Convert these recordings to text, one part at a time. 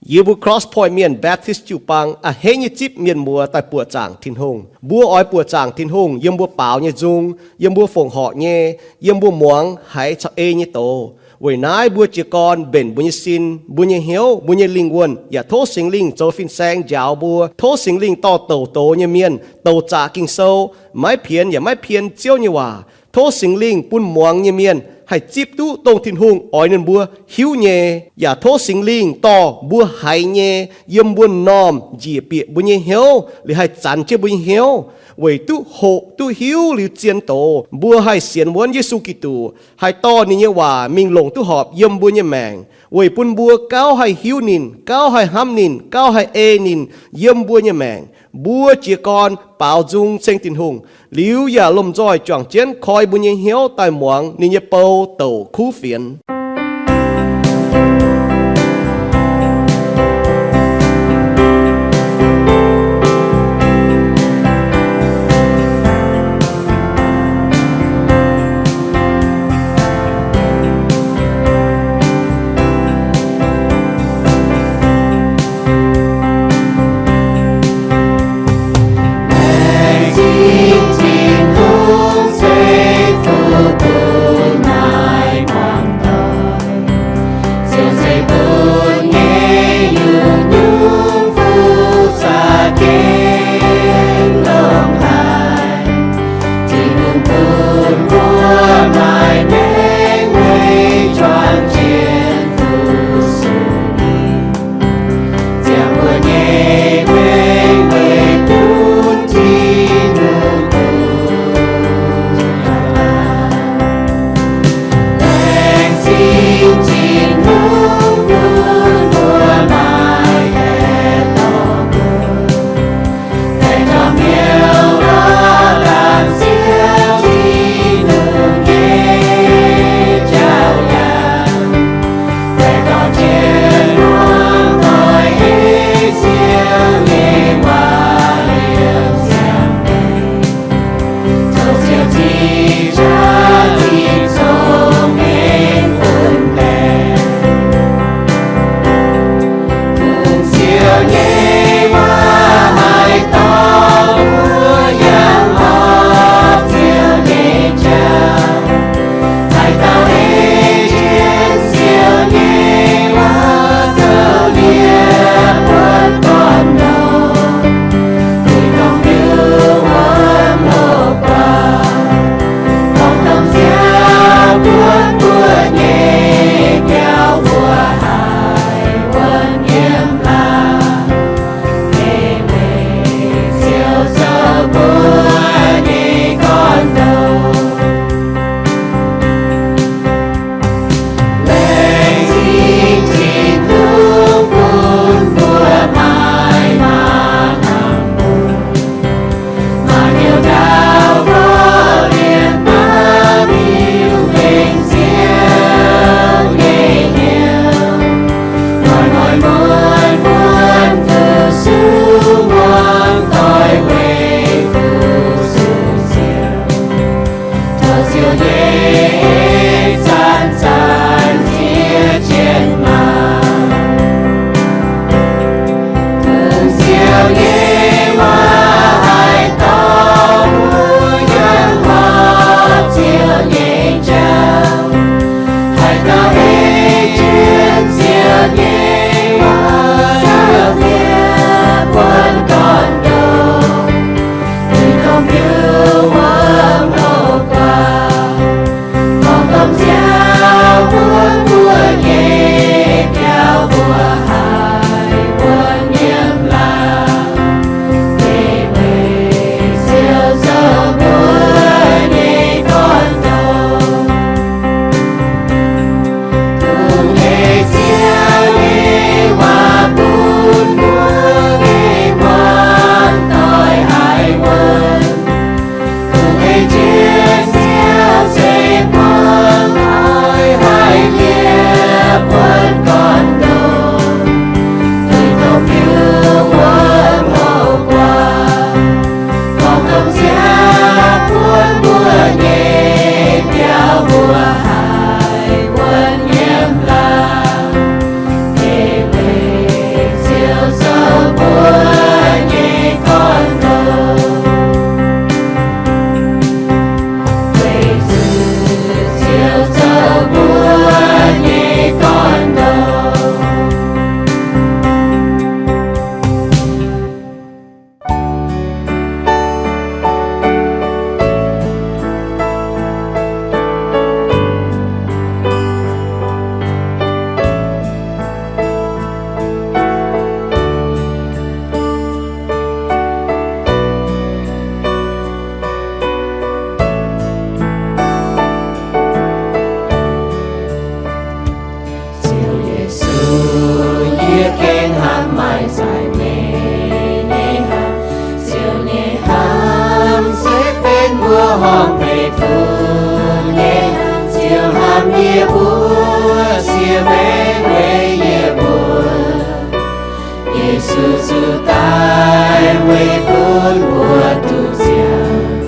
Yie mbuo Cross Point Mienh Baptist jiu-baang a'hneiv nyei zipv mienh muoz daaih buoqc zaangc Tin-Hungh. Mbuo oix buoqc zaangc Tin-Hungh yiem mbuo baaux nyei nzung, yiem mbuo fongc horc nyei, yiem mbuo muangx haiz caux ei nyei doz. Weic naaiv mbuo jiez gorn mbenc mbuo nyei sin, mbuo nyei hnyouv, mbuo nyei lingh wuonh, yaac tov Singx Lingh zoux fin-saeng njaaux mbuo. Tov Singx Lingh dorh douc doz nyei mienh, douc zaqc Ging-Sou, maiv pienx yaac maiv pien Ziouv nyei waac. Tov Singx Lingh bun muangx nyei mienh haih zipv duqv dongh Tin-Hungh oix ninh mbuo hiuv nyei. Yaac tov Singx Lingh dorh mbuo haiz nyei yiem mbuo m'normh njiec bieqc mbuo nyei hnyouv, liuz haih zanx jienv mbuo nyei hnyouv, weic duqv hoqc duqv hiuv liuz zien doz, mbuo haih sienx wuonv Yesu Giduc, haih dorh ninh nyei waac mingh longc duqv horpc yiem mbuo nyei maengc, weic bun mbuo gauh haih hiuv ninh, gauh haih hnamv ninh, gauh haih ei ninh yiem mbuo nyei maengc. Mbuo jiez gorn baaux nzung ceng Tin-Hungh, liuz yaac lomh nzoih juangc jienv koi mbuo nyei hnyouv daaih muangx ninh nyei bou douc kuv fienx. yie mbuo, siev maengc weic yie mbuo. Yesu zuqc daic weic bun mbuo duqv ziangh.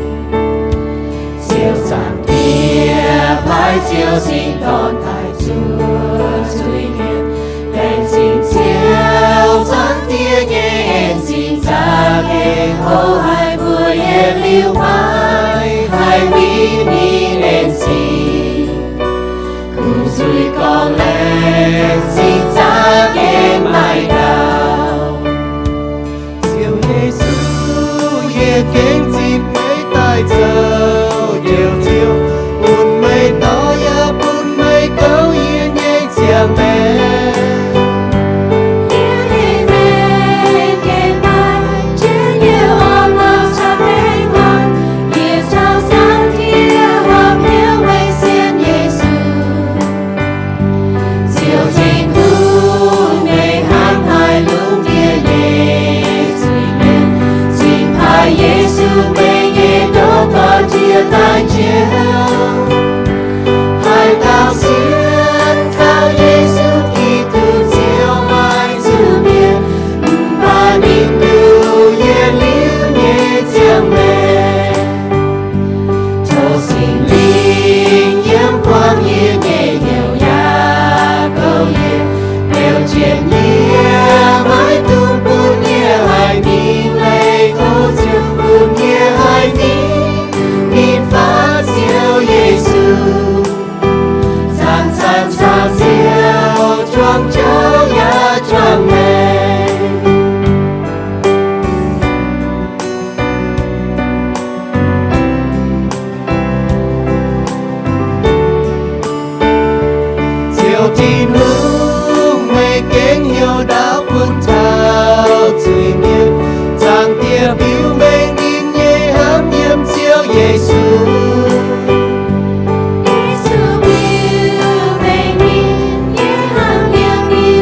Ziouv Zaangc Diex paaiv Ziouv Singx Dorn daaih zuov zuiz-mienh. Laengz zingh Ziouv Zaangc Diex nyei en-zingh za'gengh hoz haic mbuo yietc liuz maaiz, haih win ninh en-zingh. Kungx zuiz gorngv laengz zingh za'gengh maaih gauh. Ziouv Yesu, yie gengh zipv meih daaih zoux Njoux Ziouv, bun meih dorh yaac bun meih gouv yie nyei ziangh maengc. Yie nyei maengc gengh maaih jienv yie orn-lorqc caux baengh orn. Yie caux Zaangc Diex horpc hnyouv meih sienx Yesu. Ziouv Tin-Hungh, meih hnangv haaix longc yie nyei zuiz-mienh, cingx paaiv Yesu, meih nyei ndoqc dorn, jiex daaih njoux. Haaix dauh sienx kaux Yesu Giduc, ziouc maaih zuqc mienh, mv baac ninh duqv yietc liuz nyei ziangh maengc. Tov Singx Lingh yiem buangv yie nyei hnyouv yaac gouv yie, beu jienv yie, maiv dungx bun yie haih mingh leih. Tov Ziouv bun yie haih mingh, mingh faaux Ziouv Yesu, zanc-zanc caux Ziouv juangc njoux yaac juangc maengc. Ziouv Tin-Hungh, meih gengh heuc ndaauv bun taux zuiz-mienh. Zaangc Diex biux mengh ninh nyei hnamv yiem Ziouv Yesu. Yesu biux mengh ninh nyei hnamv yiem ninh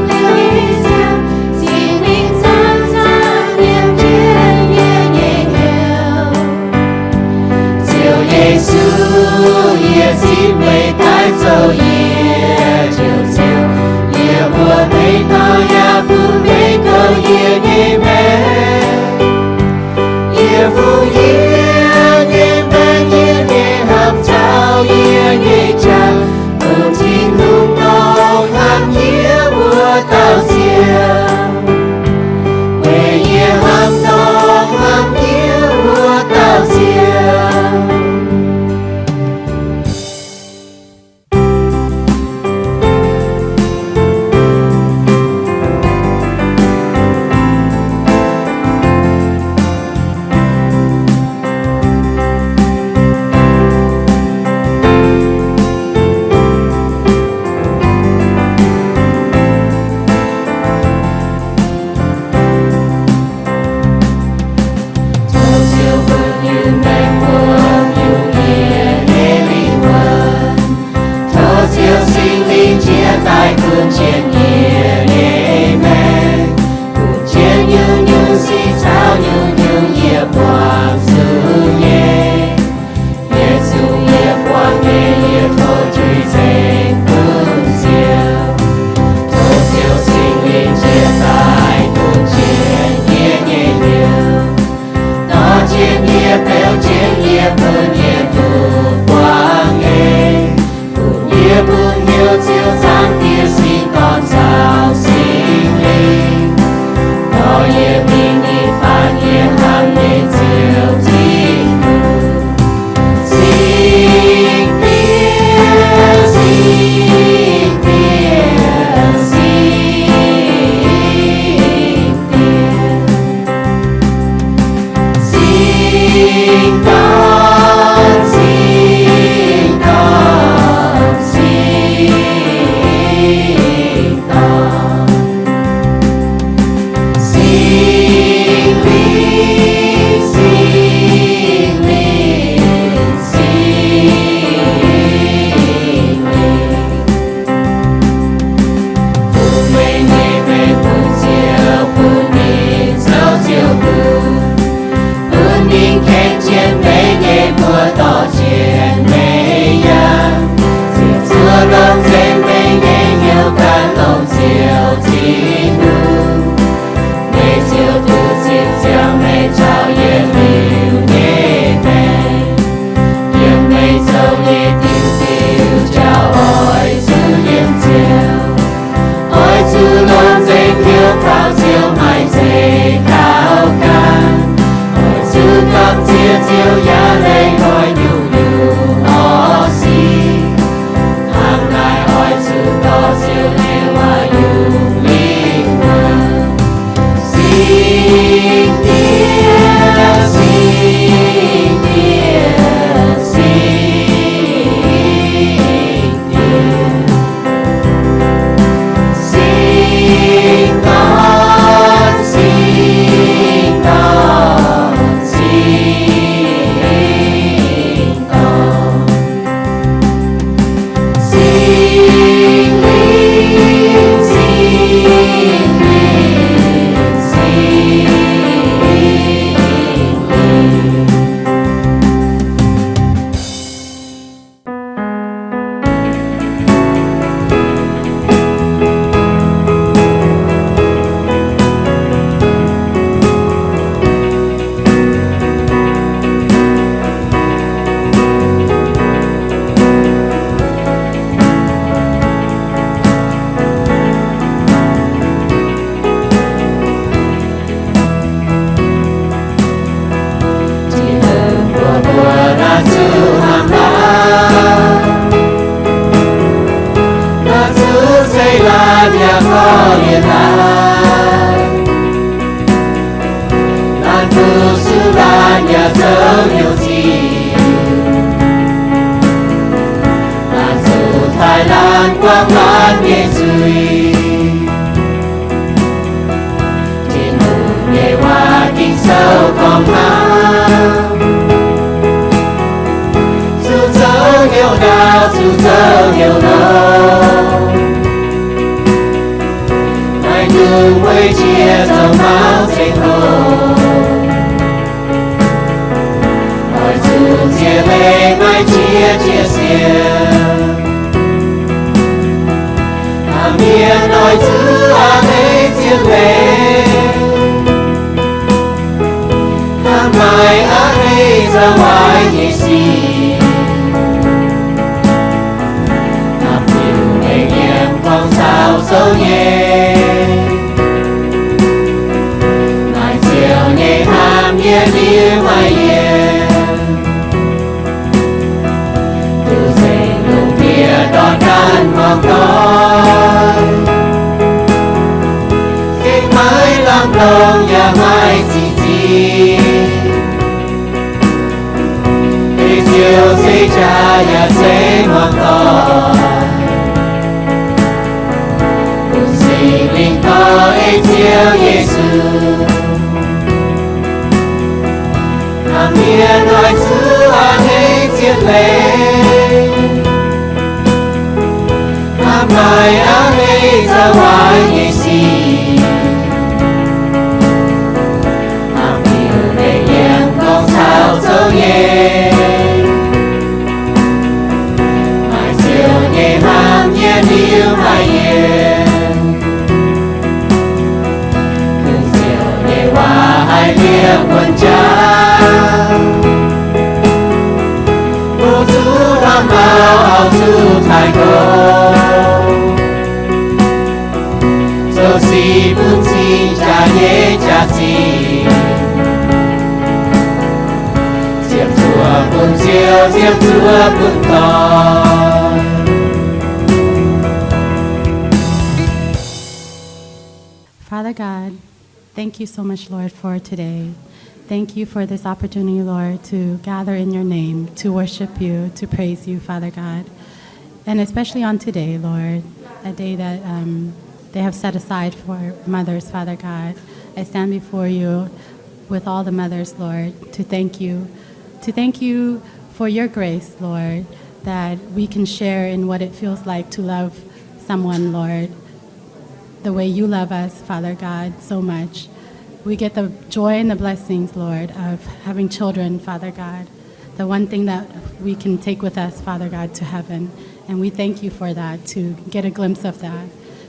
Tin-Hungh nyei waac Ging-Sou gorngv hnangv, zuqc zoux hnyouv ndaauv, zuqc zoux hnyouv longx, maaih dungz weic jiex zoux maux zengx hlo. Oix zuqc ziex leiz maaih jiex jiex sienx, hnangv mienh oix zuqc a'hneiv zien leiz, hnangv maaiz a'hneiv zaux waaic nyei sic, hnangv diuh mengh yiem gorngv caux zoux nyei, maaih ziouc nyei hnamv yiem liuz maaih yienc, duqv nzengc lungh ndiev ndortv ganh muangx doic, gengh maiv lamh longc yaac maiv zic zingh, ei Ziouv se jaax yaac se muangx doic, bun Singx Lingh dorh ei Ziouv Yesu. Hnangv mienh oix zuqc a'hneiv zien leiz, hnangv maaiz a'hneiv zaux waaic nyei sic, hnangv diuh mengh yiem gorngv caux zoux nyei, maaih ziouc nyei hnamv yiem liuz maaih yienc, dungz ziouc nyei waac haih liepc wuonh jaax, mbuo zuqc hnamv maux auv zuqc taaih gouv, zoux sic bun cing jaax nyei jaax-zinh, ziepc zuoqv bun ziouv, ziepc zuoqv bun dorn. Father God, thank you so much, Lord, for today. Thank you for this opportunity, Lord, to gather in your name, to worship you, to praise you, Father God. And especially on today, Lord, a day that um, they have set aside for mothers, Father God. I stand before you with all the mothers, Lord, to thank you, to thank you for your grace, Lord, that we can share in what it feels like to love someone, Lord, the way you love us, Father God, so much. We get the joy and the blessings, Lord, of having children, Father God, the one thing that we can take with us, Father God, to heaven. And we thank you for that, to get a glimpse of that.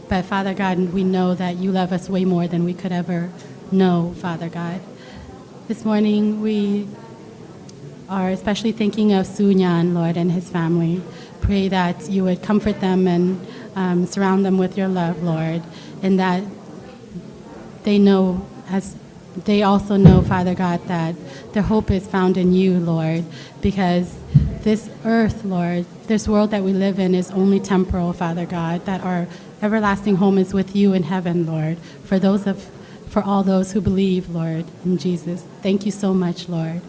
But Father God, we know that you love us way more than we could ever know, Father God. This morning, we are especially thinking of Su Nyan, Lord, and his family. Pray that you would comfort them and um, surround them with your love, Lord, and that they know, as they also know, Father God, that their hope is found in you, Lord, because this earth, Lord, this world that we live in is only temporal, Father God, that our everlasting home is with you in heaven, Lord, for those of for all those who believe, Lord, in Jesus. Thank you so much, Lord.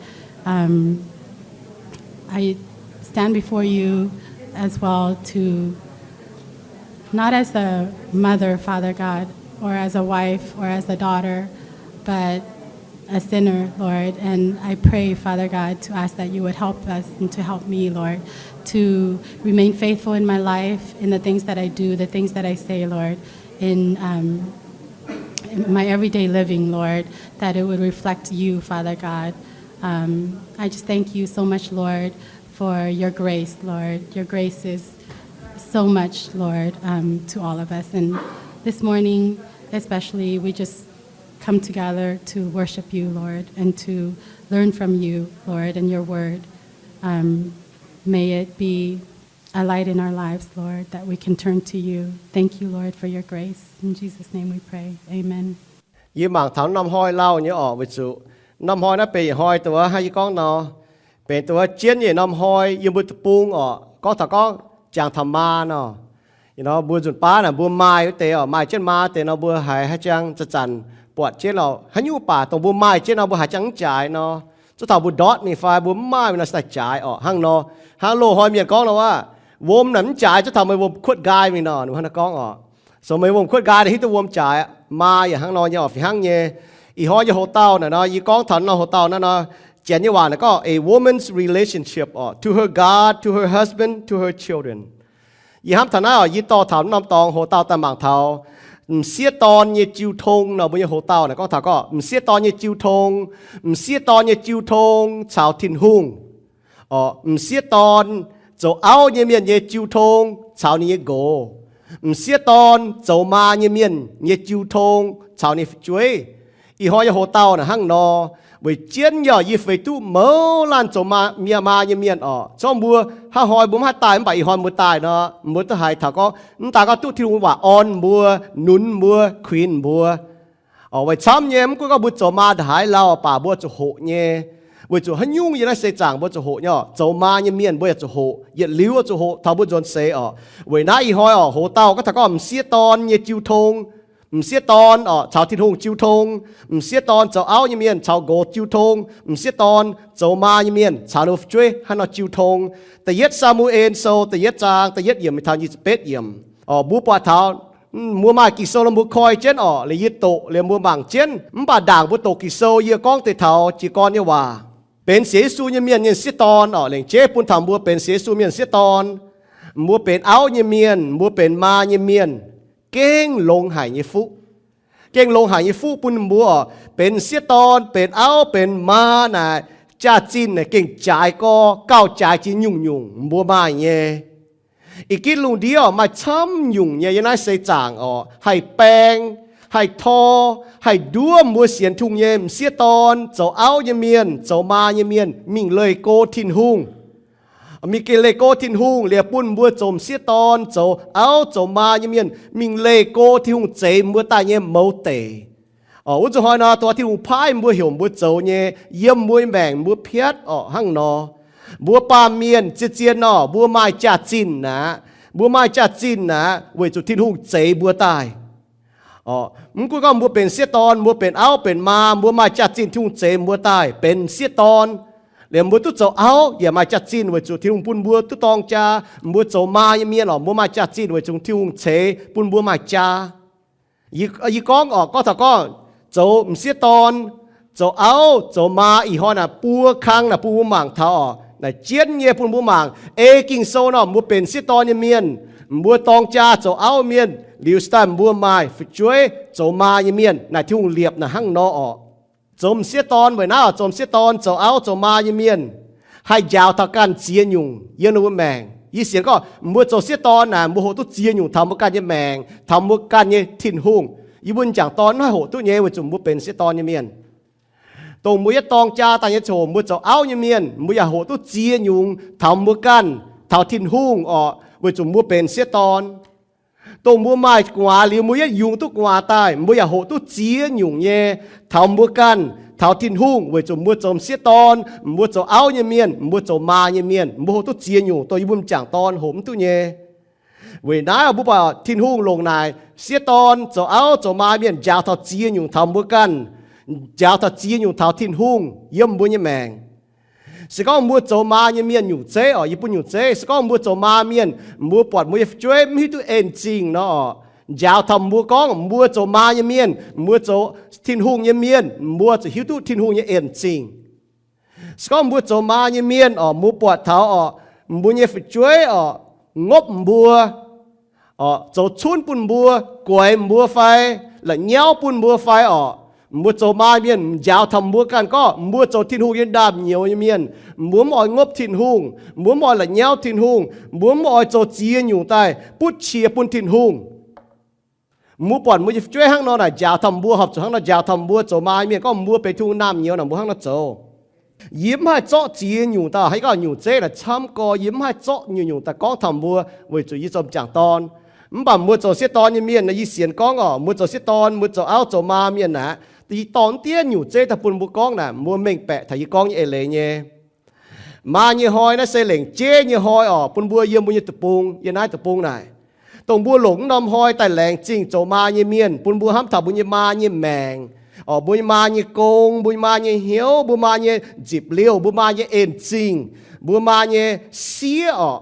Um, I stand before you as well to, not as a mother, Father God, or as a wife, or as a daughter, but a sinner, Lord. And I pray, Father God, to ask that you would help us and to help me, Lord, to remain faithful in my life, in the things that I do, the things that I say, Lord, in um, my everyday living, Lord, that it would reflect you, Father God. Um, I just thank you so much, Lord, for your grace, Lord. Your grace is so much, Lord, um, to all of us. And this morning, especially, we just come together to worship you, Lord, and to learn from you, Lord, and your word. Um, may it be a light in our lives, Lord, that we can turn to you. Thank you, Lord, for your grace. In Jesus' name we pray. Amen. Yie mangc taux norm hnoi lauh nyei orqc, weic zuqc norm hnoi naaiv benx hnoi dongh wuov hnangv yie gorngv nor, benx dongh wuov jienv nyei norm hnoi yiem mbuo deic-bung orqc. Gorngv taux gorngv jangx taux maa nor, nor mbuo nzunc baav naaic mbuo maaih wuov deix orqc, maaih jienv maa deix nor mbuo haiz haaix jangx zanc-zanc buatc jienv orqc. Haaix nyungc baac dongh mbuo maaih jienv nor mbuo haiz jangx mv jaaix nor, zuov taux mbuo ndortv mingh fai mbuo mv maaih nor se daaih jaaix orqc. Hnangv nor, hnangv loz-hnoi mienh gorngv nor wuov, Wuom naaic mv jaaix, zuov taux meih wuom kuotv nqaai mingh nor, ninh hnangv naaiv gorngv oc. So meih wuom kuotv nqaai naaic hiuv duqv wuom jaaix, maa yaac hnangv nor nyei oc. Fih hnangv nyei, ih hnoi nyei hoc-dauh naaic nor, yie gorngv taux naaiv hoc-dauh naaiv nor, Janx nyei waac naaic gorngv a woman's relationship oc, to her God, to her husband, to her children. Yie hnamv taux naaiv oc, yie dorh taux norm dorngx hoc-dauh daaih mangc taux m'sieqv dorn nyei jiu tong nor, mbuo nyei hoc-dauh naaic gorngv taux gorngv m'sieqv dorn nyei jiu tong, m'sieqv dorn nyei jiu tong caux Tin-Hungh. Oc, m'sieqv dorn, zoux auv nyei mienh nyei jiu tong caux ninh nyei nqox. M'sieqv dorn, zoux maa nyei mienh nyei jiu tong caux ninh fu'jueiv. Ih hnoi nyei hoc-dauh naaic hnangv nor, weic jienv yaac yie feix duqv mouz laanh zoux maa, maa nyei mienh oc. Zorqv mbuo hnangv hnoi mbuo mv haih daaih mv baac ih hnoi mbuo daaih nor, mbuo duqv haiz taux gorngv mv daaih gorngv duqv Tin-Hungh waac orn mbuo, nunz mbuo, kuinx mbuo. Oc, weic camv nyei, mv gunv gorngv mbuo zoux maa ndongc haaix lauh baac mbuo zuqc hoqc nyei. Weic zuqc haaix nyungc yiem naaiv seix zaangc mbuo zuqc hoqc nyei oc. Zoux maa nyei mienh mbuo yaac zuqc hoqc, yietc liuz zuqc hoqc taux mbuo nzuonx seix oc. Weic naaiv ih hnoi oc, hoc-dauh gorngv taux gorngv m'sieqv dorn nyei jiu tong, m'sieqv dorn oc caux Tin-Hungh jiu tong, m'sieqv dorn zoux auv nyei mienh caux nqox jiu tong, m'sieqv dorn zoux maa nyei mienh caux ninh fu'jueiv hnangv nor jiu tong. Da'yietv Saa^mu^en Sou da'yietv zaang da'yietv yiemc mingh taux nyic ziepc betv yiemc. Oc, mbuo buatc taux, mbuo maaih Ging-Sou nor mbuo koi jienv oc, liuz yie doqc liuz mbuo mangc jienv. Mv baac ndaangc mbuo doqc Ging-Sou yie gorngv deix taux jiez gorn nyei waac. Benx sienx Yesu nyei mienh nyei m'sieqv dorn oc, lengc jeiv bun taux mbuo benx sienx Yesu mienh m'sieqv dorn. Mbuo benx auv nyei mienh, mbuo benx maa nyei mienh, gengh longx haic nyei fuqv. Gengh longx haic nyei fuqv bun mbuo oc, benx m'sieqv dorn, benx auv, benx maa naaic, jaax-zinh naaic gengh jaaix gorx, gauh jaaix jiex nyungc-nyungc mbuo maaih nyei. Ih gitv lungh ndiev oc, maaih camv nyungc nyei yiem naaiv seix zaangc oc, haih baeng, haih tor, haih nduov mbuo sienx Tin-Hungh nyei m'sieqv dorn, zoux auv nyei mienh, zoux maa nyei mienh mingh leih go Tin-Hungh. Mingh gengh leih go Tin-Hungh liuz bun mbuo zoux m'sieqv dorn, zoux auv, zoux maa nyei mienh mingh leih go Tin-Hungh zeix mbuo daaih nyei mouz deic. Oc, wuov zuqc hnoi nor, dongh Tin-Hungh paaiv mbuo heuc mbuo zoux nyei, yiem mbuo nyei maengc mbuo piatv oc hnangv nor. Mbuo baamh mienh zien-zien nor, mbuo maaih jaax-zinh aqv. Mbuo maaih jaax-zinh aqv weic zuqc Tin-Hungh zeix mbuo daaih. Oc, mv gunv gorngv mbuo benx sieqv dorn, mbuo benx auv benx maa, mbuo maaih jaax-zinh Tin-Hungh zeix mbuo daaih benx sieqv dorn. Liuz mbuo duqv zoux auv yaac maaih jaax-zinh weic zuqc Tin-Hungh bun mbuo duqv dorng jaa. Mbuo zoux maa nyei mienh oc, mbuo maaih jaax-zinh weic zuqc Tin-Hungh ceix bun mbuo maaih jaa. Yie, yie gorngv oc, gorngv taux gorngv zoux m'sieqv dorn, zoux auv, zoux maa ih hnoi naaic buo kang naaic bun mbuo mangc taux oc, naaic jienv nyei bun mbuo mangc. Ei Ging-Sou nor, mbuo benx sieqv dorn nyei mienh, mbuo dorng jaa zoux auv mienh, liuz daaih mbuo maaih fu'jueiv zoux maa nyei mienh naaic Tin-Hungh liepc naaic hnangv nor oc. Zoux m'sieqv dorn weic naaiv oc, zoux m'sieqv dorn, zoux auv, zoux maa nyei mienh haih njaaux taux ganh ziex nyungc yiem ninh mbuo maengc. Yie sienx gorngv mbuo zoux sieqv dorn naaic, mbuo hoqc duqv ziex nyungc taux mbuo ganh nyei maengc, taux mbuo ganh nyei Tin-Hungh. Yie mbuo m'jangc dorn mv haih hoqc duqv nyei weic zuqc mbuo benx sieqv dorn nyei mienh. Dongh mbuo yietv dorng jaa daaih nyei ziangh hoc, mbuo zoux auv nyei mienh, mbuo yaac hoqc duqv ziex nyungc taux mbuo ganh, taux Tin-Hungh oc, weic zuqc mbuo benx sieqv dorn. Dongh mbuo maaih gu'nguaaz liuz, mbuo yietv yungz duqv gu'nguaaz daaih, mbuo yaac hoqc duqv ziex nyungc nyei taux mbuo ganh, taux Tin-Hungh, weic zuqc mbuo zoux m'sieqv dorn, mbuo zoux auv nyei mienh, mbuo zoux maa nyei mienh, mbuo hoqc duqv ziex nyungc dongh yie mbuo m'jangc dorn hoqc mv duqv nyei. Weic naaiv mbuo buatc Tin-Hungh longc naaic sieqv dorn, zoux auv, zoux maa mienh njaaux taux ziex nyungc taux mbuo ganh, njaaux taux ziex nyungc taux Tin-Hungh yiem mbuo nyei maengc. Se gorngv mbuo zoux maa nyei mienh nyungc zeiv oc, yie bun nyungc zeiv. Se gorngv mbuo zoux maa mienh, mbuo buatc mbuo nyei fu'jueiv mv hiuv duqv en zingh nor oc, njaaux taux mbuo gorngv mbuo zoux maa nyei mienh, mbuo zoux Tin-Hungh nyei mienh, mbuo zuqc hiuv duqv Tin-Hungh nyei en zingh. Se gorngv mbuo zoux maa nyei mienh oc, mbuo buatc taux oc, mbuo nyei fu'jueiv oc, ngopv mbuo, zoux cunv bun mbuo, guaix mbuo fai la'nyauv bun mbuo fai oc, mbuo zoux maa mienh njaaux taux mbuo ganh gorngv mbuo zoux Tin-Hungh nyei naamh nyouz nyei mienh, mbuo mv oix ngopv Tin-Hungh, mbuo mv oix la'nyauv Tin-Hungh, mbuo mv oix zoux ziex nyungc daaih butv qiex bun Tin-Hungh. Mbuo buatc mbuo nyei fu'jueiv hnangv nor naaic njaaux taux mbuo, horpc zuqc hnangv nor njaaux taux mbuo zoux maa mienh gorngv mbuo benx Tin-Hungh naamh nyouz naaic, mbuo hnangv nor zoux. Yie mv haih zorqv ziex nyungc daaih, haaix gorngv nyungc zeiv naaic camv gorx, yie mv haih zorqv nyungc-nyungc daaih gorngv taux mbuo, weic zuqc yie zoux m'jangc dorn. Mv baac mbuo zoux sieqv dorn nyei mienh, yie sienx gorngv oc, mbuo zoux sieqv dorn, mbuo zoux auv zoux maa mienh naaic, yie dorh diev nyungc zeiv daaih bun mbuo gorngv naaic, mbuo mengh baeqc taux yie gorngv nyei eix leiz nyei. Maa nyei hnoi naaiv se lengc jeiv nyei hnoi oc, bun mbuo yiem mbuo nyei deic-bung, yiem naaiv deic-bung naaic. Dongh mbuo longc mv norm hnoi daaih laengz zingh zoux maa nyei mienh, bun mbuo hnamv taux mbuo nyei maa nyei maengc, oc, mbuo nyei maa nyei gong, mbuo nyei maa nyei hnyouv, mbuo maa nyei nzipc liouh, mbuo maa nyei en zingh, mbuo maa nyei sieqv oc.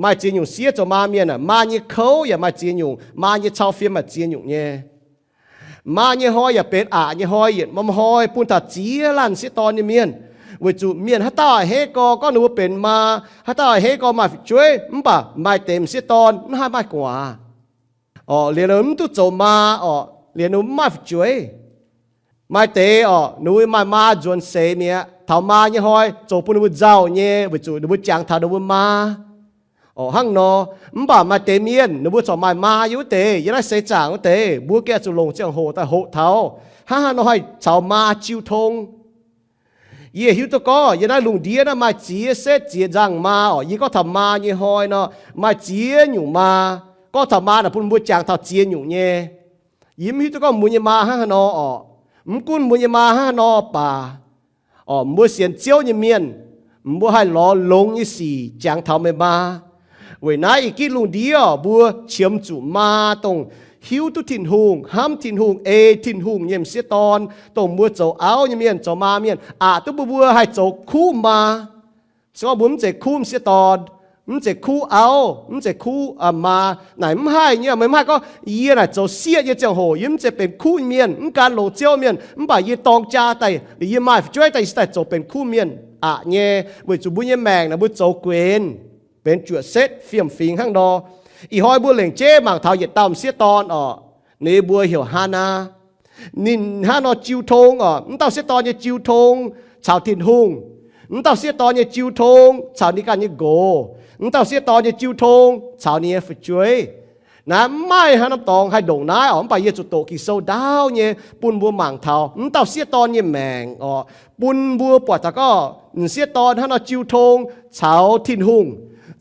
Maaih ziex nyungc sieqv zoux maa mienh aah, maa nyei kouv yaac maaih ziex nyungc, maa nyei cau fim maaih ziex nyungc nyei. Maa nyei hnoi yaac benx aqc nyei hnoi, yietc norm hnoi bun taux ziex laanh sieqv dorn nyei mienh. Weic zuqc mienh haaix dauh a'hneiv gorx gorngv ninh mbuo benx maa, haaix dauh a'hneiv gorx maaih fu'jueiv, mv baac maaih deix m'sieqv dorn mv haih maaih gu'nguaaz. Orqc, liuz mv duqv zoux maa orqc, liuz ninh mbuo mv maaih fu'jueiv. Maaih deix orqc, ninh mbuo maaih maa nzuonx seix mi'aqv. Taux maa nyei hnoi zoux bun ninh mbuo nzauh nyei, weic zuqc ninh mbuo jangx taux ninh mbuo maa. Orqc, hnangv nor, mv baac maaih deix mienh ninh mbuo corc maaih maa yiem wuov deix, yiem naaiv seix zaangc wuov deix, mbuo gengh zuqc longc ziangh hoc daaih hoqc taux, hnangv haaix nor haih caux maa jiu tong. Yie hiuv duqv gorngv yiem naaiv lungh ndiev naaiv maaih ziex setv ziex nzangh maa orqc. Yie gorngv taux maa nyei hnoi nor, maaih ziex nyungc maa. Gorngv taux maa naaic bun mbuo jangx taux ziex nyungc nyei. Yie mv hiuv duqv gorngv mbuo nyei maa hnangv haaix nor orqc. Mv gunv mbuo nyei maa hnangv haaix nor baac, orqc, mbuo sienx Ziouv nyei mienh, mbuo haih lorz longx nyei sic jangx taux meih maa. Weic naaiv ih gitv lungh ndiev orqc, mbuo qiemx zuqc maa dongh hiuv duqv Tin-Hungh, hnamv Tin-Hungh, ei Tin-Hungh nyei m'sieqv dorn, dongh mbuo zoux auv nyei mienh, zoux maa mienh, aqc duqv mbuo, mbuo haih zoux kuv maa. Se gorngv mbuo mv zeiz kuv m'sieqv dorn, mv zeiz kuv auv, mv zeiz kuv maa, naaic mv haih nyei. Meih mv haih gorngv, yie naaic zoux sieqv nyei ziangh hoc yie mv zeiz benx kuv mienh, mv gan longx Ziouv mienh, mv baac yie dorng jaa daaih, liuz yie maaih fu'jueiv daaih, yie se daaih zoux benx kuv mienh. Aqc nyei, weic zuqc mbuo nyei maengc naaic mbuo zoux guenx benx juoqc setv fiem-fingx hnangv nor. Ih hnoi mbuo lengc jeiv mangc taux yietc dauh m'sieqv dorn orqc, ninh mbuo heuc Haanaa. Ninh hnangv nor jiu tong orqc, mv dauh sieqv dorn nyei jiu tong caux Tin-Hungh. Mv dauh sieqv dorn nyei jiu tong caux ninh ganh nyei nqox. Mv dauh sieqv dorn nyei jiu tong caux ninh nyei fu'jueiv. Naaiv mv maaih haaix norm dorngx haih ndongc naaiv orqc, mv baac yie zuqc doqc Ging-Sou ndaauv nyei bun mbuo mangc taux mv dauh sieqv dorn nyei maengc orqc, bun mbuo buatc taux gorngv m'sieqv dorn hnangv nor jiu tong caux Tin-Hungh,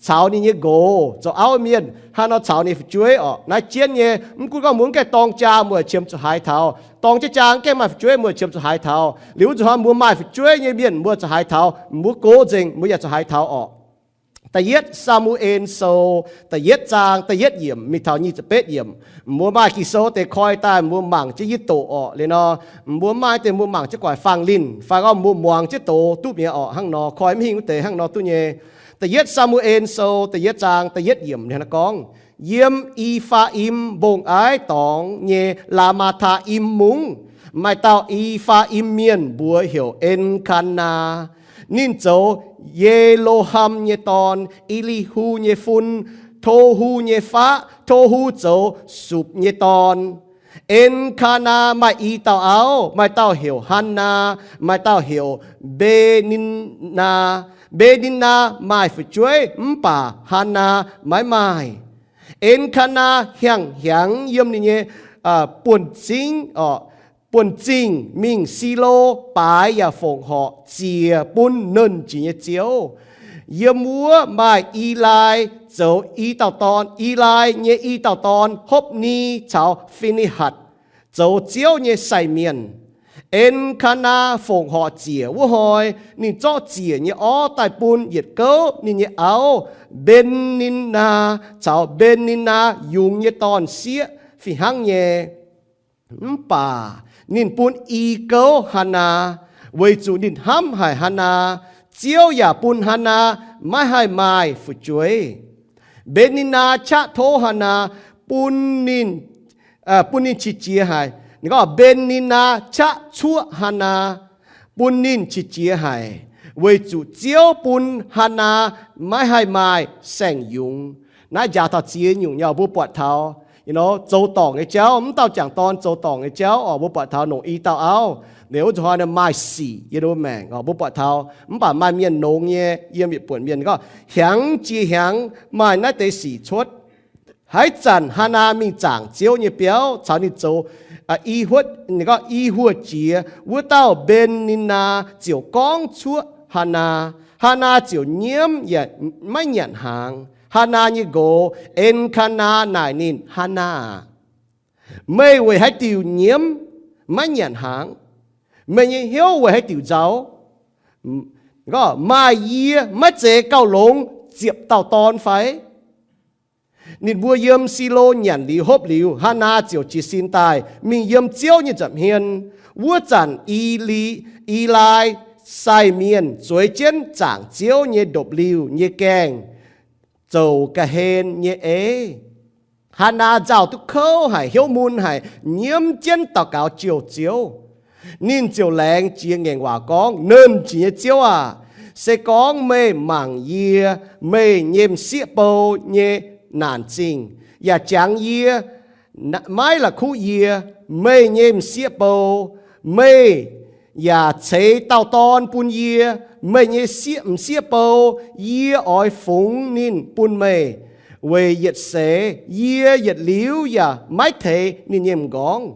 caux ninh nyei nqox, zoux auv mienh hnangv nor caux ninh fu'jueiv orqc. Naaiv jienv nyei, mv gunv gorngv mbuo mv gaengh dorng jaa, mbuo qiemx zuqc haaix taux, dorng jienv jaa mv gaengh maaih fu'jueiv, mbuo qiemx zuqc haaix taux. Liuz wuov nzunc hnoi mbuo maaih fu'jueiv nyei mienh, mbuo zuqc haaix taux, mbuo gox nzengc mbuo yaac zuqc haaix taux orqc. Da'yietv Saa^mu^en Sou, da'yietv zaang, da'yietv yiemc mingh taux nyic ziepc betv yiemc. Mbuo maaih Ging-Sou deix koi daaih, mbuo mangc jienv yie doqc orqc. Liuz nor, mbuo maaih deix mbuo mangc jienv guaix fangx linh, fai gorngv mbuo muangx jienv doz duqv mi'aqv orqc. Hnangv nor koi mv hingh wuov deix hnangv nor duqv nyei. Da'yietv Saa^mu^en Sou, da'yietv zaang, da'yietv yiemc ninh gorngv, yiem E^faa^im Mbong-Aiv dorngx nyei Laa^maa^taa^im Mungv, maaih dauh E^faa^im Mienh mbuox heuc En^kaa^naa. Ninh zoux Ye^lo^ham nyei dorn, E^li^hu nyei fun, To^hu nyei faqv. To^hu zoux Supc nyei dorn. En^kaa^naa maaih i dauh auv, maaih dauh heuc Haanaa, maaih dauh heuc Mbe^nin^naa. Mbe^nin^naa maaih fu'jueiv, mv baac Haanaa maiv maaih. En^kaa^naa hiangx hiangx yiem ninh nyei buonv-zingv, buonv-zingh mingh Silo baaix yaac fongc horc ziec bun Nernh Jiex nyei Ziouv. Yiem wuov maaih Elai zoux i dauh dorn. Elai nyei i dauh dorn, Hopv^ni caux Fi^ni^hatc, zoux Ziouv nyei sai mienh. En^kaa^naa fongc horc ziec wuov hnoi, ninh zorqv ziec nyei orv daaih bun yietc gouv ninh nyei auv, Mben^ni^naa, caux Mben^ni^naa yungz nyei dorn-sieqv fih hnangv nyei. Mv baac ninh bun i gouv Haanaa, weic zuqc ninh hnamv haic Haanaa. Ziouv yaac bun Haanaa maiv haih maaih fu'jueiv. Mben^ni^naa qaqv tov Haanaa, bun ninh, bun ninh qiex jiez haic. Ninh gorngv Mben^ni^naa qaqv cuoqv Haanaa, bun ninh qiex jiez haic, weic zuqc Ziouv bun Haanaa maiv haih maaih saeng-yungz. Naaiv njaaux taux ziex nyungc nyei mbuo buatc taux, you know, zoux dorngc nyei jauv, mv dauh jangc dorn zoux dorngc nyei jauv orqc, mbuo buatc taux nongc i dauh auv, liuz wuov nzunc hnoi maaih sic yiem ninh mbuo maengc orqc, mbuo buatc taux. Mv baac maaih mienh nongx nyei yiem yietc buonc mienh gorngv, hiangx jiex hiangx maaih naaiv deix sic cuotv. Haaix zanc Haanaa mingh zaangc Ziouv nyei biauv caux ninh zoux i huotv, ninh gorngv i huoqv jiex, wuov dauh Mben^ni^naa ziouc gorngv cuoqv Haanaa. Haanaa ziouc nyiemv yaac maiv nyanc hnaangx. Haanaa nyei nqox, En^kaa^naa, naaic ninh, Haanaa aac, meih weic haaix diuc nyiemv maiv nyanc hnaangx? Meih nyei hnyouv weic haaix diuc nzauh? Gorngv, maaih yie maiv zeiz gauh longx ziepc dauh dorn fai? Ninh mbuo yiem Silo nyanc liuz hopv liuz, Haanaa ziouc jiez sin daaih mingh yiem Ziouv nyei nza'hmien. Wuov zanc Eli, Elai sai mienh zueiz jienv zaangc Ziouv nyei ndopv-liuh nyei gaengh. zoux ga'hlen nyei eix. Hannaa nzauh duqv kouv haic, hnyouv mun haic, nyiemv jienv daux gaux jouh Ziouv. Ninh ziouc laengz jiex ngaengc waac gorngv, Nernh Jiex nyei Ziouv aah! Se gorngv meih mangc yie, meih nyei m'sieqv bou, nyei naanc zingh, yaac jangx yie, maiv la'kuqv yie, meih nyei m'sieqv bou, meih yaac ceix dauh dorn bun yie, meih nyei sieqv, m'sieqv bou, yie oix fungx ninh bun meih. Weic yietc seix yie yietc liuz yaac maiv teix ninh nyei m'nqorngv.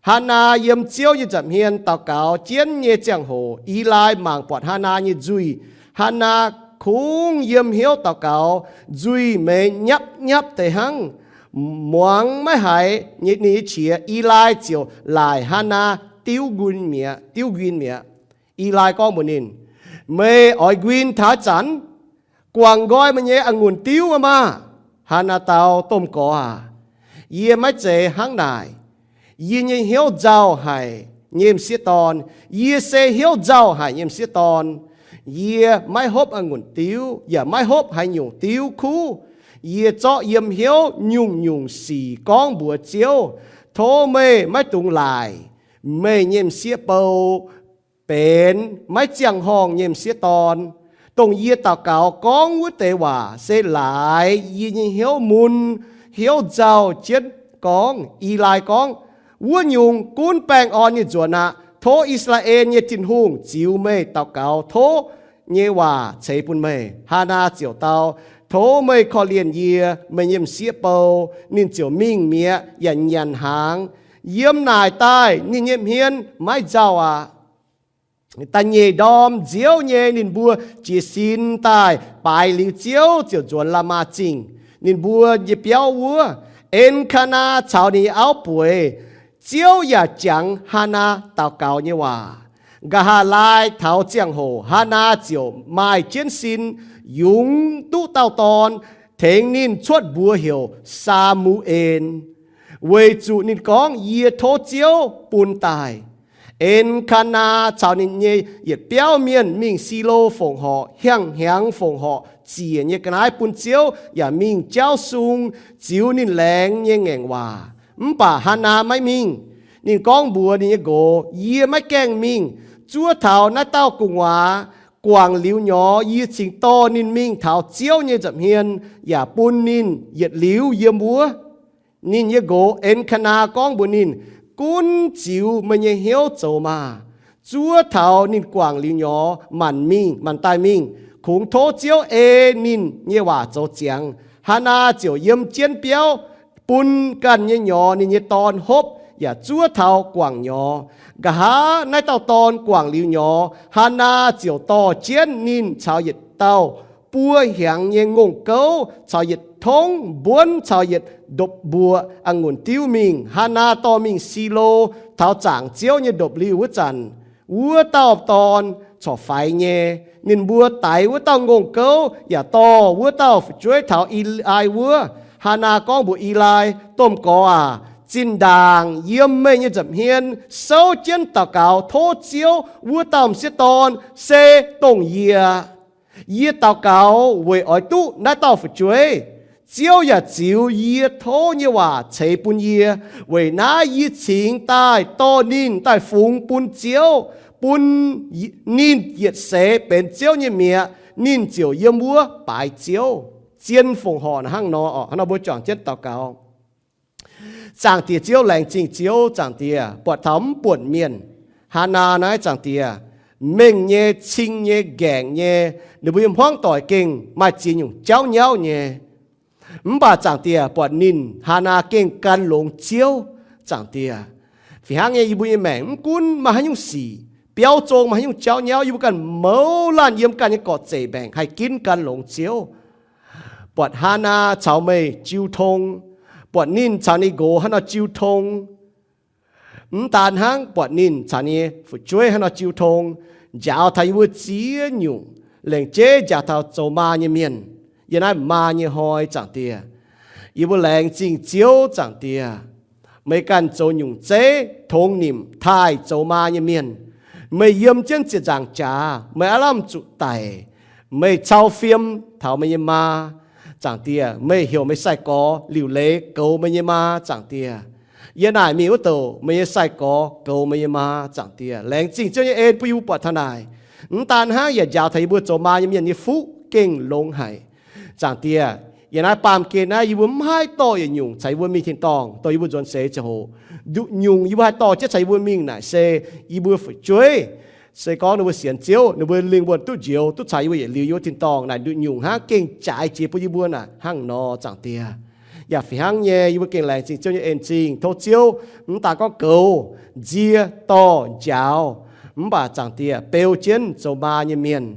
Hannaa yiem Ziouv nyei nza'hmien daux gaux jienv nyei ziangh hoc, Elai mangc buatc Hannaa nyei nzuih. Hannaa kungx yiem hnyouv daux gaux, nzuih meix nyapv nyapv deix hnangv. Muangx maiv haiz ninh nyei qiex, Elai ziouc laaic Hannaa diuv nquin mi'aqv, diuv nquin mi'aqv. Elai gorngv mbuox ninh, Meih oix nquin taux haaix zanc? Guangc nqoi meih nyei a'ngunc diuv maah! Hannaa dau, Domh Gorx aac, yie maiv zeiz hnangv naaic. Yie nyei hnyouv nzauh haic nyei m'sieqv dorn. Yie se hnyouv nzauh haic nyei m'sieqv dorn. Yie maiv hopv a'ngunc diuv yaac maiv hopv haaix nyungc diuv kuv. Yie zorqv yiem hnyouv nyungc-nyungc sic gorngv mbuox Ziouv, Tov meih maiv dungx laaic meih nyei m'sieqv bou benx maiv ziangh horngh nyei m'sieqv dorn. Dongh yie daux gaux gorngv wuov deix waac se laaix yie nyei hnyouv mun, hnyouv nzauh jienv gorngv. Elai gorngv, Wuov nyungc gunv baengh orn nyei nzuonx aqv. Tov I^saa^laa^en nyei Tin-Hungh ziux meih daux gaux tov nyei waac ceix bun meih. Hannaa ziouc dau, Tov meih korv-lienh yie, meih nyei m'sieqv bou. Ninh ziouc mingh mi'aqv yaac nyanc hnaangx. Yiem naaic daaih ninh nyei hmien maiv nzauh aqv. Da'nyeic ndorm nziouv nyei ninh mbuo jiez sin daaih baaix liuz Ziouv ziouc nzuonx Laamaa Zingh, ninh mbuo nyei biauv wuov. En^kaa^naa caux ninh nyei auv bueix. Ziouv yaac jangx Hannaa daux gaux nyei waac. Nqa'haav laai taux ziangh hoc Hannaa ziouc maaih jienv sin, yungz duqv dauh dorn, tengx ninh cuotv mbuox heuc Saa^mu^en, weic zuqc ninh gorngv, Yie tov Ziouv bun daaih. En^kaa^naa caux ninh nyei yietc biauv mienh mingh Silo fongc horc, hiang hnyangx fongc horc ziec nyei ga'naaiv bun Ziouv yaac mingh jauv sung ziux ninh laengz nyei ngaengc waac. Mv baac Hannaa maiv mingh. Ninh gorngv mbuox ninh nyei nqox, Yie maiv gaengh mingh. Zuov taux naaiv dauh gu'nguaaz guangc liuz nyorx, yie cingx dorh ninh mingh taux Ziouv nyei nza'hmien yaac bun ninh yietc liuz yiem wuov. Ninh nyei nqox En^kaa^naa gorngv mbuox ninh, Gunv ziux meih nyei hnyouv zoux maah! Zuov taux ninh guangc liuz nyorx, maanc mingh, maanc daaih mingh. Kungx tov Ziouv ei ninh nyei waac zoux ziangx. Hannaa ziouc yiem jienv biauv bun ganh nyei nyorx ninh nyei dorn hopv, yaac zuov taux guangc nyorx. Nqa'haav naaiv dauh dorn guangc liuz nyorx, Hannaa ziouc dorh jienv ninh caux yietc dauh buo hnyangx nyei ngongh gouv caux yietc tongv mbuonv caux yietc ndopv-mbuoqc a'ngunc diuv mingh. Hannaa dorh mingh Silo taux zaangc Ziouv nyei ndopv-liuh wuov zanc, wuov dauh dorn corc faix nyei. Ninh mbuo daix wuov dauh ngongh gouv yaac dorh wuov dauh fu'jueiv taux Elai wuov. Hannaa gorngv mbuox Elai, Domh Gorx aac, zinh ndaangc yiem meih nyei nza'hmien souv jienv daux gaux tov Ziouv wuov dauh m'sieqv dorn se dongh yie. Yie daux gaux weic oix duqv naaiv dauh fu'jueiv. Ziouv yaac ziux yie tov nyei waac ceix bun yie. Weic naaiv yie cingx daaih dorh ninh daaih fungx bun Ziouv, bun ninh yietc seix benx Ziouv nyei mi'aqv. Ninh ziouc yiem wuov baaix Ziouv. Zien fongc horc hnangv nor oc. Hnangv nor mbuo juangc jienv daux gaux. Zaangc Diex Ziouv, laengz zingh Ziouv. Zaangc Diex, buatc taux mv buonc mienh, Hannaa naaiv, Zaangc Diex, mengh nyei, cing nyei, nqaengc nyei, ninh mbuo nyei hmuangv doic gengh maaih ziex nyungc jauv nyauv nyei. Mv baac Zaangc Diex, buatc ninh, Hannaa, gengh gan longx Ziouv. Zaangc Diex, fih hnangv nyei, yie mbuo nyei maengc mv gunv maaih haaix nyungc sic, biauv zong maaih haaix nyungc jauv nyauv, yie mbuo ganh mouz laanh yiem ganh nyei gorqv-zeic maengc haih ginv gan longx Ziouv. Buatc Hannaa caux meih jiu tong, buatc ninh caux ninh nqox hnangv nor jiu tong. Mv daan hnangv, buatc ninh caux ninh nyei fu'jueiv hnangv nor jiu tong, njaaux taux yie mbuo ziex nyungc, lengc jeiv njaaux taux zoux maa nyei mienh yiem naaiv maa nyei hnoi, Zaangc Diex. Yie mbuo laengz zingh Ziouv, Zaangc Diex. Meih ganh zoux nyungc zeiv tongx nimc taaih zoux maa nyei mienh. Meih yiem jienv ziepc nzaangc jaax, meih aav lamh zuqc daic. Meih cau fiem taux meih nyei maa, Zaangc Diex, meih heuc meih sai-gorx liuc leiz goux meih nyei maa, Zaangc Diex. Yie naaic mingh wuov douc meih nyei sai-gorx goux meih nyei maa, Zaangc Diex. Laengz zingh Ziouv nyei en bun yie mbuo buatc taux naaic. Mv daan hnangv, yaac njaaux taux yie mbuo zoux maa nyei mienh nyei fuqv gengh longx haic. Zaangc Diex, yiem naaiv baamh gen naaiv yie mbuo mv haih dorh yietc nyungc caux yie mbuo mingh tin-dorngh, dongh yie mbuo nzuonx seix ziangh hoc. Nduqc nyungc yie mbuo haih dorh jienv caux yie mbuo mingh naaic se yie mbuo fu'jueiv. Se gorngv ninh mbuo sienx Ziouv, ninh mbuo lingh wuonh duqv njoux, duqv caux yie mbuo yietc liuz yiem wuov tin-dorngh naaic, nduqc nyungc hnangv gengh jaaix jiex bun yie mbuo naaic hnangv nor, Zaangc Diex. Yaac fih hnangv nyei, yie mbuo gengh laengz zingh Ziouv nyei en-zingh. Tov Ziouv mv daan gorngv goux, nzie, dorh, njaaux, mv baac Zaangc Diex beu jienv zoux maa nyei mienh,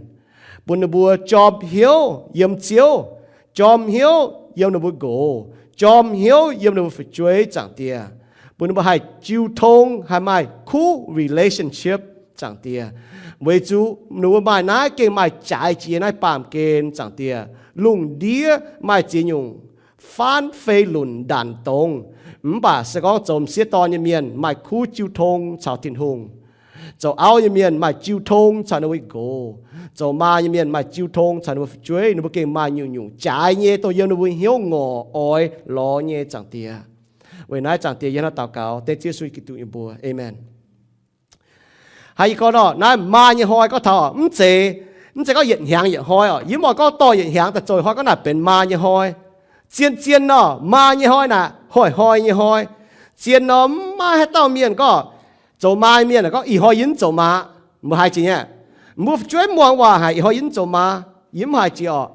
bun ninh mbuo jorm hnyouv yiem Ziouv, jorm hnyouv yiem ninh mbuo nqox, jorm hnyouv yiem ninh mbuo fu'jueiv, Zaangc Diex, bun ninh mbuo haih jiu tong, haih maaih kuv relationship, Zaangc Diex. Weic zuqc ninh mbuo maaih naaiv gengh maaih jaaix jiex naaiv baamh gen, Zaangc Diex. Lungh ndiev maaih ziex nyungc faanv fei lunc ndanc dongz, mv baac se gorngv zoux m'sieqv dorn nyei mienh maaih kuv jiu tong caux Tin-Hungh. Zoux auv nyei mienh maaih jiu tong caux ninh mbuo nqox. Zoux maa nyei mienh maaih jiu tong caux ninh mbuo fu'jueiv, ninh mbuo gengh maaih nyungc-nyungc jaaix nyei, dongh yiem ninh mbuo hnyouv ngorc oix lorz nyei, Zaangc Diex. Weic naaiv, Zaangc Diex, yie hnangv daux gaux dengv Ziouv Yesu Giduc nyei mbuox. Aamen. Haiz yie gorngv nor, naaiv maa nyei hnoi gorngv taux mv zeiz, mv zeiz gorngv yietc hnyangx yietc hnoi oc. Yie mv oix gorngv dorh yietc hnyangx daaih zoux hnoi gorngv naaic benx maa nyei hnoi. Zien-zien nor, maa nyei hnoi naaic hnoi-hnoi nyei hnoi. Zien nor, mv maaih haaix dauh mienh gorngv, zoux maa mienh gorngv, ih hnoi yie mv zoux maa. Mbuo haiz jiex nyei, mbuo fu'jueiv muangx waac haic, ih hnoi yie mv zoux maa. Yie mv haiz jiex oc.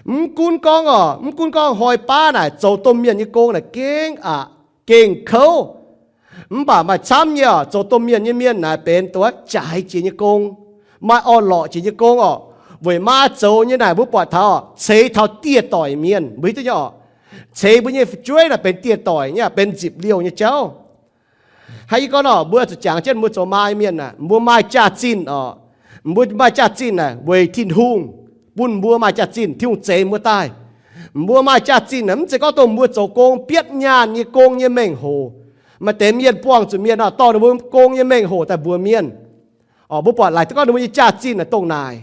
Mv gunv gorngv oc, mv gunv gorngv hnoi baav naaic zoux domh mienh nyei gong naaic gengh aqc, gengh kouv. Mv baac maaih camv nyei oc, zoux domh mienh nyei mienh naaic benx doqc jaaix jiex nyei gong, maaih orn-lorqc jiex nyei gong oc. Weic maa zoux nyei naaic mbuo buatc taux ceix taux dieh doic mienh, mbuo hiuv duqv nyei oc. Ceix mbuo nyei fu'jueiv naaic benx dieh doic nyei, benx nzipc liouh nyei jauv. Haiz yie gorngv nor, mbuo zuqc jangx jienv mbuo zoux maa nyei mienh naaic, mbuo maaih jaax-zinh oc. Mbuo maaih jaax-zinh naaic weic Tin-Hungh bun mbuo maaih jaax-zinh, Tin-Hungh zeix mbuo daaih. Mbuo maaih jaax-zinh naaic mv zeiz gorngv dongh mbuo zoux gong bietv nyaanh nyei gong nyei mengh hoc. Maaih deix mienh buangh zuqc mienh oc, dorh ninh mbuo gong nyei mengh hoc daaih mbuox mienh. Oc, mbuo buatc laaic duqv gorngv ninh mbuo nyei jaax-zinh naaic dongh naaic.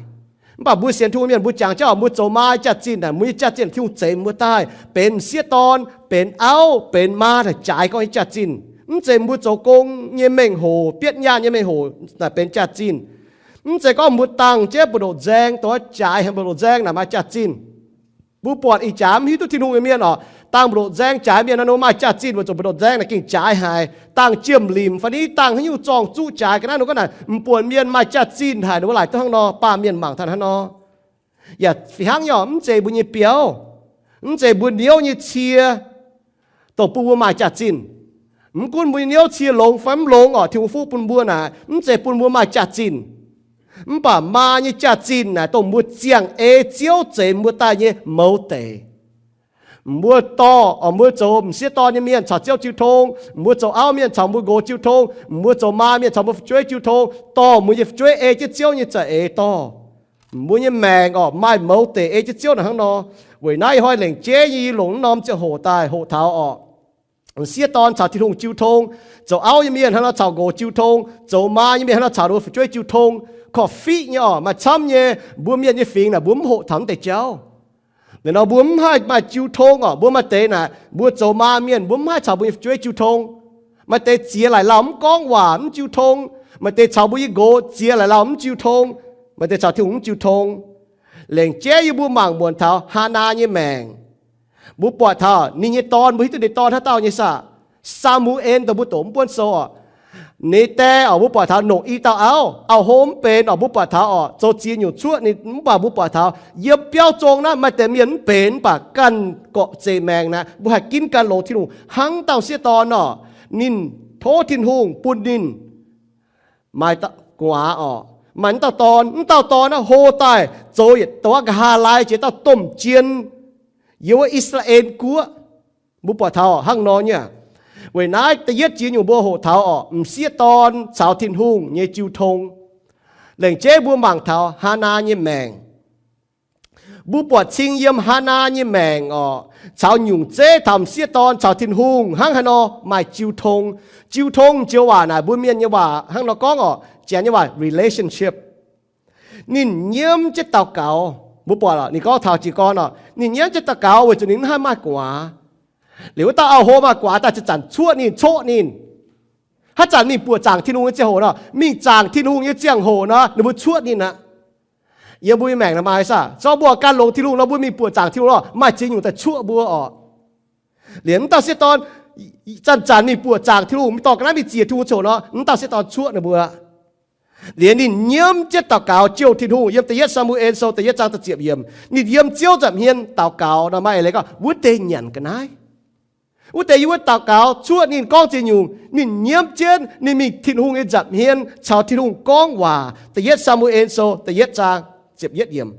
Mv baac mbuo sienx Tin-Hungh mienh mbuo jangx jienv oc, mbuo zoux maa jaax-zinh naaic, mbuo nyei jaax-zinh Tin-Hungh zeix mbuo daaih benx m'sieqv dorn, benx auv, benx maa naaic jaaix gorngv nyei jaax-zinh. Mv zeiz mbuo zoux gong nyei mengh hoc, bietv nyaanh nyei mengh hoc naaic benx jaax-zinh. Mv zeiz gorngv mbuo dangh jienv mbu'ndoqc nzaeng, dongh jaaix haic mbu'ndoqc nzaeng naaic maaih jaax-zinh. Mbuo buatc ih jaax mv hiuv duqv Tin-Hungh nyei mienh oc, dangh mbu'ndoqc nzaeng jaaix mienh naaic ninh mbuo maaih jaax-zinh, weic zuqc mbu'ndoqc nzaeng naaic gengh jaaix haic, dangh jiem-limc fai ni dangh haaix nyungc zorng-zuqv jaaix ga'naaiv, ninh gorngv naaic m'buonc mienh maaih jaax-zinh haic, ninh mbuo laaic duqv hnangv nor, baamh mienh mangc taux hnangv nor. Yaac fih hnangv nyei oc, mv zeiz mbuo nyei biauv, mv zeiz mbuo niouv nyei cie, dongh bun mbuo maaih jaax-zinh. Mv gunv mbuo nyei niouv cie longx fai mv longx oc, Tin-Hungh fuqv bun mbuo naaic, mv zeiz bun mbuo maaih jaax-zinh. Mv baac maa nyei jaax-zinh naaic dongh mbuo ziangh ei Ziouv zeix mbuo daaih nyei mouz deic. Mbuo dorh, oc, mbuo zoux m'sieqv dorn nyei mienh caux Ziouv jiu tong, mbuo zoux auv mienh caux mbuo nqox jiu tong, mbuo zoux maa mienh caux mbuo fu'jueiv jiu tong, dorh mbuo nyei fu'jueiv ei jienv Ziouv nyei za'eix dorh. Mbuo nyei maengc oc, maaih mouz deic ei jienv Ziouv naaic hnangv nor. Weic naaiv ih hnoi lengc jeiv nyei yie longc naaiv norm ziangh hoc daaih hoqc taux oc, m'sieqv dorn caux Tin-Hungh jiu tong, zoux auv nyei mienh hnangv nor caux nqox jiu tong, zoux maa nyei mienh hnangv nor caux ninh mbuo fu'jueiv jiu tong. Korv-fiqv nyei oc, maaih camv nyei, mbuo mienh nyei fingx naaic mbuo mv hoqc taux mv deix jauv. Liuz nor mbuo mv haih maaih jiu tong oc. Mbuo maaih deix naaic, mbuo zoux maa mienh mbuo mv haih caux mbuo nyei fu'jueiv jiu tong. Maaih deix ziex laaic lauh mv gorngv waac mv jiu tong. Maaih deix caux mbuo nyei nqox ziex laaic lauh mv jiu tong. Maaih deix caux Tin-Hungh mv jiu tong. Lengc jeiv yie mbuo mangc muonc taux Haanaa nyei maengc. Mbuo buatc taux ninh nyei dorn, mbuo hiuv duqv ninh dorn haaix dauh nyei saah? Saa^mu^en, dongh mbuo doqc mv buonv sou oc. Ninh die oc, mbuo buatc taux longc i dauh auv, auv-hlo mv benx oc. Mbuo buatc taux oc, zoux ziex nyungc cuoqv ninh, mv baac mbuo buatc taux yiem biauv zong naaiv maaih deix mienh mv benx, mv baac ganh gorqv-zeqc maengc naaic mbuo haih ginv ganh longx Tin-Hungh hnangv dauh m'sieqv dorn oc. Ninh tov Tin-Hungh bun ninh maaih gu'nguaaz oc, maaih mv dauh dorn. Mv dauh dorn naaiv hlo daaih zoux yietc douc nqa'haav laai jiex dauh domh jien yiem wuov I^saa^laa^en Guoqv. Mbuo buatc taux hnangv nor nyei. Weic naaiv da'yietv jiex nyungc mbuo hoqc taux oc, m'sieqv dorn caux Tin-Hungh nyei jiu tong. Lengc jeiv mbuo mangc taux Haanaa nyei maengc. Mbuo buatc cing yiem Haanaa nyei maengc oc, caux nyungc zeiv taux m'sieqv dorn caux Tin-Hungh hnangv haaix nor maaih jiu tong. Jiu tong joux waac naaic mbuo mienh nyei waac hnangv nor gorngv oc, Janx nyei waac relationship. Ninh nyiemv jienv daux gaux, Mbuo buatc lorqc, ninh gorngv taux jiez gorn orqc, ninh nyiemv jienv daux gaux weic zuqc ninh mv haih maaih gu'nguaaz. Liuz wuov dauh auv-hox maaih gu'nguaaz daaih zanc-zanc cuoqv ninh, coqv ninh. Haaix zanc mingh buoqc zaangc Tin-Hungh nyei ziangh hoc nor, mingh zaangc Tin-Hungh nyei ziangh hoc nor, ninh mbuo cuoqv ninh aqv. Yiem mbuo nyei maengc naaic maaih saah? Zorqv mbuo gan longx Tin-Hungh nor, mbuo mingh buoqc zaangc Tin-Hungh nor, maaih ziex nyungc daaih cuoqv mbuo orqc. Liuz m'dauh sieqv dorn zanc-zanc mingh buoqc zaangc Tin-Hungh, mingh dorh ga'naaiv mingh ziec Tin-Hungh nyei ziangh hoc nor, m'dauh sieqv dorn cuoqv ninh mbuo. Liuz ninh nyiemv jienv daux gaux jouh Tin-Hungh. Yiem Da'yietv Saa^mu^en Sou da'yietv zaang da'ziepc yiemc, ninh yiem Ziouv nza'hmien daux gaux nor, maaih eix leiz gorngv wuov deix nyanc ga'naaiv. Wuov deix yiem wuov daux gaux, cuoqv ninh gorngv ziex nyungc, ninh nyiemv jienv ninh mingh Tin-Hungh nyei nza'hmien caux Tin-Hungh gorngv waac. Da'yietv Saa^mu^en Sou da'yietv zaang ziepc yietv yiemc.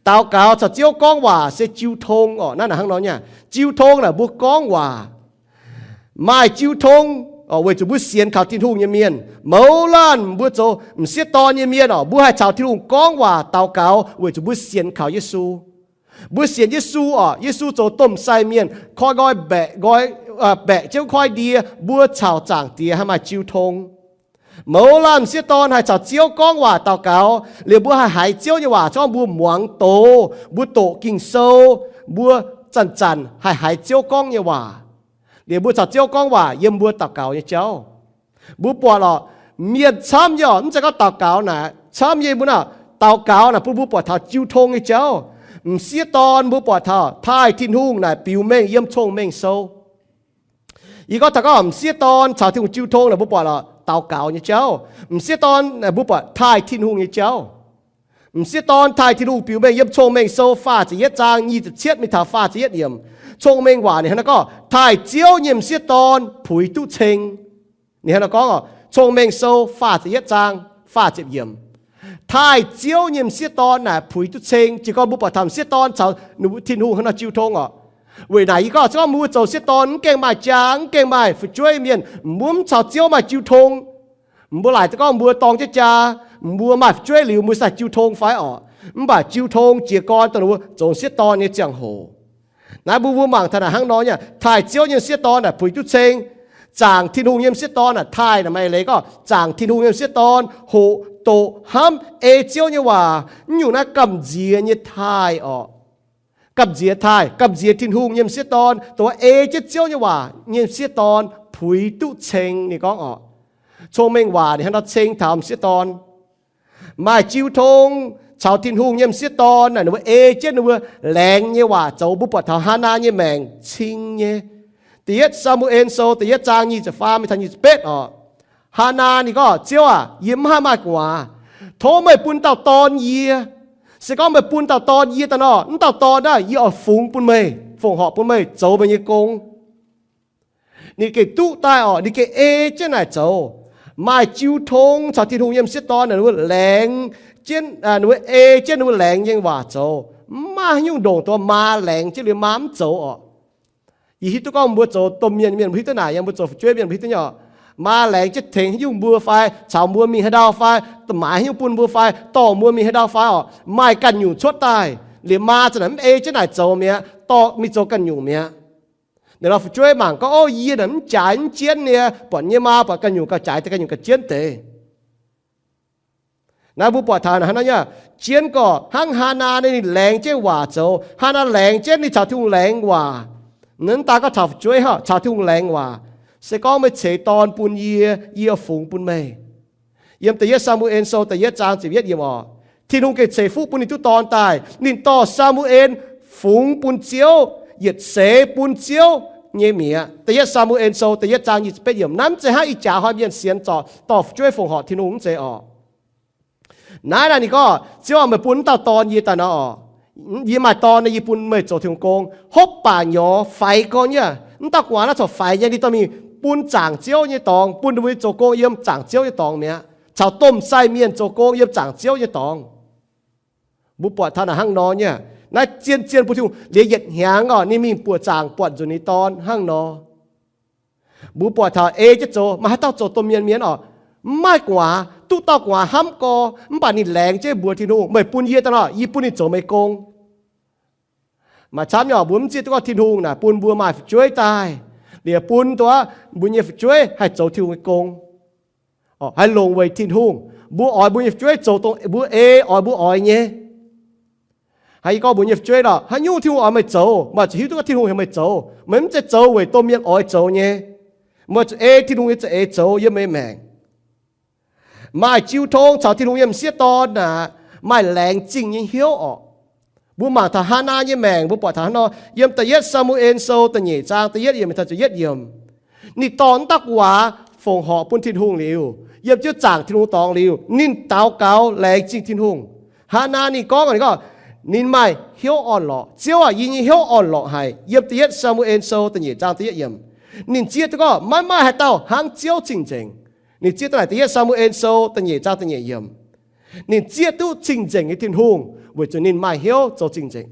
Daux gaux caux Ziouv gorngv waac se jiu tong orqc. Naaiv naaic hnangv nor nyei, jiu tong naaic mbuo gorngv waac. Maaih jiu tong weic zuqc mbuo sienx kaux Tin-Hungh nyei mienh. Mouz laanh mbuo zoux m'sieqv dorn nyei mienh orqc, mbuo haih caux Tin-Hungh gorngv waac daux gaux weic zuqc mbuo sienx kaux Yesu. Mbuo sienx Yesu orqc, Yesu zoux domh sai mienh, koi nqoi mbaeqc, nqoi, mbaeqc jienv koi ndie, mbuo caux Zaangc Diex haih maaih jiu tong. Mouz laanh m'sieqv dorn haih caux Ziouv gorngv waac daux gaux, liuz mbuo haih haiz Ziouv nyei waac, gorngv mbuo muangx doz, mbuo doqc Ging-Sou, mbuo zanc-zanc haih haiz Ziouv gorngv nyei waac. Liuz mbuo caux Ziouv gorngv waac yiem mbuo daux gaux nyei jauv. Mbuo buatc lorqc, mienh camv nyei orqc, mv zeiz gorngv daux gaux naaic camv nyei, mbuo naaic daux gaux naaic bun mbuo buatc taux jiu tong nyei jauv. M'sieqv dorn mbuo buatc taux taaih Tin-Hungh naaic biux mengh yiem Cong-Mengh Sou. Yie gorngv taux gorngv m'sieqv dorn caux Tin-Hungh jiu tong naaic, mbuo buatc lorqc daux gaux nyei jauv. M'sieqv dorn naaic mbuo buatc taaih Tin-Hungh nyei jauv. M'sieqv dorn taaih Tin-Hungh biux mengh yiem Cong-Mengh Sou faah ziepc yietv zaang nyic ziepc cietv mingh taux faah ziepc yietv yiemc. Cong-Mengh Waac ninh hnangv naaiv gorngv, taaih Ziouv nyei m'sieqv dorn puix duqv ceng. Ninh hnangv naaiv gorngv, Cong-Mengh Sou faah ziepc yietv zaang faah ziepc yiemc. Taaih Ziouv nyei m'sieqv dorn naaic puix duqv ceng. Jiez gorn mbuo buatc taux m'sieqv dorn caux Tin-Hungh hnangv nor jiu tong orqc. Weic naaic yie gorngv, se gorngv mbuo zoux sieqv dorn mv gaengh maaih jaa, mv gaengh maaih fu'jueiv mienh, mbuo mv caux Ziouv maaih jiu tong. Mbuo laaic deix gorngv mbuo dorng jienv jaa, mbuo maaih fu'jueiv liuz mbuo sai jiu tong fai orqc? Mv baac jiu tong jiez gorn dongh mbuo zoux sieqv dorn nyei ziangh hoc. Naaiv mbuo mbuo mangc taux naaic hnangv nor nyei, taaih Ziouv nyei m'sieqv dorn naaic puix duqv ceng. Zaangc Tin-Hungh nyei m'sieqv dorn naaic taaih naaic maaih eix leiz gorngv zaangc Tin-Hungh nyei m'sieqv dorn hoqc doqc hnamv ei Ziouv nyei waac. Mv nyungc naaiv gamh nziex nyei taaih orqc. Gamh nziex taaih, gamh nziex Tin-Hungh nyei m'sieqv dorn, dongh ei jienv Ziouv nyei waac nyei m'sieqv dorn puix duqv ceng, ninh gorngv orqc. Cong-Mengh Waac ninh hnangv nor ceng taux m'sieqv dorn. Maaih jiu tong caux Tin-Hungh nyei m'sieqv dorn naaic, ninh mbuo ei jienv ninh mbuo laengz nyei waac zoux. Mbuo buatc taux Haanaa nyei maengc cing nyei. Da'yietv Saa^mu^en Sou da'yietv zaang nyic ziepc faam mingh taux nyic ziepc betv orqc. Haanaa ninh gorngv, Ziouv aac, yie mv haih maaih gu'nguaaz. Tov meih bun dauh dorn yie. Se gorngv meih bun dauh dorn yie daaih nor, mv dauh dorn naaiv yie oix fungx bun meih, fongc horc bun meih zoux meih nyei gong. Ninh gengh duqv daaih orqc, ninh gengh ei jienv naaic zoux. Maaih jiu tong caux Tin-Hungh nyei m'sieqv dorn naaic, ninh mbuo laengz jienv, ninh mbuo ei jienv ninh mbuo laengz nyei waac zoux. Mv maaih haaix nyungc ndongc dongh maa laengz jienv liuz maa mv zoux orqc. Yie hiuv duqv gorngv mbuo zoux domh mienh mienh mbuo hiuv duqv naaic, yiem mbuo zoux fu'jueiv mienh mbuo hiuv duqv nyei orqc. Maa laengz jienv tengx haaix nyungc mbuo fai caux mbuo mingh haaix ndau fai, maaiz haaix nyungc bun mbuo fai, dorh mbuo mingh haaix ndau fai orqc, maaih ganh nyungc cuotv daaih. Liuz maa za'naaic mv ei jienv naaic zoux mi'aqv, dorh mingh zoux ganh nyungc mi'aqv. Ninh lorz fu'jueiv mangc gorngv, Ov, yie naaic mv jaaix mv jienv nyei, buatc nyei maa buatc ganh nyungc gauh jaaix deix, ganh nyungc gauh jienv deix. Naaiv mbuo buatc taux hnangv naaiv nyei, jienv gorqv hnangv Haanaa ninh laengz jienv waac zoux. Haanaa laengz jienv ninh caux Tin-Hungh laengz waac. Mv daan gorngv caux fu'jueiv, caux Tin-Hungh laengz waac. Se gorngv meih ceix dorn bun yie, yie fungx bun meih. Yiem Da'yietv Saa^mu^en Sou da'yietv zaang ziepc yietv yiemc orqc, Tin-Hungh gengh ceix fuqv bun ninh duqv dorn daaih. Ninh dorh Saa^mu^en fungx bun Ziouv, yietc seix bun Ziouv nyei mi'aqv. Da'yietv Saa^mu^en Sou da'yietv zaang nyic ziepc betv yiemc. Naaiv mv zeiz hnangv ih jaax hnoi mienh sienx zorc dorh fu'jueiv fongc horc Tin-Hungh, mv zeiz orqc. Naaiv naaic ninh gorngv, Ziouv aac, meih bun mv dauh dorn yie daaih nor orqc, yie maaih dorn nor yie bun meih zoux Tin-Hungh gong. Hopv baac nyorx faix gorn nyei. Mv dauh gu'nguaaz naaiv corc faix nyei, ninh dorh mingh bun zaangc Ziouv nyei dorngx, bun ninh mbuo zoux gong yiem zaangc Ziouv nyei dorngx mi'aqv, caux domh sai mienh zoux gong yiem zaangc Ziouv nyei dorngx. Mbuo buatc taux naaic hnangv nor nyei. Naaiv zien-zien bun Tin-Hungh liuz yietc hnyangx orqc, ninh mingh buoqc zaangc buatc nzunc ninh dorn hnangv nor. Mbuo buatc taux ei jienv zoux, maaih haaix dauh zoux domh mienh mienh orqc, mv maaih gu'nguaaz, duqv dauh gu'nguaaz hnamv gorx, mv baac ninh laengz jienv mbuox Tin-Hungh, meih bun yie daaih nor, yie bun ninh zoux meih gong. Maaih camv nyei orqc, mbuo mv zieqv duqv gorngv Tin-Hungh naaic bun mbuo maaih fu'jueiv daaih, liuz bun dongh mbuo nyei fu'jueiv haih zoux Tin-Hungh nyei gong, haih longc weic Tin-Hungh. Mbuo oix mbuo nyei fu'jueiv zoux dongh mbuo ei oix mbuo oix nyei. Hnangv yie gorngv mbuox nyei fu'jueiv nor, haaix nyungc Tin-Hungh oix meih zoux, meih zuqc hiuv duqv gorngv Tin-Hungh heuc meih zoux. Meih mv zeiz zoux weic domh mienh oix zoux nyei. Meih zuqc ei Tin-Hungh nyei za'eix zoux yiem meih nyei maengc. Maaih jiu tong caux Tin-Hungh nyei m'sieqv dorn naaic, maaih laengz zingh nyei hnyouv orqc. Mbuo mangc taux Haanaa nyei maengc, mbuo buatc taux hnangv nor, yiem Da'yietv Saa^mu^en Sou da'nyeic zaang da'yietv yiemc taux ziepc yietv yiemc. Ninh dorh wuov dauh gu'nguaaz fongc horc bun Tin-Hungh liuz, yiem jienv zaangc Tin-Hungh dorngx liuz, ninh daux gaux laengz zingh Tin-Hungh. Haanaa ninh gorngv, ninh gorngv, ninh maaih hnyouv orn-lorqc. Ziouv aac, yie nyei hnyouv orn-lorqc haic. Yiem Da'yietv Saa^mu^en Sou da'nyeic zaang da'yietv yiemc, ninh zieqv duqv gorngv maiv maaih haaix dauh hnangv Ziouv cing-nzengc. Ninh zieqv duqv naaic Da'yietv Saa^mu^en Sou da'nyeic zaang da'nyeic yiemc. Ninh zieqv duqv cing-nzengc nyei Tin-Hungh weic zuqc ninh maaih hnyouv zoux cing-nzengc.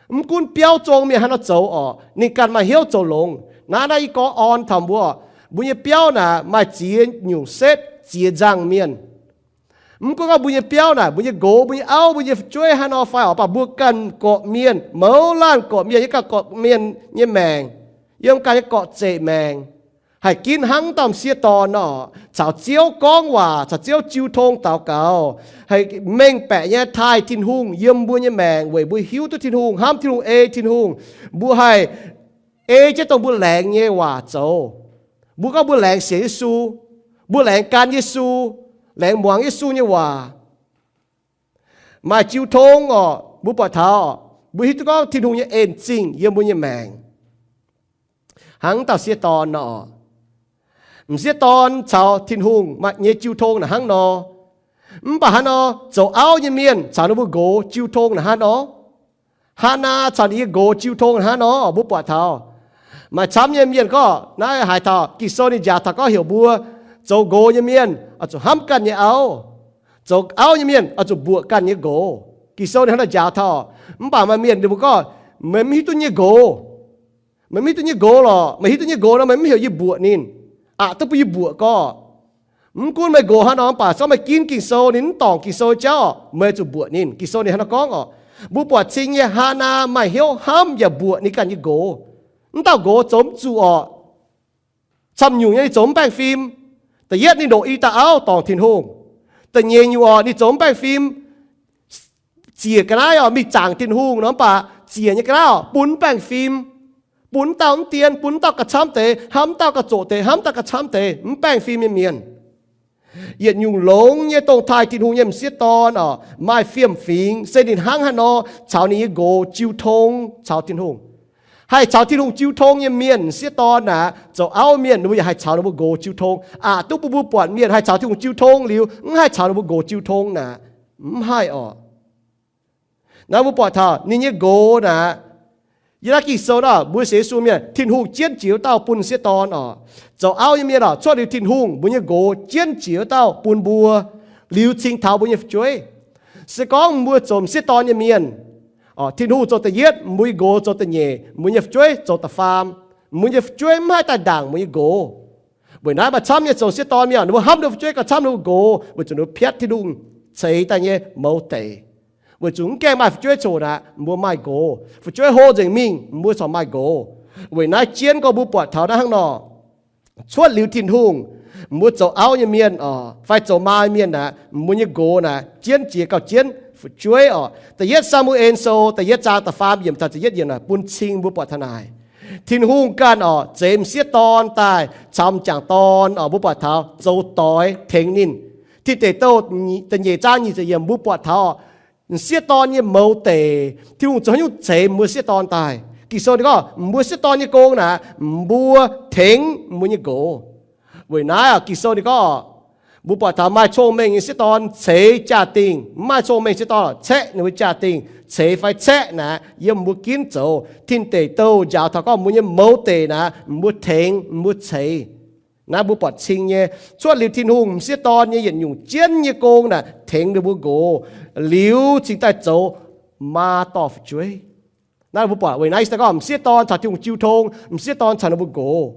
Mv gunv biauv zong mienh haaix nor zoux orqc, ninh ganh maaih hnyouv zoux longx. Naaiv naaiv yie gorngv orn taux mbuo, mbuo nyei biauv naaic maaih ziex nyungc setv ziex nzangc mienh. Mv gunv gorngv mbuo nyei biauv naaic, mbuo nyei nqox, mbuo nyei auv, mbuo nyei fu'jueiv haaix nor fai orqc, mv baac mbuo ganh gorqv-mienh, mouz laanh gorqv-mienh, yiem ganh gorqv-mienh nyei maengc, yiem ganh nyei gorqv-zeqc maengc, haih ginv hnangv dauh m'sieqv dorn nor, caux Ziouv gorngv waac, caux Ziouv jiu tong daux gaux, haih mengh baeqc nyei taaih Tin-Hungh yiem mbuo nyei maengc weic mbuo hiuv duqv Tin-Hungh, hnamv Tin-Hungh, ei Tin-Hungh. Mbuo haih ei jienv dongh mbuo laengz nyei waac zoux. Mbuo gorngv mbuo laengz sienx Yesu, mbuo laengz gan Yesu, laengz muangx Yesu nyei waac. Maaih jiu tong orqc, mbuo buatc taux, mbuo hiuv duqv gorngv Tin-Hungh nyei en zingh yiem mbuo nyei maengc. Hnangv dauh sieqv dorn nor, m'sieqv dorn caux Tin-Hungh nyei jiu tong naaic hnangv nor. Mv baac hnangv nor, zoux auv nyei mienh caux ninh mbuo nqox jiu tong naaic hnangv nor. Haanaa caux ninh nyei nqox jiu tong naaic hnangv nor, mbuo buatc taux. Maaih camv nyei mienh gorngv naaiv haiz taux Ging-Sou ninh njaaux taux gorngv heuc mbuo zoux nqox nyei mienh oix zuqc hnamv ganh nyei auv, zoux auv nyei mienh oix zuqc mbuoqc ganh nyei nqox. Ging-Sou ninh hnangv naaiv njaaux taux. Mv baac maaih mienh ninh mbuo gorngv, meih mv hiuv duqv nyei nqox. Meih mv hiuv duqv nyei nqox lorqc. Meih hiuv duqv nyei nqox nor, meih mv heuc yie mbuoqc ninh. Aqc duqv bun yie mbuoqc gorqv. Mv gunv meih nqox hnangv nor, mv baac se gorngv meih ginv Ging-Sou, ninh mv dorngc Ging-Sou jauv, meih zuqc mbuoqc ninh. Ging-Sou ninh hnangv nor gorngv orqc. Mbuo buatc cing nyei Haanaa maaih hnyouv hnamv yaac mbuoqc ninh ganh nyei nqox. Mv dauh nqox zoux mv zuqc orqc. Camv nyungc nyei ninh zoux mv baengh fim. Da'yietv ninh ndoqc i dauh auv dorngc Tin-Hungh. Da'nyeic nyungc orqc, ninh zoux mv baengh fim, ziec ga'naaiv orqc, mingh zaangc Tin-Hungh nor, mv baac ziec nyei ga'naaiv orqc, bun mv baengh fim, bun dauh mv dien, bun dauh ga'camv deix, hnamv dauh ga'zoqc deix, hnamv dauh ga'camv deix, mv baengh fim nyei mienh. Yietc nyungc longx nyei dongh taaih Tin-Hungh nyei m'sieqv dorn orqc, maaih fiem-fingx se ninh hnangv haaix nor caux ninh nyei nqox jiu tong caux Tin-Hungh. Haih caux Tin-Hungh jiu tong nyei mienh m'sieqv dorn naaic, zoux auv mienh ninh mbuo yaac haih caux ninh mbuo nqox jiu tong. Aqc duqv bun mbuo buatc mienh haih caux Tin-Hungh jiu tong liuz, mv haih caux ninh mbuo nqox jiu tong naaic, mv haih orqc. Naaiv mbuo buatc taux ninh nyei nqox naaic, yiem naaiv Ging-Sou nor, mbuo sienx Yesu mienh, Tin-Hungh jienv jiex wuov dauh bun m'sieqv dorn orqc. Zoux auv nyei mienh orqc, cuotv liuz Tin-Hungh, mbuo nyei nqox jienv jiex wuov dauh bun mbuo, liuz cingx taux mbuo nyei fu'jueiv. Se gorngv mbuo zoux m'sieqv dorn nyei mienh, Tin-Hungh zoux da'yietv, mbuo nyei nqox zoux da'nyeic, mbuo nyei fu'jueiv zoux da'faam, mbuo nyei fu'jueiv mv haih daaih ndaangc mbuo nyei nqox. Weic naaiv maaih camv nyei zoux m'sieqv dorn mienh, ninh mbuo hnamv ninh mbuo fu'jueiv gauh camv ninh mbuo nqox, weic zuqc ninh mbuo piatv Tin-Hungh ceix daaih nyei mouz deic. Weic zuqc mv gaengh maaih fu'jueiv coc naaic, mbuo maaih nqox. Fu'jueiv hlo nzengc mingh, mbuo corc maaih nqox. Weic naaiv jienv gorngv mbuo buatc taux naaiv hnangv nor, cuotv liuz Tin-Hungh, mbuo zoux auv nyei mienh orqc, fai zoux maa mienh naaic, mbuo nyei nqox naaic jienv jiex gauh jienv fu'jueiv orqc. Da'yietv Saa^mu^en Sou da'yietv zaang da'faam yiemc taux da'yietv yiemc naaic bun cing mbuo buatc taux naaic. Tin-Hungh ganh orqc, zeix m'sieqv dorn daaih caux m'jangc dorn orqc, mbuo buatc taux zoux doix tengx ninh. Tin Deic Douh da'nyeic zaang nyic ziepc yiemc mbuo buatc taux m'sieqv dorn nyei mouz deic, Tin-Hungh zoux haaix nyungc ceix mbuo sieqv dorn daaih. Ging-Sou ninh gorngv mbuo sieqv dorn nyei gong naaic, mbuo tengx mbuo nyei nqox. Weic naaiv orqc, Ging-Sou ninh gorngv, mbuo buatc taux maaih cong-mengh nyei sieqv dorn ceix jaa-dingh, mv maaih cong-mengh sieqv dorn caeqv ninh mbuo jaa-dingh, ceix fai caeqv naaic yiem mbuo ginv zoux. Tin Deic Douh njaaux taux gorngv mbuo nyei mouz deic naaic, mbuo tengx, mbuo ceix. Naaiv mbuo buatc cing nyei, cuotv liuz Tin-Hungh m'sieqv dorn nyei yietc nyungc jienv nyei gong naaic tengx ninh mbuo nqox, liuz cingx daaih zoux maa dorh fu'jueiv. Naaiv mbuo buatc weic naaiv se gorngv m'sieqv dorn caux Tin-Hungh jiu tong, m'sieqv dorn caux ninh mbuo nqox.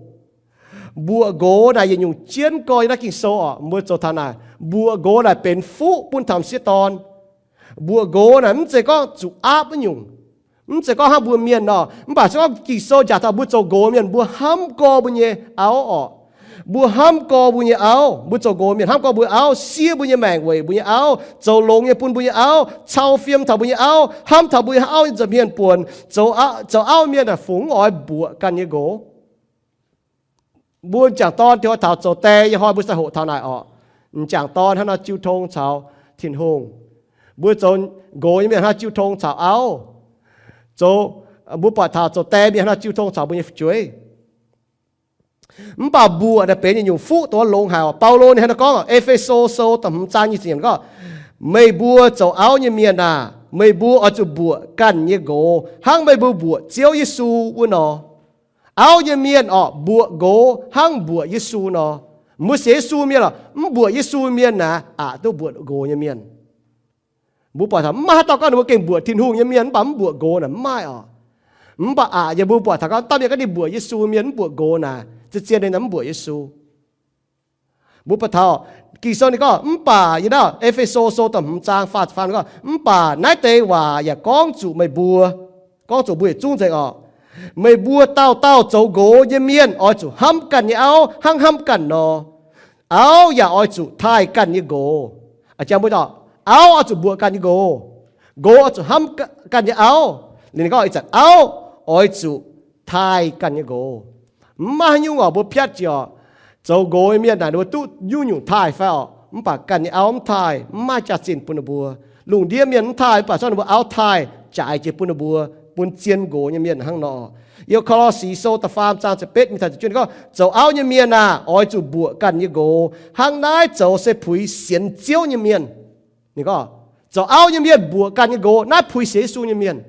Mbuoqc nqox naaic yietc nyungc jienv gorx yiem naaiv Ging-Sou orqc, mbuo zoux taux naaic. Mbuoqc nqox naaic benx fuqv bun taux m'sieqv dorn. Mbuoqc nqox naaic mv zeiz gorngv zuqc aapv wuov nyungc. Mv zeiz gorngv hnangv mbuo mienh nor, mv baac se gorngv Ging-Sou njaaux taux mbuo zoux nqox mienh, mbuo hnamv gorx mbuo nyei auv orqc. Mbuo hnamv gorx mbuo nyei auv, mbuo zoux nqox mienh hnamv gorx mbuo auv, siev mbuo nyei maengc weic mbuo nyei auv, zoux longx nyei bun mbuo nyei auv, cau fiem taux mbuo nyei auv, hnamv taux mbuo nyei auv nyei nza'hmien buonc, zoux auv mienh aah, fungc mv oix mbuoqc ganh nyei nqox. Mbuo m'jangc dorn taux zoux die nyei hnoi mbuo sai hoqc taux naaic orqc. M'jangc dorn hnangv nor jiu tong caux Tin-Hungh. Mbuo zoux nqox nyei mienh hnangv jiu tong caux auv. Zoux, mbuo buatc taux zoux die mienh hnangv nor jiu tong caux mbuo nyei fu'jueiv. Mv baac mbuoqc naaic benx yietc nyungc fuqv dongh longx haic. Baulo ninh hnangv nor gorngv, E^fe^so Sou da'hmz zaang nyic ziepc yiemc gorngv, meih mbuo zoux auv nyei mienh aah, meih mbuo oix zuqc mbuoqc ganh nyei nqox hnangv meih mbuo mbuoqc Ziouv Yesu wuov nor. Auv nyei mienh orqc, mbuoqc nqox hnangv mbuoqc Yesu nor. Mbuo sienx Yesu mienh orqc, mv mbuoqc Yesu mienh naaic aqc duqv mbuoqc nqox nyei mienh. Mbuo buatc taux mv maaih haaix dauh gorngv ninh mbuo gengh mbuoqc Tin-Hungh nyei mienh mv baac mv mbuoqc nqox naaic mv maaih orqc. Mv baac aqc nyei mbuo buatc taux gorngv dauh mienh gorngv ninh mbuoqc Yesu mienh mv mbuoqc nqox naaic, zien zien ninh mv mbuoqc Yesu. Mbuo buatc taux Ging-Sou ninh gorngv, mv baac yiem naaiv E^fe^so Sou da'hmz zaang faah ziepc faam gorngv, mv baac naaiv deix waac yaac gorngv zuqc meih mbuo, gorngv zuqc mbuo yietc zungv nzengc orqc. Meih mbuo dauh dauh zoux nqox nyei mienh oix zuqc hnamv ganh nyei auv hnangv hnamv ganh nor. Auv yaac oix zuqc taaih ganh nyei nqox. Auv oix zuqc mbuoqc ganh nyei nqox. Nqox oix zuqc hnamv ganh nyei auv. Liuz ninh gorngv ih zanc auv oix zuqc taaih ganh nyei nqox. Mv maaih haaix nyungc orqc, mbuo piatv jiex orqc, zoux nqox nyei mienh naaic ninh mbuo duqv nyungc-nyungc taaih fai orqc, mv baac ganh nyei auv mv taaih, mv maaih jaax-zinh bun ninh mbuo. Lungh ndiev mienh mv taaih, mv baac zorqv ninh mbuo auv taaih, jaaix jiex bun ninh mbuo, bun zien nqox nyei mienh hnangv nor. Yiem Ko^lo^si Sou da'faam zaang ziepc betv mingh taux ziepc juov ninh gorngv, zoux auv nyei mienh aah, oix zuqc mbuoqc ganh nyei nqox. Hnangv naaiv zoux se puix sienx Ziouv nyei mienh. Ninh gorngv, zoux auv nyei mienh mbuoqc ganh nyei nqox, naaiv puix sienx Yesu nyei mienh.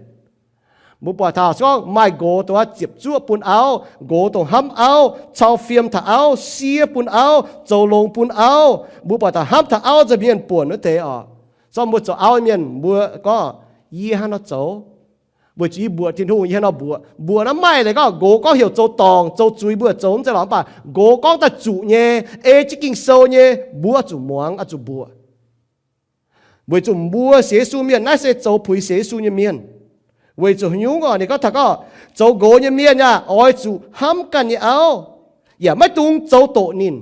Mbuo buatc taux se gorngv maaih nqox dongh ziepc zuoqv bun auv, nqox dongh hnamv auv, cau fiem taux auv, siev bun auv, zoux longx bun auv. Mbuo buatc taux hnamv taux auv nza'hmien buonc wuov deix orqc. Zorqv mbuo zoux auv nyei mienh mbuo gorngv, yie hnangv nor zoux weic zuqc yie mbuoqc Tin-Hungh, yie hnangv nor mbuoqc. Mbuoqc naaiv mv maaih leiz gorngv nqox gorngv heuc zoux dorngc zoux zuiz mbuo zoux, mv zeiz lorqc, mv baac nqox gorngv daaih zuqc nyei, ei jienv Ging-Sou nyei, mbuo zuqc muangx, oix zuqc mbuoqc. Weic zuqc mbuo sienx Yesu mienh naaiv se zoux puix sienx Yesu nyei mienh. Weic zuqc haaix nyungc orqc? Ninh gorngv taux gorngv zoux nqox nyei mienh aah, oix zuqc hnamv ganh nyei auv, yaac maiv dungx zoux doqc ninh.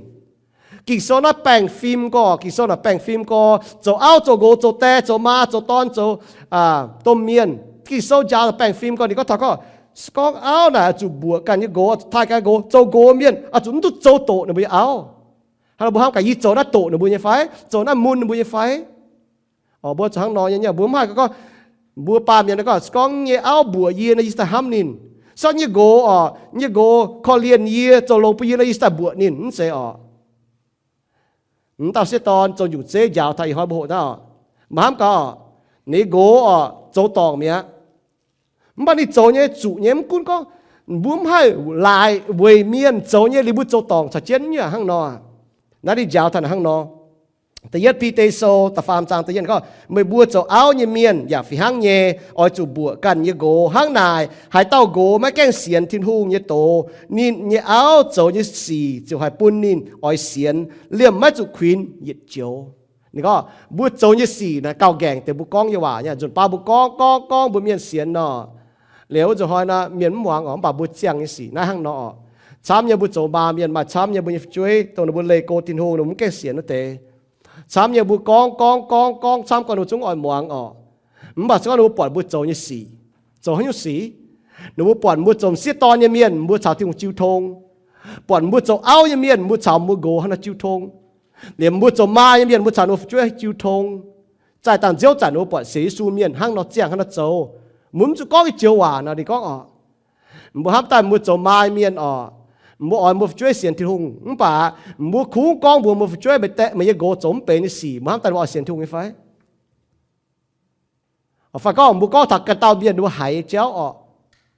Ging-Sou naaiv baengh fim gorx, Ging-Sou naaic baengh fim gorx, zoux auv zoux nqox zoux die zoux maa zoux dorn zoux domh mienh, Ging-Sou njaaux baengh fim gorx. Ninh gorngv taux gorngv, se gorngv auv naaic oix zuqc mbuoqc ganh nyei nqox, oix zuqc taaih ganh nyei nqox, zoux nqox mienh oix zuqc mv duqv zoux doqc ninh mbuo nyei auv. Hnangv nor mbuo hnamv gaax, yie zoux naaiv doqc ninh mbuo nyei fai? Zoux naaiv mun ninh mbuo nyei fai? Orqc, mbuo zuqc hnangv nor nyei. Mbuo mv haih gorngv, mbuo baamh mienh gorngv, se gorngv nyei auv mbuoqc yie nor, yie cingx daaih hnamv ninh. Se gorngv nyei nqox orqc, nyei nqox korv-lienh yie, zoux longx bun yie nor, yie cingx daaih mbuoqc ninh, mv zeiz orqc. M'dauh sieqv dorn zoux nyungc zeiv njaaux taux ih hnoi mbuo hoqc naaiv orqc, mbuo hnamv gaax orqc, ninh nqox orqc zoux dorngc mi'aqv. Mv baac ninh zoux nyei zuqc nyei, mv gunv gorngv mbuo mv haih laaix weic mienh zoux nyei, liuz mbuo zoux dorngc caux jienv nyei hnangv nor. Naaiv ninh njaaux taux hnangv nor. Da'yietv Bide Sou da'faam zaang da'yietv gorngv, meih mbuo zoux auv nyei mienh yaac fih hnangv nyei, oix zuqc mbuoqc ganh nyei nqox. Hnangv naaic, haaix dauh nqox maiv gaengh sienx Tin-Hungh nyei doz, ninh nyei auv zoux nyei sic ziouc haih bun ninh oix sienx, liemh maiv zuqc kuinx yietc joux. Ninh gorngv mbuo zoux nyei sic naaic gauh nqaengc deix mbuo gorngv nyei waac nyei. Nzunc baav mbuo gorngv gorngv gorngv mbuo mienh sienx nor, liuz wuov nzunc hnoi nor mienh mv muangx orqc. Mv baac mbuo ziangh nyei sic naaiv hnangv nor orqc. Camv nyei mbuo zoux maa mienh, maaih camv nyei mbuo nyei fu'jueiv dongh ninh mbuo leih go Tin-Hungh, ninh mbuo mv gaengh sienx wuov deix. Camv nyei mbuo gorngv gorngv gorngv gorngv camv gorngv ninh mbuo zungv oix muangx orqc. Mv baac se gorngv ninh mbuo buatc mbuo zoux nyei sic, zoux haaix nyungc sic, ninh mbuo buatc mbuo zoux m'sieqv dorn nyei mienh, mbuo caux Tin-Hungh jiu tong. Buatc mbuo zoux auv nyei mienh, mbuo caux mbuo nqox hnangv nor jiu tong. Liemh mbuo zoux maa nyei mienh, mbuo caux ninh mbuo fu'jueiv jiu tong. Zaih dangh nziouv zanc ninh mbuo buatc sienx Yesu mienh hnangv nor ziangh hnangv nor zoux, mbuo mv zuqc gorngv ih joux waac nor. Ninh gorngv orqc, mbuo hnamv daaih mbuo zoux maa nyei mienh orqc, mbuo oix mbuo fu'jueiv sienx Tin-Hungh, mv baac mbuo kungx gorngv mbuox mbuo fu'jueiv, meih nyei nqox zoux mv benx nyei sic, mbuo hnamv daaih mbuo oix sienx Tin-Hungh nyei fai? Fai gorngv mbuo gorngv taux ganh dauh mienh ninh mbuo haiz nyei jauv orqc,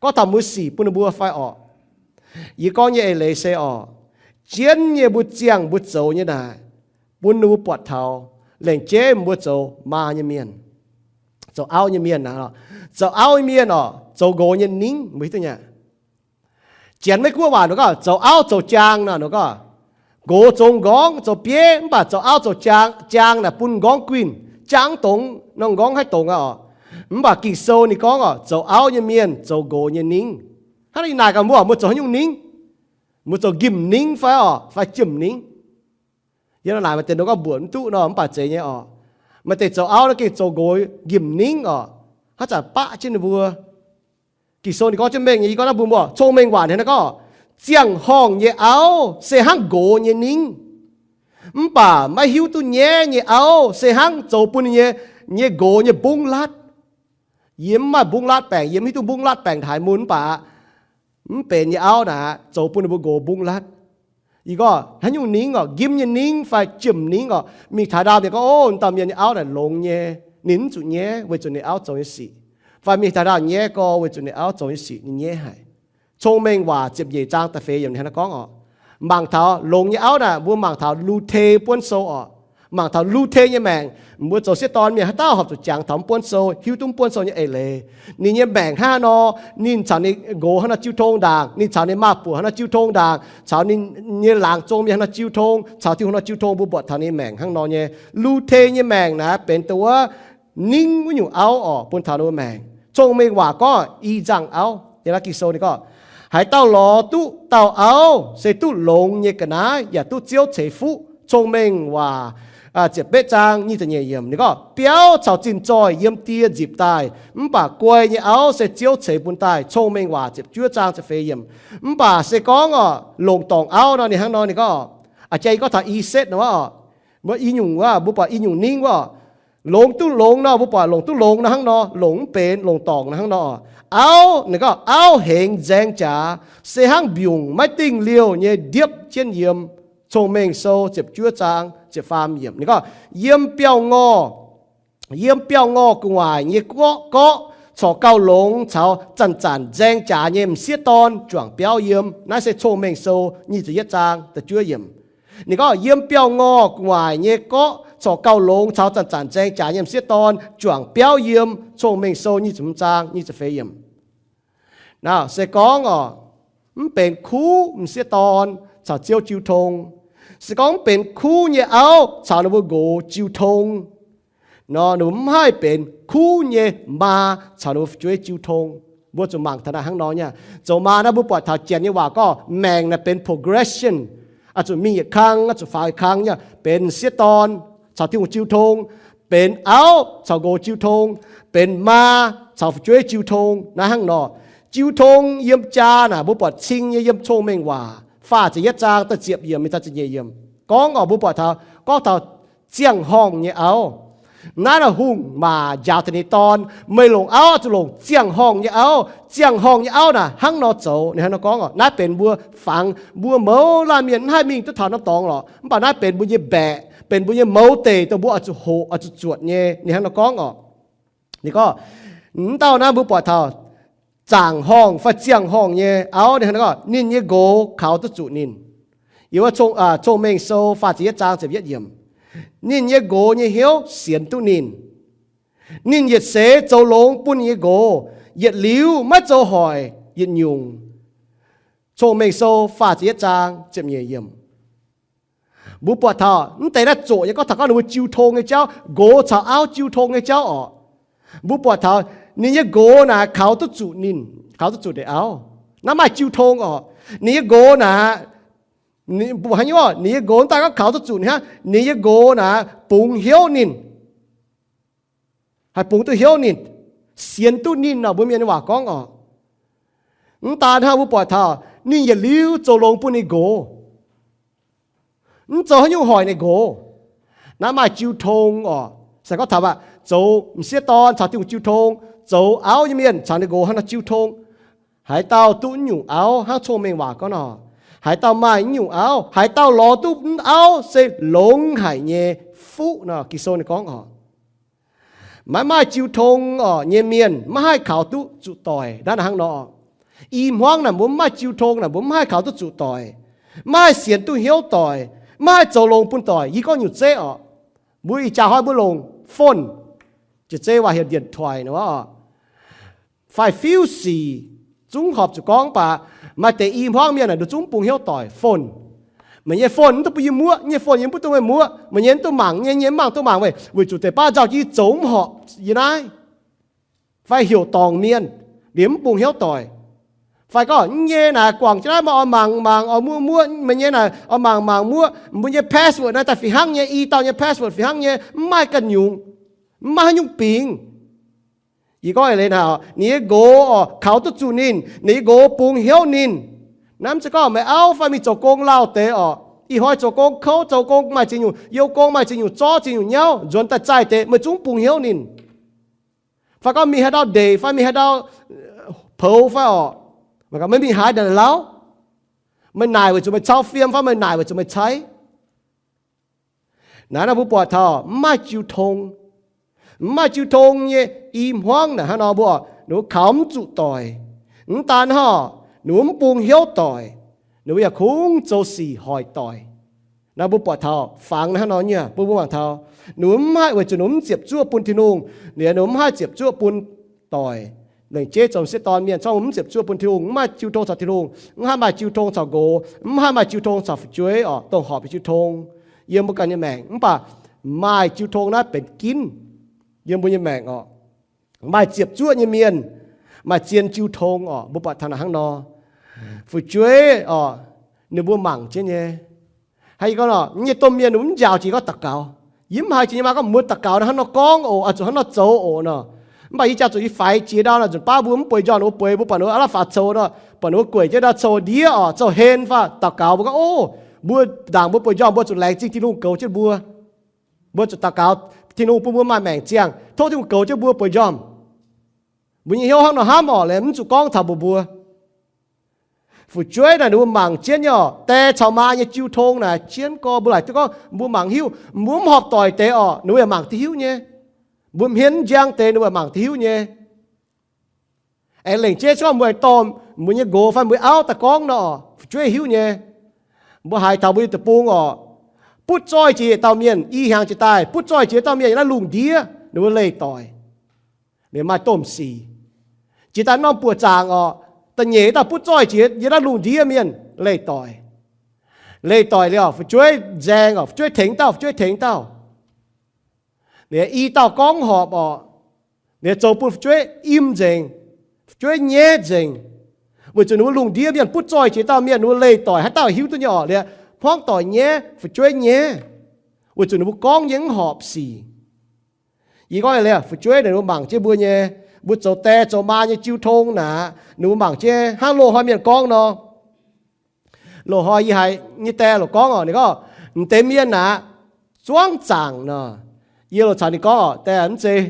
gorngv taux mbuo sic bun ninh mbuo fai orqc? Yie gorngv nyei eix leiz se orqc, jienv nyei mbuo ziangh mbuo zoux nyei naaic, bun ninh mbuo buatc taux lengc jeiv mbuo zoux maa nyei mienh, zoux auv nyei mienh naaic. Zoux auv nyei mienh orqc, zoux nqox nyei ningv, mbuo hiuv duqv nyei. Janx Meiv Guoqv waac ninh gorngv zoux auv zoux jaang nor, ninh gorngv nqox zoux m'nqorngv zoux bieiv, mv baac zoux auv zoux jaang, jaang naaic bun m'nqorngv guinh, jaang dongz nor m'nqorngv haih dongz aqv orqc. Mv baac Ging-Sou ninh gorngv orqc, zoux auv nyei mienh zoux nqox nyei ningv. Hnangv naaic naaic gaax mbuo, mbuo zoux haaix nyungc ningv? Mbuo zoux nqimh ningv fai orqc, fai jiem ningv? Yie nor naaic maaih deix nor gorngv mbuoqc mv duqv nor, mv baac zeiz nyei orqc. Maaih deix zoux auv nor gengh zoux nqox nqimh ningv orqc, haaix zanc baqv jienv ninh mbuo. Ging-Sou ninh gorngv jienv mengh nyei, yie gorngv naaiv mbuo mbuo cong-mengh waac hnangv naaiv gorngv, ziangh horngh nyei auv se hnangv nqox nyei ningv, mv baac maiv hiuv duqv nyaiv nyei auv se hnangv zoux bun ninh nyei, nyei nqox nyei mbungv latv. Yie mv maaih mbungv latv baengc, yie mv hiuv duqv mbungv latv baengc haaix mun, mv baac mv benx nyei auv naaic zoux bun ninh mbuo nqox mbungv latv. Yie gorngv haaix nyungc ningv orqc, nqimh nyei ningv fai jiem ningv orqc, mingh taux ndaamv ninh gorngv, ov, dauh mienh nyei auv naaic longx nyei, ninh mv zuqc nyaiv weic zuqc ninh auv zoux nyei sic. Fai mingh taux ndaamv nyaiv gorx weic zuqc ninh auv zoux nyei sic ninh nyaiv haic. Cong-Mengh Waac ziepc nyeic zaang da'feix yiemc ninh hnangv naaiv gorngv orqc. Mangc taux longx nyei auv naaic, mbuo mangc taux Lu^te buonv sou orqc. Mangc taux Lu^te nyei maengc, mbuo zoux sieqv dorn mienh haaix dauh horpc zuqc jangx taux mv buonv sou, hiuv duqv mv buonv sou nyei eix leiz. Ninh nyei maengc hnangv haaix nor, ninh caux ninh nqox hnangv haaix nor jiu tong ndaangc, ninh caux ninh maa-buoc hnangv haaix nor jiu tong ndaangc, caux ninh nyei laangz zong mienh hnangv haaix nor jiu tong, caux Tin-Hungh hnangv haaix nor jiu tong, mbuo buatc taux ninh maengc hnangv nor nyei. Lu^te nyei maengc naaic benx dongh wuov ningv wuov nyungc auv orqc, bun taux ninh mbuo maengc. Cong-Mengh Waac gorngv i nzangh auv, yiem naaiv Ging-Sou ninh gorngv, haaix dauh lorz duqv dauh auv se duqv longx nyei ga'naaiv yaac duqv Ziouv ceix fuqv. Cong-Mengh Waac ziepc betv zaang nyic ziepc nyeic yiemc ninh gorngv, biauv caux zinh zoih yiem die nzipc daaih, mv baac guai nyei auv se Ziouv ceix bun daaih. Cong-Mengh Waac ziepc juov zaang ziepc feix yiemc. Mv baac se gorngv orqc, longc dorngc auv nor ninh hnangv nor ninh gorngv, a'jang yie gorngv taux i setv nor orqc, mbuo i nyungc wuov, mbuo buatc i nyungc ningv wuov, longx duqv longx nor mbuo buatc longc duqv longx nor hnangv nor, longc mv benx longc dorngc nor hnangv nor. Auv, ninh gorngv auv hengx nzaeng jaax se hnangv mbiungc maiv dingh liouh nyei ndiepv jienv yiem. Cong-Mengh Sou ziepc juov zaang ziepc faam yiemc ninh gorngv, yiem biauv-ngorh, yiem biauv-ngorh gu'nguaaic nyei gorqv, gorqv corc gauh longx caux zanc-zanc nzaeng jaax nyei m'sieqv dorn juangc biauv yiem. Naaiv se Cong-Mengh Sou nyic ziepc yietv zaang da'juov yiemc. Ninh gorngv yiem biauv-ngorh gu'nguaaic nyei gorqv corc gauh longx caux zanc-zanc nzaeng jaax nyei m'sieqv dorn juangc biauv yiem. Cong-Mengh Sou nyic ziepc hmz zaang nyic ziepc feix yiemc. Naaiv se gorngv orqc, mv benx kuv m'sieqv dorn caux Ziouv jiu tong, se gorngv mv benx kuv nyei auv caux ninh mbuo nqox jiu tong nor, ninh mbuo mv haih benx kuv nyei maa caux ninh mbuo fu'jueiv jiu tong. Mbuo zuqc mangc taux naaiv hnangv nor nyei. Zoux maa naaiv mbuo buatc taux janx nyei waac gorngv maengc naaic benx progression, oix zuqc mingh yietc kang, oix zuqc faaux yietc kang nyei, benx m'sieqv dorn caux Tin-Hungh jiu tong, benx auv caux nqox jiu tong, benx maa caux fu'jueiv jiu tong. Naaiv hnangv nor, jiu tong yiem jaa naaic mbuo buatc cing nyei yiem Cong-Mengh Waac faah ziepc yietv zaang da'ziepc yiemc mingh taux ziepc nyeic yiemc gorngv orqc, mbuo buatc taux gorngv taux ziangh horngh nyei auv. Naaiv naaic hungh maac njaaux taux ninh dorn, meih longc auv oix zuqc longc ziangh horngh nyei auv. Ziangh horngh nyei auv naaic hnangv nor zoux. Ninh hnangv nor gorngv orqc, naaiv benx mbuo fangx, mbuo mouz laanh mienh mv haih mingh duqv taux norm dorngx lorqc. Mv baac naaiv benx mbuo nyei mbaeqc, benx mbuo nyei mouz deic, dongh mbuo oix zuqc hoqc, oix zuqc zuotc nyei. Ninh hnangv nor gorngv orqc. Ninh gorngv, mv dauh naaiv mbuo buatc taux zaangc horngh fai ziangh horngh nyei auv, ninh hnangv nor gorngv, ninh nyei nqox kaux duqv zuqc ninh. Yiem wuov Cong-Mengh Sou faah ziepc yietv zaang ziepc yietv yiemc, ninh nyei nqox nyei hnyouv sienx duqv ninh. Ninh yietc seix zoux longx bun ninh nyei nqox, yietc liuz maiv zoux hoic yietc nyungc. Cong-Mengh Sou faah ziepc yietv zaang ziepc nyeic yiemc. Mbuo buatc taux mv deix naaiv zoqc nyei gorngv taux gorngv ninh mbuo jiu tong nyei jauv, nqox caux auv jiu tong nyei jauv orqc. Mbuo buatc taux ninh nyei nqox naaic kaux duqv zuqc ninh, kaux duqv zuqc ninh auv. Naaiv maaih jiu tong orqc. Ninh nyei nqox naaic, mbuo haaix nyungc, ninh nyei nqox mv daaih gorngv kaux duqv zuqc ninh hnangv, ninh nyei nqox naaic bungx hnyouv ninh, haih bungx duqv hnyouv ninh, sienx duqv ninh nor, mbuo mienh nyei waac gorngv orqc. Mv daan hnangv, mbuo buatc taux ninh yietc liuz zoux longx bun ninh nqox, mv zoux haaix nyungc hoic ninh nqox. Naaiv maaih jiu tong orqc. Se gorngv taux aqv, zoux m'sieqv dorn caux Tin-Hungh jiu tong, zoux auv nyei mienh caux ninh nqox hnangv nor jiu tong. Haaix dauh duqv nyungc auv hnangv Cong-Mengh Waac gorngv nor, haaix dauh maaih nyungc auv, haaix dauh lorz duqv auv se longx haic nyei fuqv nor, Ging-Sou ninh gorngv orqc. Maiv maaih jiu tong orqc nyei mienh maiv haih kaux duqv zuqc doic. Naaiv hnangv nor, i hmuangv naaic mbuo mv maaih jiu tong naaic mbuo mv haih kaux duqv zuqc doic, maiv haih sienx duqv hnyouv doic, maiv haih zoux longx bun doic. Yie gorngv nyungc zeiv orqc, mbuo ih jaax hnoi mbuo longc phone, jiex zeiv waac heuc điện thoại nor, fai fiuv sic, zungv horpc zuqc gorngv baac maaih deix i hmuangv mienh naaic nduqc zungv bungx hnyouv doic phone. Meih nyei phone mv duqv bun yie muoqv, yie nyei phone yie mv duqv meih muoqv, meih nyei mv duqv mangc, yie nyei mv mangc duqv mangc, weic zuqc deix baav nzauh jienv yie zoux mv horpc yie naaiv, fai heuc dorngc mienh, liemh mv bungx hnyouv doic. Fai gorngv, nyei naaic guangc jienv naaiv maaih oix mangc mangc, oix muoqv muoqv, meih nyei naaic oix mangc mangc muoqv, mbuo nyei password naaiv daaih fih hnangv nyei, i dauh nyei password fih hnangv nyei, mv maaih ganh nyungc, mv maaih haaix nyungc bingx. Yie gorngv eix leiz naaic, ninh nyei nqox oc, kaux duqv zuqc ninh, ninh nyei nqox bungx hnyouv ninh. Naaiv mv zeiz gorngv meih auv fai mingh zoux gong lauh deix oc. Ih hnoi zoux gong kouv, zoux gong maaih ziex nyungc, youh gong maaih ziex nyungc zorv, ziex nyungc nyauv, nzuonx daaih zaih deix, meih zungv bungx hnyouv ninh. Fai gorngv mingh haaix ndau ndeic fai mingh haaix ndau poux fai oc, meih mingh haaix ndau lauh, meih naaic weic zuqc meih cau fiem fai meih naaic weic zuqc meih caiv. Naaiv nor mbuo buatc taux mv maaih jiu tong. Mv maaih jiu tong nyei i hmuangv naaic hnangv nor mbuo, ninh mbuo kaux mv zuqc doic. Mv daan hnangv, ninh mbuo mv bungx hnyouv doic, ninh mbuo yaac kungx zoux sic hoic doic. Naaiv mbuo buatc taux fangx naaiv hnangv nor nyei, mbuo mbuo mangc taux ninh mbuo mv haih, weic zuqc ninh mbuo mv ziepc zuoqv bun Tin-Hungh, liuz ninh mbuo mv haih ziepc zuoqv bun doic. Lengc jeiv zoux m'sieqv dorn mienh, zorqv mv ziepc zuoqv bun Tin-Hungh, mv maaih jiu tong caux Tin-Hungh, mv haih maaih jiu tong caux nqox, mv haih maaih jiu tong caux fu'jueiv oc, dongh horpc jiu tong yiem mbuo ganh nyei maengc. Mv baac maaih jiu tong naaiv benx ginv yiem mbuo nyei maengc oc. Maaih ziepc zuoqv nyei mienh maaih zien jiu tong oc. Mbuo buatc taux naaic hnangv nor, fu'jueiv oc, ninh mbuo mangc jienv nyei. Haaix, yie gorngv nor, nyei domh mienh ninh mbuo mv njaaux jiex gorngv daux gaux. Yie mv haiz jiex nyei maa gorngv mbuo daux gaux naaiv hnangv nor gorngv oc, oix zuqc hnangv nor zoux oc nor. Mv baac yie jaax zuqc yie faix jiex ndau naaic nzunc baav mbuo mv bueix njormh ninh mbuo bueix, mbuo buatc ninh mbuo aav la'faaux coux nor, buatc ninh mbuo gueic jienv ndau coux ndiev oc, coux hen fai daux gaux, mbuo gorngv, o, mbuo ndaangc mbuo bueix njormh mbuo zuqc laengz zingh Tin-Hungh goux jienv mbuo. Mbuo zuqc daux gaux Tin-Hungh bun mbuo maaih maengc ziangh, tov Tin-Hungh goux jienv mbuo bueix njormh. Mbuo nyei hnyouv hnangv nor hnamv oc, liuz mv zuqc gorngv taux mbuox mbuo. Fu'jueiv naaic ninh mbuo mangc jienv nyei oc, die caux maa nyei jiu tong naaic jienv gorx. Mbuo laaic duqv gorngv mbuo mangc hiuv, mbuo mv horpc doic deix oc, ninh mbuo yaac mangc duqv hiuv nyei. Mbuo hmien mv njang deix ninh mbuo yaac mangc duqv hiuv nyei. Aengx lengc jeiv se gorngv mbuo dorh mbuo nyei nqox fai mbuo auv daaih gorngv nor, fu'jueiv hiuv nyei. Mbuo haiz taux mbuo nyei deic-bung oc, butv zoih jiex yietc dauh mienh, i hnyangx jiex daaih butv zoih jiex dauh mienh yiem naaiv lungh ndiev, ninh mbuo leih doic. Ninh maaih domh sic. Jiex daaih norm buoqc zaangc oc, da'nyeic dauh butv zoih jiex yiem naaiv lungh ndiev mienh leih doic. Leih doic liuz, fu'jueiv nzaeng oc, fu'jueiv tengx dauh, fu'jueiv tengx dauh. Ninh i dauh gorngv horpc oc, ninh zoux bun fu'jueiv im nzengc, fu'jueiv nyaiv nzengc. Weic zuqc ninh mbuo lungh ndiev mienh butv zoih jiex dauh mienh, ninh mbuo leih doic haaix dauh hiuv duqv nyei oc, liuz hmuangv doic nyaiv, fu'jueiv nyaiv. Weic zuqc ninh mbuo gorngv nyei mv horpc sic. Yie gorngv liuz, fu'jueiv naaic ninh mbuo mangc jienv mbuo nyei, mbuo zoux die zoux maa nyei jiu tong naaic, ninh mbuo mangc jienv hnangv loz-hnoi mienh gorngv nor. Loz-hnoi yie haiz nyei die loc gorngv oc, ninh gorngv, m'deix mienh naaic, zuangv zaangc nor. Yie loc caux ninh gorngv oc, die, mv zeiz,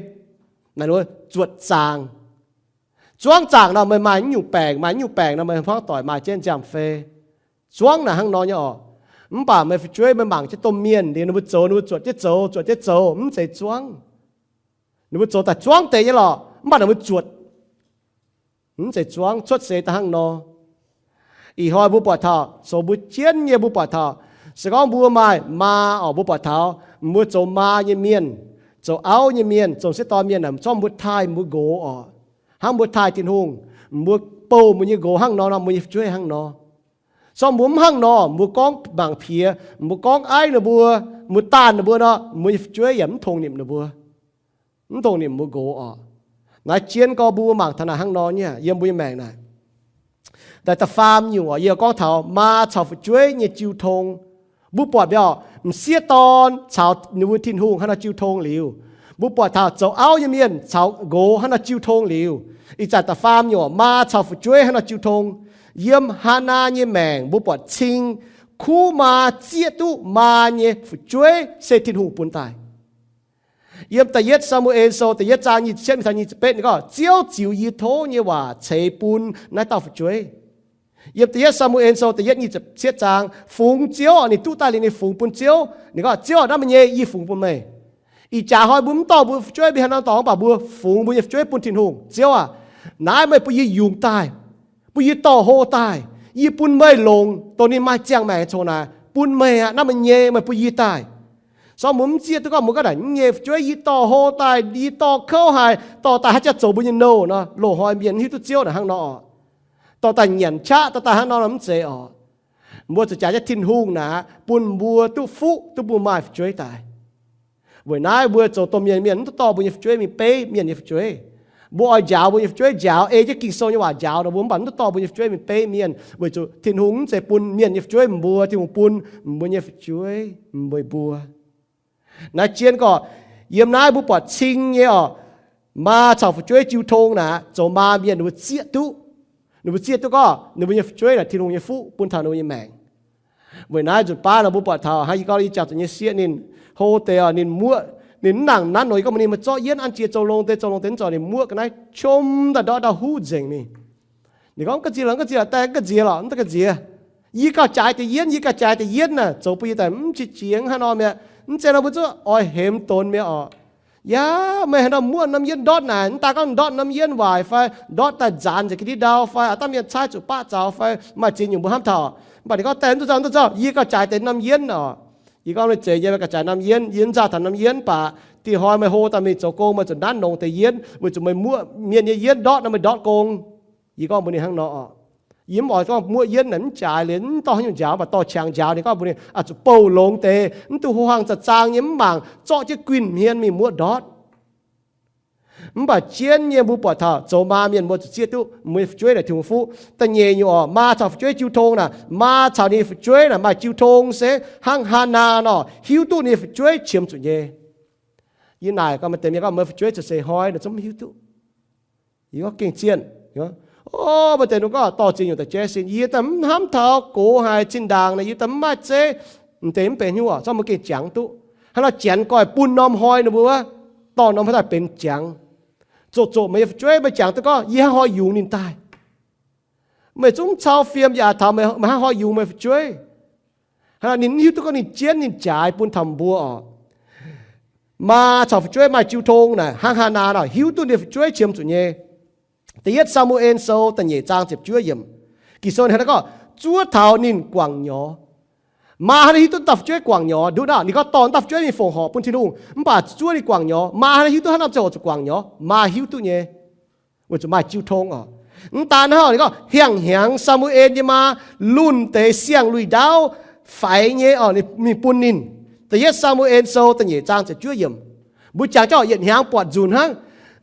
naaic ninh mbuo zuotc zaangc. Zuangv zaangc nor meih maaih nyungc baengc, maaih nyungc baengc nor meih hmuangv doic maaih jienv nziaamv-fei. Zuangv naaic hnangv nor nyei oc. Mv baac meih fu'jueiv meih mangc jienv domh mienh liuz ninh mbuo zoux, ninh mbuo zuotc jienv zoux, zuotc jienv zoux, mv zeiz zuangv. Ninh mbuo zoux daaih zuangv deix nyei lorqc, mv baac ninh mbuo zuotc, mv zeiz zuangv, cuotv seix daaih hnangv nor. Ih hnoi mbuo buatc taux, zoux mbuo jienv nyei mbuo buatc taux, se gorngv mbuo maaih maa oc, mbuo buatc taux mbuo zoux maa nyei mienh, zoux auv nyei mienh, zoux m'sieqv dorn mienh naaic, zorqv mbuo taaih mbuo nqox oc, hnangv mbuo taaih Tin-Hungh, mbuo bouh mbuo nyei nqox hnangv nor nor, mbuo nyei fu'jueiv hnangv nor. Zorqv mbuo mv hnangv nor, mbuo gorngv mangc piex, mbuo gorngv aiv ninh mbuo, mbuo daanh ninh mbuo nor, mbuo nyei fu'jueiv yaac mv tongx nimc ninh mbuo, mv tongx nimc mbuo nqox oc. Naaiv jienv gorx mbuo mangc taux naaic hnangv nor nyei yiem mbuo nyei maengc naaic. Daaih da'faam nyungc oc, yie gorngv taux maa caux fu'jueiv nyei jiu tong. Mbuo buatc mbiauz m'sieqv dorn caux ninh mbuo Tin-Hungh hnangv nor jiu tong liuz, mbuo buatc taux zoux auv nyei mienh caux nqox hnangv nor jiu tong liuz, ih zanc da'faam nyungc maa caux fu'jueiv hnangv nor jiu tong. Yiem Haanaa nyei maengc mbuo buatc cing kuv maa zieqv duqv maa nyei fu'jueiv se Tin-Hungh bun daaih. Yiem da'yietv Saa^mu^en Sou da'yietv zaang nyic ziepc cietv mingh taux nyic ziepc betv ninh gorngv, Ziouv ziux yie tov nyei waac ceix bun naaiv dauh fu'jueiv. Yiem da'yietv Saa^mu^en Sou da'yietv nyic ziepc cietv zaang, fungx Ziouv oc, ninh duqv daaih liuz ninh fungx bun Ziouv. Ninh gorngv, Ziouv aac, naaiv meih nyei, yie fungx bun meih. Ih jaax hnoi mbuo mv dorh mbuo fu'jueiv mingh haaix norm dorngx, mv baac mbuo fungx mbuo nyei fu'jueiv bun Tin-Hungh. Ziouv aac, naaiv meih bun yie yungz daaih, bun yie dorh hlo daaih, yie bun meih longx, dongh ninh maaih ziangh maengc coc naaic, bun meih aqv, naaiv meih nyei, meih bun yie daaih. Sorng mbuo mv zieqv duqv gorngv mbuo ganh naaic nyei fu'jueiv yie dorh hlo daaih, yie dorh kouv haic, dorh daaih haaix jaax zoux mbuo nyei nouh nor, loz-hnoi mienh mv hiuv duqv Ziouv naaic hnangv nor oc. Dorh daaih nyanc qaqv, dorh daaih hnangv nor mv zeiz oc. Mbuo zuqc jaax jienv Tin-Hungh naaic bun mbuo duqv fuqv duqv mbuo maaih fu'jueiv daaih. Weic naaiv mbuo zoux domh mienh mienh mv duqv dorh mbuo nyei fu'jueiv mingh beiv mienh nyei fu'jueiv. Mbuo oix njaaux mbuo nyei fu'jueiv, njaaux ei jienv Ging-Sou nyei waac njaaux nor, mbuo mv baac mv duqv dorh mbuo nyei fu'jueiv mingh beiv mienh, weic zuqc Tin-Hungh mv zeiz bun mienh nyei fu'jueiv mbuo, Tin-Hungh bun mbuo nyei fu'jueiv mbuo. Naaiv jien gorqv, yiem naaiv mbuo buatc cing nyei orqc, maa caux fu'jueiv jiu tong naaic, zoux maa mienh ninh mbuo zieqv duqv. Ninh mbuo zieqv duqv gorngv ninh mbuo nyei fu'jueiv naaic Tin-Hungh nyei fuqv bun taux ninh mbuo nyei maengc. Weic naaiv nzunc baav nor mbuo buatc taux hnangv yie gorngv yie jangx zuqc nyei sieqv ninh hlo deix orqc, ninh muoqv, ninh mv nangc nanv nor, yie gorngv mbuox ninh mbuo zorqv yienv an jiex zoux longx deix, zoux longx deix, mv zorqv ninh muoqv ga'naaiv qom daaih ndortv ndau-huv nzengc mingh. Ninh gorngv, Ga'nziex lorqc, ga'nziex lorqc, daaih ga'nziex lorqc, mv daaih ga'nziex. Yie gauh jaaix deix yienv, yie gauh jaaix deix yienv naaic, zoux bun yie daaih mv qiex jiez hnangv nor mi'aqv. Mv zeiz nor mbuo zuqc oix hemx donx mi'aqv orqc. Yaac meih haaix nor muoqv norm yienv ndortv naaic, mv daaih gorngv ndortv norm yienv waaic fai ndortv daaih nzaanx nzengc ga'ndiev ndau fai aa dangh mienh caaiv zuqc baqv zaux fai maaih ziex nyungc mbuo hnamv taux. Mv baac ninh gorngv, Daaih mv duqv nzauh, mv duqv nzauh, yie gauh jaaix deix norm yienv orqc. Yie gorngv meih zeiz nyei, meih gauh jaaix norm yienv, yie mv nzauh taux norm yienv, mv baac dieh hnoi meih hlo daaih mingh zoux gong meih zuqc nanv longx deix yienv, weic zuqc meih muoqv mienh nyei yienv ndortv nor meih ndortv gong. Yie gorngv mbuox ninh hnangv nor orqc. Yie mv oix gorngv muoqv yienv naaic mv jaaix liuz mv dorh haaix nyungc njaaux, mv baac dorh qangx njaaux. Ninh gorngv mbuox ninh, Aa, zuqc bouh longx deix, mv dungx ho hmuangx za'zaang nyei, mv mangc zorqv jienv guinh hmien mingh muoqv ndortv. Mv baac jienv nyei mbuo buatc taux zoux maa mienh mbuo zuqc zieqv duqv mbuo nyei fu'jueiv naaic Tin-Hungh fuqv. Da'nyeic nyungc orqc, maa caux fu'jueiv jiu tong naaic, maa caux ninh nyei fu'jueiv naaic maaih jiu tong se hnangv Haanaa nor, hiuv duqv ninh nyei fu'jueiv qiemx zuqc nyei. Yie naaic gorngv maaih deix mienh gorngv meih fu'jueiv cuotv seix hnoi nor zungv mv hiuv duqv. Yie gorngv gengh zienh. O, maaih deix ninh gorngv dorh ziex nyungc daaih jaiv sin, yie daaih mv hnamv taux gox haic zinh ndaangc naaic, yie daaih mv maaih zeiv, m'deix mv benx hnyouv, zorqv mbuo gengh jangx duqv. Hnangv nor janx goiv bun norm hnoi ninh mbuo wuov, dorh norm hnoi daaih benx jangx. Zoqc zoqc meih nyei fu'jueiv, meih jangx duqv gorngv yie hnangv haaix nor yungz ninh daaih. Meih zungv cau fiem yaac taux meih hnangv haaix nor yungz meih fu'jueiv. Hnangv nor ninh mv hiuv duqv gorngv ninh jienv ninh jaaix bun taux mbuo orqc. Maa caux fu'jueiv maaih jiu tong naaic hnangv Haanaa nor, hiuv duqv ninh fu'jueiv qiemx zuqc nyei. Da'yietv Saa^mu^en Sou da'nyeic zaang ziepc juov yiemc. Ging-Sou hnangv naaiv gorngv, zuov taux ninh guangc nyorx. Maa hnangv naaiv hiuv duqv dauh fu'jueiv guangc nyorx. Nduqc naaiv ninh gorngv dorh dauh fu'jueiv mingh fongc horc bun Tin-Hungh, mv baac zuov ninh guangc nyorx. Maa hnangv naaiv hiuv duqv haaix norm ziangh hoc zuqc guangc nyorx, maa hiuv duqv nyei. Weic zuqc maaih jiu tong orqc. Mv daan hnangv, ninh gorngv hnyangx Saa^mu^en nyei maa lunh deix siang-luic ndaauv faix nyei orqc, ninh mingh bun ninh. Da'yietv Saa^mu^en Sou da'nyeic zaang ziepc juov yiemc. Mbuo jangx jauv yietc hnyangx buatc nzunc hnangv.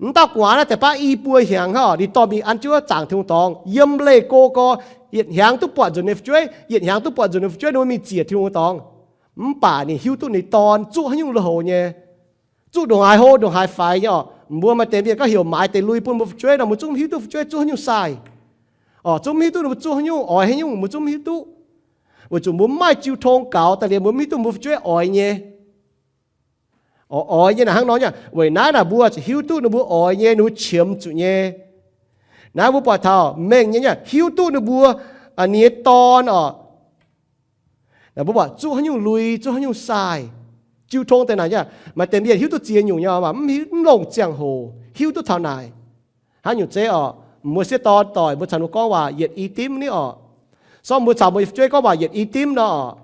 Mv dauh guaax naaiv deix baav i buo hnyangx hnangv, ninh dorh mingh an jienv wuov zaangc Tin-Hungh dorngx, yiem leih go gorx, yietc hnyangx duqv buatc nzunc ninh fu'jueiv, yietc hnyangx duqv buatc nzunc ninh fu'jueiv ninh mbuo mingh ziec Tin-Hungh dorngx. Mv baac ninh hiuv duqv ninh dorn zuqv haaix nyungc lui-houx nyei, zuqv ndongc haaix hlo ndongc haaix faix nyei orqc. Mbuo maaih deix mienh gorngv heuc maaiz deix lui bun mbuo fu'jueiv nor, mbuo zungv mv hiuv duqv fu'jueiv zuqv haaix nyungc sai orqc, zungv mv hiuv duqv ninh mbuo zuqv haaix nyungc, oix haaix nyungc, mbuo zungv mv hiuv duqv. Weic zuqc mbuo mv maaih jiu tong gaux daaih liuz mbuo mv hiuv duqv mbuo fu'jueiv oix nyei. Oix, oix nyei naaic hnangv nor nyei. Weic naaiv naaic mbuo zuqc hiuv duqv ninh mbuo oix nyei, ninh mbuo qiemx zuqc nyei. Naaiv mbuo buatc taux mengh nyei, hiuv duqv ninh mbuo, ninh nyei dorn orqc, mbuo buatc zuqv haaix nyungc lui, zuqv haaix nyungc sai. Jiu tong deix naaic nyei, maaih deix mienh hiuv duqv ziex nyungc nyei, mv hiuv, mv longc ziangh hoc hiuv duqv taux naaic. Haaix nyungc zeiz orqc, mbuo sieqv dorn doic mbuo caux ninh gorngv waac yietc i dimv ni orqc. Sorng mbuo caux mbuo fu'jueiv gorngv waac yietc i dimv nor orqc,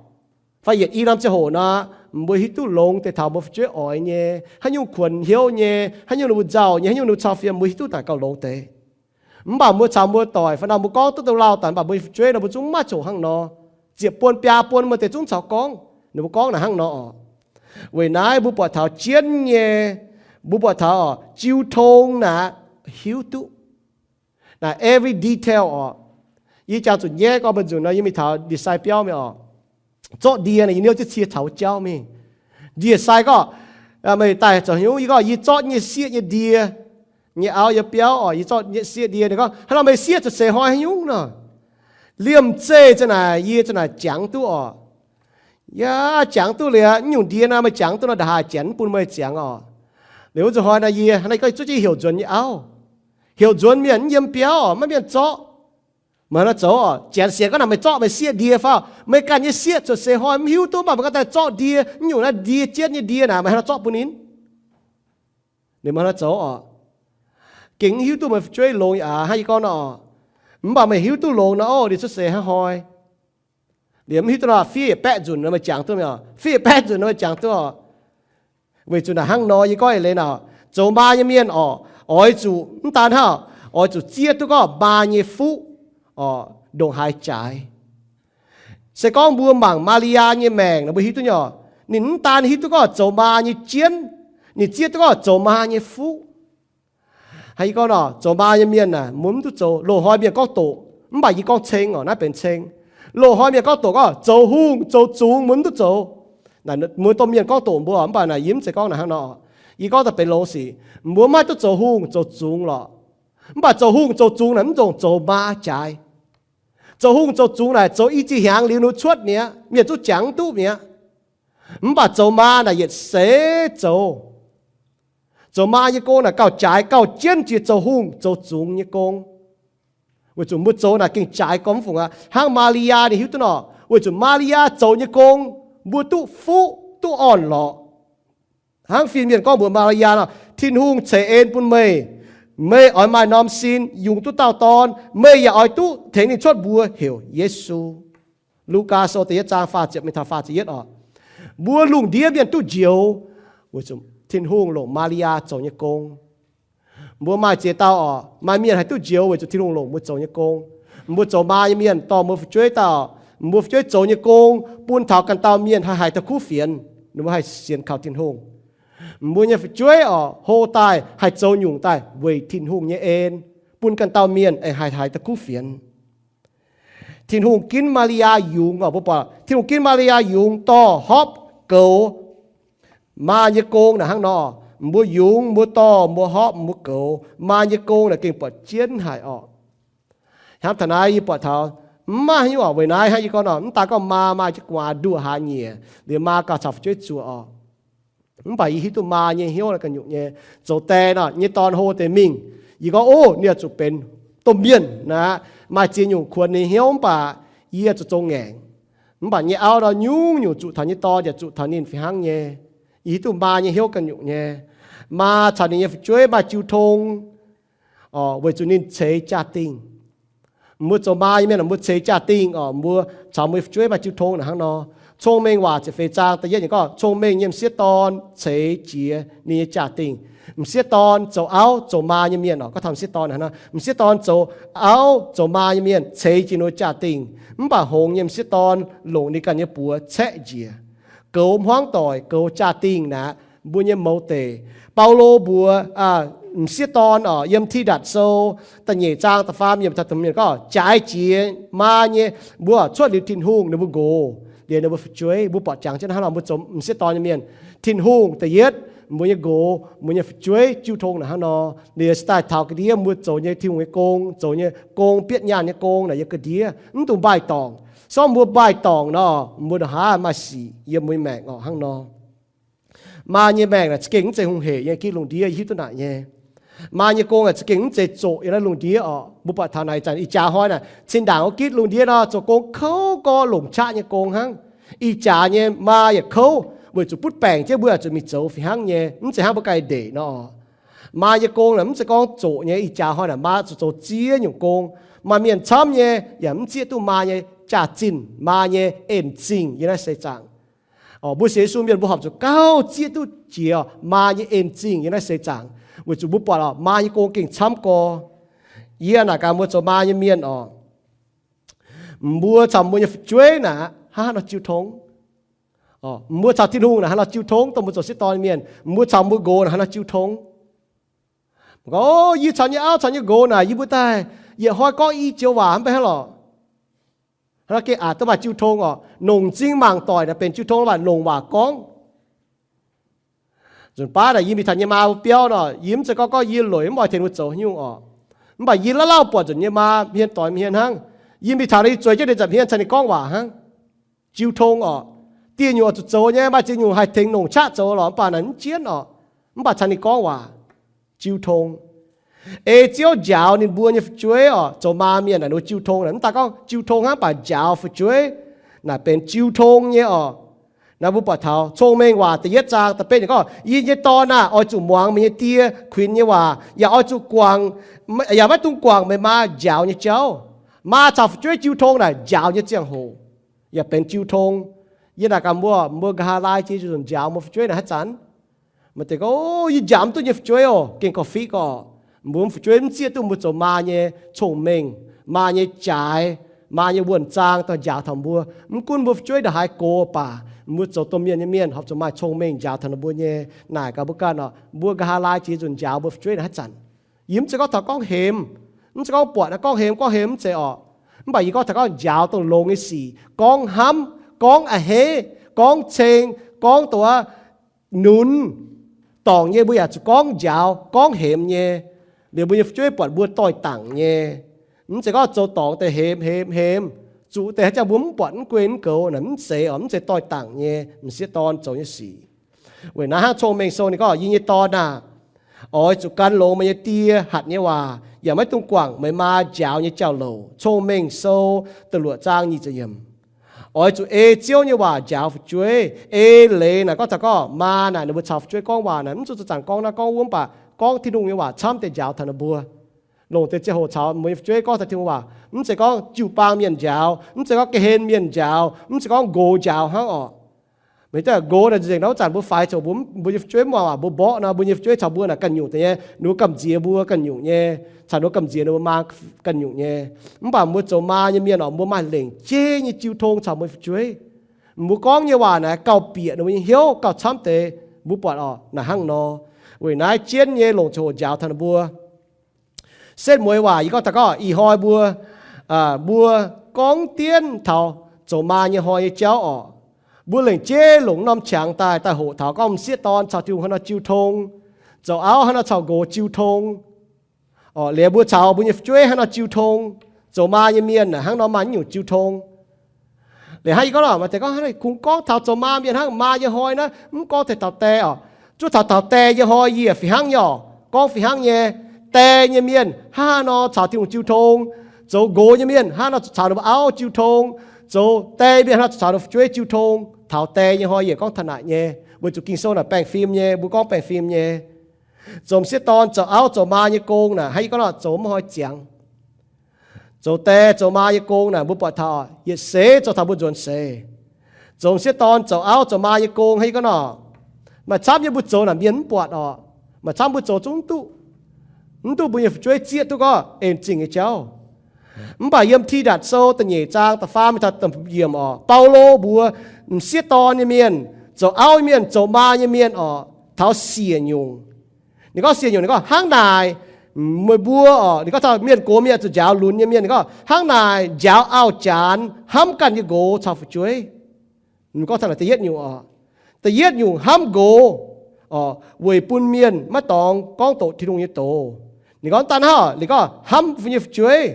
fai yietc i norm ziangh hoc nor, mbuo hiuv duqv longx deix taux mbuo fu'jueiv oix nyei, haaix nyungc kuonx hnyouv nyei, haaix nyungc ninh mbuo nzauh nyei, haaix nyungc ninh mbuo cau fiem, mbuo hiuv duqv daaih gauh longx deix. Mv baac mbuo caux mbuo doic fai nor mbuo gorngv duqv douh lauh daaih, mv baac mbuo fu'jueiv nor mbuo zungv mv maaih coc hnangv nor. Ziepc buon biaa buon maaih deix zungv caux gorngv, ninh mbuo gorngv naaic hnangv nor orqc. Weic naaiv mbuo buatc taux jienv nyei, mbuo buatc taux orqc, jiu tong naaic hiuv duqv naaic every detail orqc. Yie jangx zuqc nyaiv gorngv mbuo nzunc nor yie mingh taux ndie-sai biauv mingh orqc. Zorqv ndie naaic yie niouv jienv cie taux jauv mingh. Ndie-sai gorngv, meih daaih zoux haaix nyungc? Yie gorngv yie zorqv nyei sieqv nyei ndie nyei auv yiem biauv orqc. Yie zorqv nyei sieqv ndie. Ninh gorngv, Hnangv nor meih sieqv cuotv seix hnoi haaix nyungc nor? Liemh zeih za'naaic yie za'naaic jangx duqv orqc. Yaac jangx duqv liuz, Mv nyungc ndie nor meih jangx duqv nor, ndongc haaix janx mv bun meih jangx orqc. Liuz wuov nzunc hnoi nor yie hnangv naaiv gorngv zuov jienv heuc nzuonx nyei auv. Heuc nzuonx mienh mv yiem biauv orqc, maiv mienh zorqv. Meih hnangv nor zoux orqc, janx sienx gorngv naaic meih zorqv meih sieqv ndie fai? Meih ganh nyei sieqv cuotv seix hnoi mv hiuv duqv, mv baac meih gorngv daaih zorqv ndie, mv nyungc naaiv ndie jienv nyei ndie naaic, meih hnangv nor zorqv bun ninh? Ninh meih hnangv nor zoux orqc. Gengh mv hiuv duqv meih fu'jueiv longx aqv, hnangv yie gorngv nor orqc. Mv baac meih hiuv duqv longx nor, o, ninh cuotv seix hnangv hoi. Liemh mv hiuv duqv nor, fiev yietc baeqv nzunc nor meih jangx duqv orqc. Fiev yietc baeqv nzunc nor meih jangx duqv orqc. Weic zuqc naaic hnangv nor, yie gorngv eix leiz naaic, zoux maa nyei mienh orqc, oix zuqc mv daan hnangv, oix zuqc zieqv duqv gorngv maa nyei fuqv orqc, ndongc haaix jaaix. Se gorngv mbuo mangc Maa^li^yaa nyei maengc nor, mbuo hiuv duqv nyei orqc, ninh mv daan hiuv duqv gorngv zoux maa nyei jienv, ninh zieqv duqv gorngv zoux maa nyei fuqv. Hnangv yie gorngv nor, zoux maa nyei mienh aah, mbuo mv duqv zoux. Loz-hnoi mienh gorngv doqc, mv baac yie gorngv ceng oc, naaiv benx ceng. Loz-hnoi mienh gorngv doqc, gorngv zoux hungh zoux zungx mbuo mv duqv zoux. Naaic mbuo domh mienh gorngv doqc mbuo, mv baac naaic yie mv zeiz gorngv naaic hnangv nor. Yie gorngv daaih benx longx sic, mbuo mv haih duqv zoux hungh zoux zungx lorqc. Mv baac zoux hungh zoux zungx naaic mv ndongc zoux maa jaaix. Zoux hungh zoux zungx naaic zoux i ziex hnyangx liuz ninh cuotv mi'aqv, mienh zungv jangx mv duqv mi'aqv. Mv baac zoux maa naaic yietc seix zoux. Zoux maa nyei gong naaic gauh jaaix gauh jienv jiex zoux hungh zoux zungx nyei gong. Weic zuqc mbuo zoux naaic gengh jaaix gormx fungc aqv. Hnangv Maa^li^yaa ninh hiuv duqv nor, weic zuqc Maa^li^yaa zoux nyei gong, mbuo duqv fuqv duqv orn-lorqc. Hnangv fin-mienh gorngv mbuox Maa^li^yaa nor, Tin-Hungh ceix en bun meih, meih oix maaih norm sin yungz duqv dauh dorn, meih yaac oix duqv tengx ninh cuotv mbuox heuc Yesu. Lugaa Sou da'yietv zaang faah ziepc mingh taux faah ziepc yietv oc. Mbuo lungh ndiev mienh duqv njoux weic zuqc Tin-Hungh longc Maa^li^yaa zoux nyei gong. Mbuo maaih ziex dauh oc, maaih mienh haih duqv njoux weic zuqc Tin-Hungh longc mbuo zoux nyei gong. Mbuo zoux maa nyei mienh dorh mbuo fu'jueiv daaih, mbuo fu'jueiv zoux nyei gong bun taux ganh dauh mienh haih haiz da'kuv fienx, ninh mbuo haih sienx kaux Tin-Hungh. Mbuo nyei fu'jueiv oc, hlo daaih haih zoux nyungc daaih weic Tin-Hungh nyei en, bun ganh dauh mienh aengx haih haiz da'kuv fienx. Tin-Hungh ginv Maa^li^yaa yungz oc, mbuo buatc Tin-Hungh ginv Maa^li^yaa yungz dorh, hopv, goux maa nyei gong naaic hnangv nor. Mbuo yungz, mbuo dorh, mbuo hopv, mbuo goux, maa nyei gong naaic gengh buatc jienv haic oc. Hnamv taux naaiv yie buatc taux mv maaih haaix nyungc oc, weic naaiv hnangv yie gorngv nor, mv daaih gorngv maa maaih jienv gu'nguaaz nduoh hlaax nyieqc, liuz maa gauh caux fu'jueiv zuoqc oc. Mv baac yie hiuv duqv maa nyei hnyouv naaic ganh nyungc nyei. Zoux die nor, nyei dorn hlo deix mingh, yie gorngv, Ov, ninh oix zuqc benx domh mienh naaic, maaih ziex nyungc kuonx ninh hnyouv, mv baac yie zuqc zoux ngaengc. Mv baac nyei auv nor, nyungc-nyungc zuqc taux nyei dorn yaac zuqc taux ninh fih hnangv nyei. Yie hiuv duqv maa nyei hnyouv ganh nyungc nyei. Maa caux ninh nyei fu'jueiv maaih jiu tong, weic zuqc ninh ceix jaa-dingh. Mbuo zoux maa nyei mienh, mbuo ceix jaa-dingh oc, mbuo caux mbuo nyei fu'jueiv maaih jiu tong naaic hnangv nor. Cong-Mengh Waac ziepc feix zaang da'yietv nyei gorngv, Cong-mengh nyei m'sieqv dorn ceix jiez ninh nyei jaa-dingh. M'sieqv dorn zoux auv zoux maa nyei mienh oc, gorngv taux m'sieqv dorn hnangv nor, m'sieqv dorn zoux auv zoux maa nyei mienh ceix jiez ninh nyei jaa-dingh. Mv baac hngongx nyei m'sieqv dorn longc ninh ganh nyei buoz caeqv njiec. Goux hmuangv doic, goux jaa-dingh naaic, mbuo nyei mouz deic. Baulo mbuox m'sieqv dorn oc, yiem Tidatc Sou da'nyeic zaang da'faam yiemc taux da'hmz yiemc gorngv, jaaix jiex maa nyei, mbuo cuotv liuz Tin-Hungh ninh mbuo nqox liuz ninh mbuo fu'jueiv. Mbuo buatc jangx jienv hnangv nor, mbuo zoux m'sieqv dorn nyei mienh, Tin-Hungh da'yietv, mbuo nyei nqox, mbuo nyei fu'jueiv jiu tong naaic hnangv nor. Liuz se daaih taux ga'ndiev mbuo zoux nyei Tin-Hungh nyei gong, zoux nyei gong, bietv nyaanh nyei gong naaic yiem ga'ndiev, mv dungx mbaih dorngc. Se gorngv mbuo mbaih dorngc nor, mbuo ndongc haaix maaih sic yiem mbuo nyei maengc oc hnangv nor. Maa nyei maengc naaic za'gengh mv zeiz hungh heic nyei, gitv lungh ndiev yie hiuv duqv naaic nyei. Maa nyei gong naaic za'gengh mv zeiz zoqc yiem naaiv lungh ndiev oc. Mbuo buatc taux naaic ih zanc ih jaax hnoi naaic, cin-ndaangc wuov gitv lungh ndiev nor, zoux gong kouv gorx longc qaqv nyei gong hnangv. Ih jaax nyei maa yaac kouv, weic zuqc butv baengc jienv mbuo yaac zuqc mingh zoux fih hnangv nyei, mv zeiz hnangv mbuo ganh ndeic nor. Maa nyei gong naaic mv zeiz gorngv zoqc nyei. Ih jaax hnoi naaic maa zuqc zoux ziex nyungc gong. Maaih mienh camv nyei yaac mv zieqv duqv maa nyei jaax-zinh, maa nyei en-zingh yiem naaiv seix zaangc. Mbuo sienx Yesu mienh mbuo horpc zuqc gauh zieqv duqv jiex maa nyei en-zingh yiem naaiv seix zaangc, weic zuqc mbuo buatc oc, maa nyei gong gengh camv gorx. Yie naaic gaax mbuo zoux maa nyei mienh oc, mbuo caux mbuo nyei fu'jueiv naaic hnangv haaix nor jiu tong? Mbuo caux Tin-Hungh naaic haaix nor jiu tong? Dongh mbuo zoux sieqv dorn nyei mienh, mbuo caux mbuo nqox naaic haaix nor jiu tong? Gorngv, Yie caux nyei auv caux nyei nqox naaic, yie mbuo daaih yietc hnoi gorngv i joux waac mv baac hnangv lorqc. Hnangv nor gengh aqc duqv maaih jiu tong oc. Nongc m'zing mangc doic naaic benx jiu tong, mv baac longc waac gorngv. Nzunc baav naaic yie mingh taux nyei maa mbuo biauv nor, yie mv zeiz gorngv gorngv yie lueic mv oix tengx mbuo zoux haaix nyungc oc. Mv baac yie lauh lauh buatc nzunc nyei maa hmien doix hmien hnangv. Yie mingh taux nor yie zueiz jienv ninh nza'hmien caux ninh gorngv waac hnangv. Jiu tong oc. Dieh nyungc oix zuqc zoux nyei, maaih ziex nyungc haih tengx nongc qaqv zoux lorqc, mv baac naaic mv jienv oc. Mv baac caux ninh gorngv waac, jiu tong. Ei Ziouv njaaux ninh mbuo nyei fu'jueiv oc, zoux maa mienh naaic ninh mbuo jiu tong naaic, mv daaih gorngv jiu tong hnangv, mv baac njaaux fu'jueiv naaic benx jiu tong nyei oc. Naaiv mbuo buatc taux Cong-Mengh Waac da'yietv zaang da'betv ninh gorngv, Yie nyei dorn aah! Oix zuqc muangx meih nyei die kuinx nyei waac, yaac oix zuqc guangc, yaac maiv dungx guangc meih maa njaaux nyei jauv. Maa caux fu'jueiv jiu tong naaic njaaux nyei ziangh hoc yaac benx jiu tong. Yie naaic gaax mbuo, mbuo nqa'haav laai jiex nzunc njaaux mbuo fu'jueiv naaic haaix zanc? Maaih deix gorngv, Yie njaaux mv duqv nyei fu'jueiv oc, gengh gorngv-fiqv gorx. Mbuo fu'jueiv mv zieqv duqv mbuo zoux maa nyei cong-mengh, maa nyei jaaix, maa nyei wuonh zaang daaih njaaux taux mbuo. Mv gunv mbuo fu'jueiv ndongc haaix gox baac, mbuo zoux domh mienh nyei mienh horpc zuqc maaih cong-mengh njaaux taux ninh mbuo nyei. Naaic gaax mbuo ganh oc, mbuo nqa'haav laai jiex nzunc njaaux mbuo fu'jueiv naaic haaix zanc? Yie mv zeiz gorngv taux gorngv hemx, mv zeiz gorngv buatc naaiv gorngv hemx, gorngv hemx mv zeiz orqc. Mv baac yie gorngv taux gorngv njaaux dongh longx nyei sic, gorngv hnamv, gorngv a'hneiv, gorngv ceng, gorngv dongh nunz, dorngc nyei mbuo yaac zuqc gorngv njaaux, gorngv hemx nyei. Liuz mbuo nyei fu'jueiv buatc mbuo doix-dangc nyei. Mv zeiz gorngv zoux dorngc deix hemx, hemx, hemx, zuqc deix haaix jangx mbuo mv buatc mv guei mv goux naaic, mv zeiz orqc, mv zeiz doix-dangc nyei m'sieqv dorn zoux nyei sic. Weic naaiv hnangv Cong-Mengh Sou ninh gorngv, yie nyei dorn aah, oix zuqc gan longx meih nyei die hatc nyei waac, yaac maiv dungx guangc meih maa njaaux nyei jauv-louc. Cong-Mengh Sou da'luoqc zaang nyic ziepc yiemc. Oix zuqc ei Ziouv nyei waac njaaux fu'jueiv, ei leiz naaic gorngv taux gorngv maa naaic ninh mbuo caux fu'jueiv gorngv waac naaic mv zuqc zanc-zanc gorngv naaiv gorngv wuov, mv baac gorngv Tin-Hungh nyei waac camv deix njaaux taux ninh mbuo. Longc deix ziangh hoc caux mbuo nyei fu'jueiv gorngv taux Tin-Hungh waac, mv zeiz gorngv jiu-baang mienh njaaux, mv zeiz gorngv ga'hlen mienh njaaux, mv zeiz gorngv nqox njaaux hnangv orqc. Meih daaih nqox naaic nzengc nor, wuov zanc mbuo faix zoux, mbuo, mbuo nyei fu'jueiv mv muangx waac, mbuo mborqv nor, mbuo nyei fu'jueiv caux mbuo naaic ganh nyungc deix nyei, ninh mbuo gamh nziex mbuo ganh nyungc nyei, caux ninh mbuo gamh nziex ninh mbuo maa ganh nyungc nyei. Mv baac mbuo zoux maa nyei mienh orqc, mbuo maaih lengc jeiv nyei jiu tong caux mbuo nyei fu'jueiv. Mbuo gorngv nyei waac naaic gauh bieqc ninh mbuo nyei hnyouv gauh camv deix, mbuo buatc orqc, naaic hnangv nor. Weic naaiv jienv nyei longc ziangh hoc njaaux taux ninh mbuo. Setv mueiz waac yie gorngv taux gorngv ih hnoi mbuo, mbuo gorngv dienv taux zoux maa nyei hnoi nyei jauv orqc. Mbuo lengc jeiv longc norm qangx daaih, daaih hoqc taux gorngv m'sieqv dorn caux Tin-Hungh haaix nor jiu tong, zoux auv haaix nor caux nqox jiu tong. Orqc, liuz mbuo caux mbuo nyei fu'jueiv haaix nor jiu tong, zoux maa nyei mienh hnangv nor maaih nyungc jiu tong. Liuz hnangv yie gorngv nor, maaih deix gorngv, kungx gorngv taux zoux maa mienh hnangv, maa nyei hnoi naaiv mv gorngv taux die orqc. Zuov taux taux die nyei hnoi yie fih hnangv nyei orqc, gorngv fih hnangv nyei. Die nyei mienh hnangv haaix nor caux Tin-Hungh jiu tong, zoux nqox nyei mienh hnangv haaix nor caux ninh mbuo auv jiu tong, zoux die mienh hnangv haaix nor caux ninh fu'jueiv jiu tong. Taux die nyei hnoi yie gorngv taux naaic nyei, weic zuqc Ging-Sou naaic baengh fim nyei, mbuo gorngv baengh fim nyei. Zoux m'sieqv dorn zoux auv zoux maa nyei gong naaic, hnangv yie gorngv nor, zoux mv hnoi ziangx. Zoux die zoux maa nyei gong naaic mbuo buatc taux yietc seix zoux taux mbuo nzuonx seix. Zoux m'sieqv dorn zoux auv zoux maa nyei gong hnangv yie gorngv nor, maaih camv nyei mbuo zoux naaic mienh mv buatc orqc. Maaih camv mbuo zoux zungv mv duqv, mv duqv mbuo nyei fu'jueiv zieqv duqv gorngv en zingh nyei jauv. Mv baac yiem Tidatc Sou da'nyeic zaang da'faam mingh taux da'yiemc orqc, Baulo mbuox m'sieqv dorn nyei mienh, zoux auv nyei mienh, zoux maa nyei mienh orqc, taux siec nyungc. Ninh gorngv siec nyungc, ninh gorngv, hnangv naaic, meih mbuo orqc, ninh gorngv taux mienh gox mienh zuqc njaaux lunx nyei mienh, ninh gorngv, hnangv naaic njaaux auv-janx hnamv ganh nyei nqox caux fu'jueiv. Ninh gorngv taux naaic da'yietv nyungc orqc. Da'yietv nyungc hnamv nqox orqc, weic bun mienh maiv dorngx gorngv doqc Tin-Hungh nyei doz. Ninh gorngv daaih hnangv, ninh gorngv hnamv mbuo nyei fu'jueiv,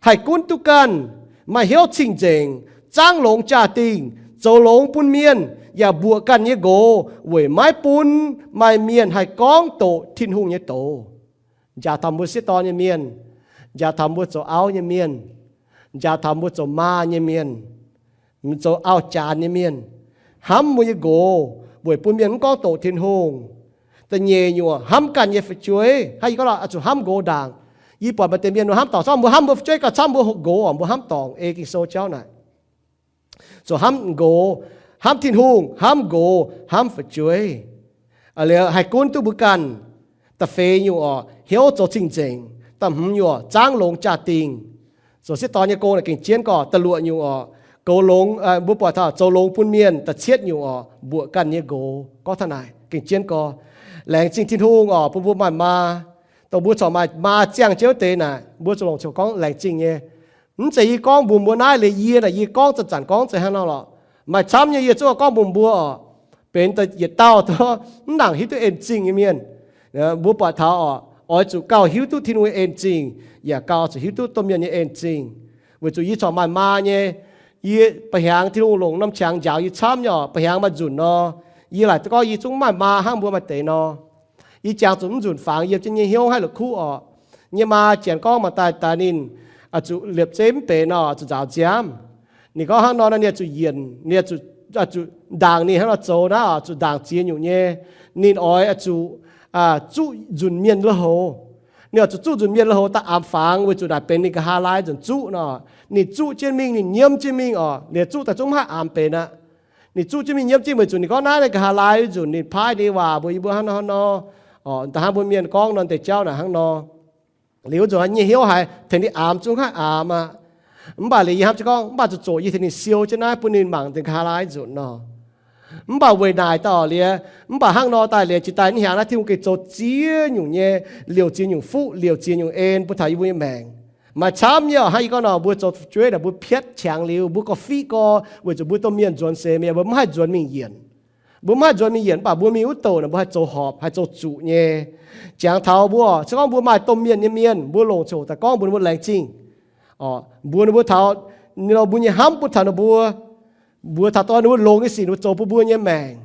haih gunv duqv ganh, maaih hnyouv cing-nzengc, zaangv longx jaa-dingh, zoux longx bun mienh, yaac mbuoqc ganh nyei nqox weic maiv bun maaih mienh haih gorngv doqc Tin-Hungh nyei doz. Njaaux taux mbuo sieqv dorn nyei mienh, njaaux taux mbuo zoux auv nyei mienh, njaaux taux mbuo zoux maa nyei mienh, zoux auv-janx nyei mienh, hnamv mbuo nyei nqox weic bun mienh mv gorngv doqc Tin-Hungh. Da'nyeic nyungc, hnamv ganh nyei fu'jueiv. Hnangv yie gorngv nor, oix zuqc hnamv nqox ndaangc. Yie buatc maaih deix mienh mbuo hnamv dorngc, zorqv mbuo hnamv mbuo fu'jueiv gauh camv mbuo nqox orqc, mbuo hnamv dorngc ei Ging-Sou jauv naaic. Zoux hnamv nqox, hnamv Tin-Hungh, hnamv nqox, hnamv fu'jueiv. Liuz haih gunv duqv mbuo ganh. Da'feix nyungc orqc, hnyouv zoux cing-nzengc. Da'hmz nyungc orqc, zaangv longx jaa-dingh. Zoux sieqv dorn nyei gong naaic gengh jienv gorqv. Da'luoqc nyungc orqc, goux longx, mbuo buatc taux zoux longx bun mienh. Da'cietv nyungc orqc, mbuoqc ganh nyei nqox. Gorngv taux naaic gengh jienv gorqv. Laengz zingh Tin-Hungh orqc, bun mbuo maaih maa. Dongh mbuo corc maaih maa ziangh jienv wuov deix naaic, mbuo zuqc longc ziangh hoc gorngv laengz zingh nyei. Mv zeiz yie gorngv mbuox mbuo naaiv liuz yie naaic, yie gorngv zanc-zanc gorngv zeiz hnangv nor lorqc. Maaih camv nyei yie zungv gorngv mbuox mbuo orqc, benx yietc dauh mv nangc hiuv duqv en zingh nyei mienh. Mbuo buatc taux orqc, oix zuqc gauh hiuv duqv Tin-Hungh nyei en zingh, yaac gauh zuqc hiuv duqv domh mienh nyei en zingh. Weic zuqc yie corc maaih maa nyei, yie ba'hnyangx Tin-Hungh longc norm qangx njaaux yie camv nyei orqc, ba'hnyangx maaih nzunc nor, yie laaic gorngv yie zungv maaih maa hnangv mbuo maaih deix nor. Yie jangx zuqc mv nzunc fangx yiem jienv nyei hnyouv haih la'kuqv orqc. Nyei maa janx gorngv mangc daaih daaih ninh oix zuqc liepc zeiv mv benx nor, zuqc nzaaux nziaamv. Ninh gorngv hnangv nor, ninh oix zuqc yienc, ninh oix zuqc ndaangc ninh hnangv nor zoux naaiv oc, zuqc ndaangc ziex nyungc nyei. Ninh oix zuqc zuqv nzunc mienh lui-houx. Ninh oix zuqc zuqv nzunc mienh lui-houx daaih aamx fangx weic zuqc naaic benx ninh nqa'haav laai nzunc zuqv nor. Ninh zuqv jienv mingh, ninh nyiemv jienv mingh orqc, ninh zuqv daaih zungv mv haih aamx benx aqv. Ninh zuqv jienv mingh, nyiemv jienv weic zuqc ninh gorngv naaiv nqa'haav laai nzunc ninh paaiv ninh waac mbuox yie mbuo hnangv nor hnangv nor. Da'hnangv mbuo mienh gorngv nor deix jauv naaic hnangv nor. Liuz wuov nzunc nyei hnyouv haiz tengx ninh aamx zungv haih aamx aqv. Mv baac liuz yie hnamv jienv gorngv mv baac zuqc zoqc yie tengx ninh siou jienv naaiv bun ninh mangc ninh nqa'haav laai nzunc nor. Mv baac weic naaic daaih oc, liuz mv baac hnangv nor daaih liuz jiex daaih, ih hnyangx naaiv Tin-Hungh gengh zoux ziex nyungc nyei, liouc ziex nyungc fuqv, liouc ziex nyungc en bun taux yie mbuo nyei maengc. Maaih camv nyei oc, hnangv yie gorngv nor, mbuo zoux fu'jueiv naaic mbuo piatv qangx liuz, mbuo gorngv fiqv gorx weic zuqc mbuo domh mienh nzuonx seix mi'aqv, mbuo mv haih nzuonx mingh yienc. Mbuo mv haih nzuonx mingh yienc, mv baac mbuo mingh wuov douc naaic mbuo haih zoux horpc, haih zoux zuqc nyei. Jangx taux mbuo, se gorngv mbuo maaih domh mienh nyei mienh, mbuo longc ziangh hoc daaih gorngv mbuox ninh mbuo laengz zingh. Mbuox ninh mbuo taux, ninh mbuo nyei hnamv bun taux ninh mbuo, mbuox taux dongh ninh mbuo longx nyei sic ninh mbuo zoux bun mbuo nyei maengc.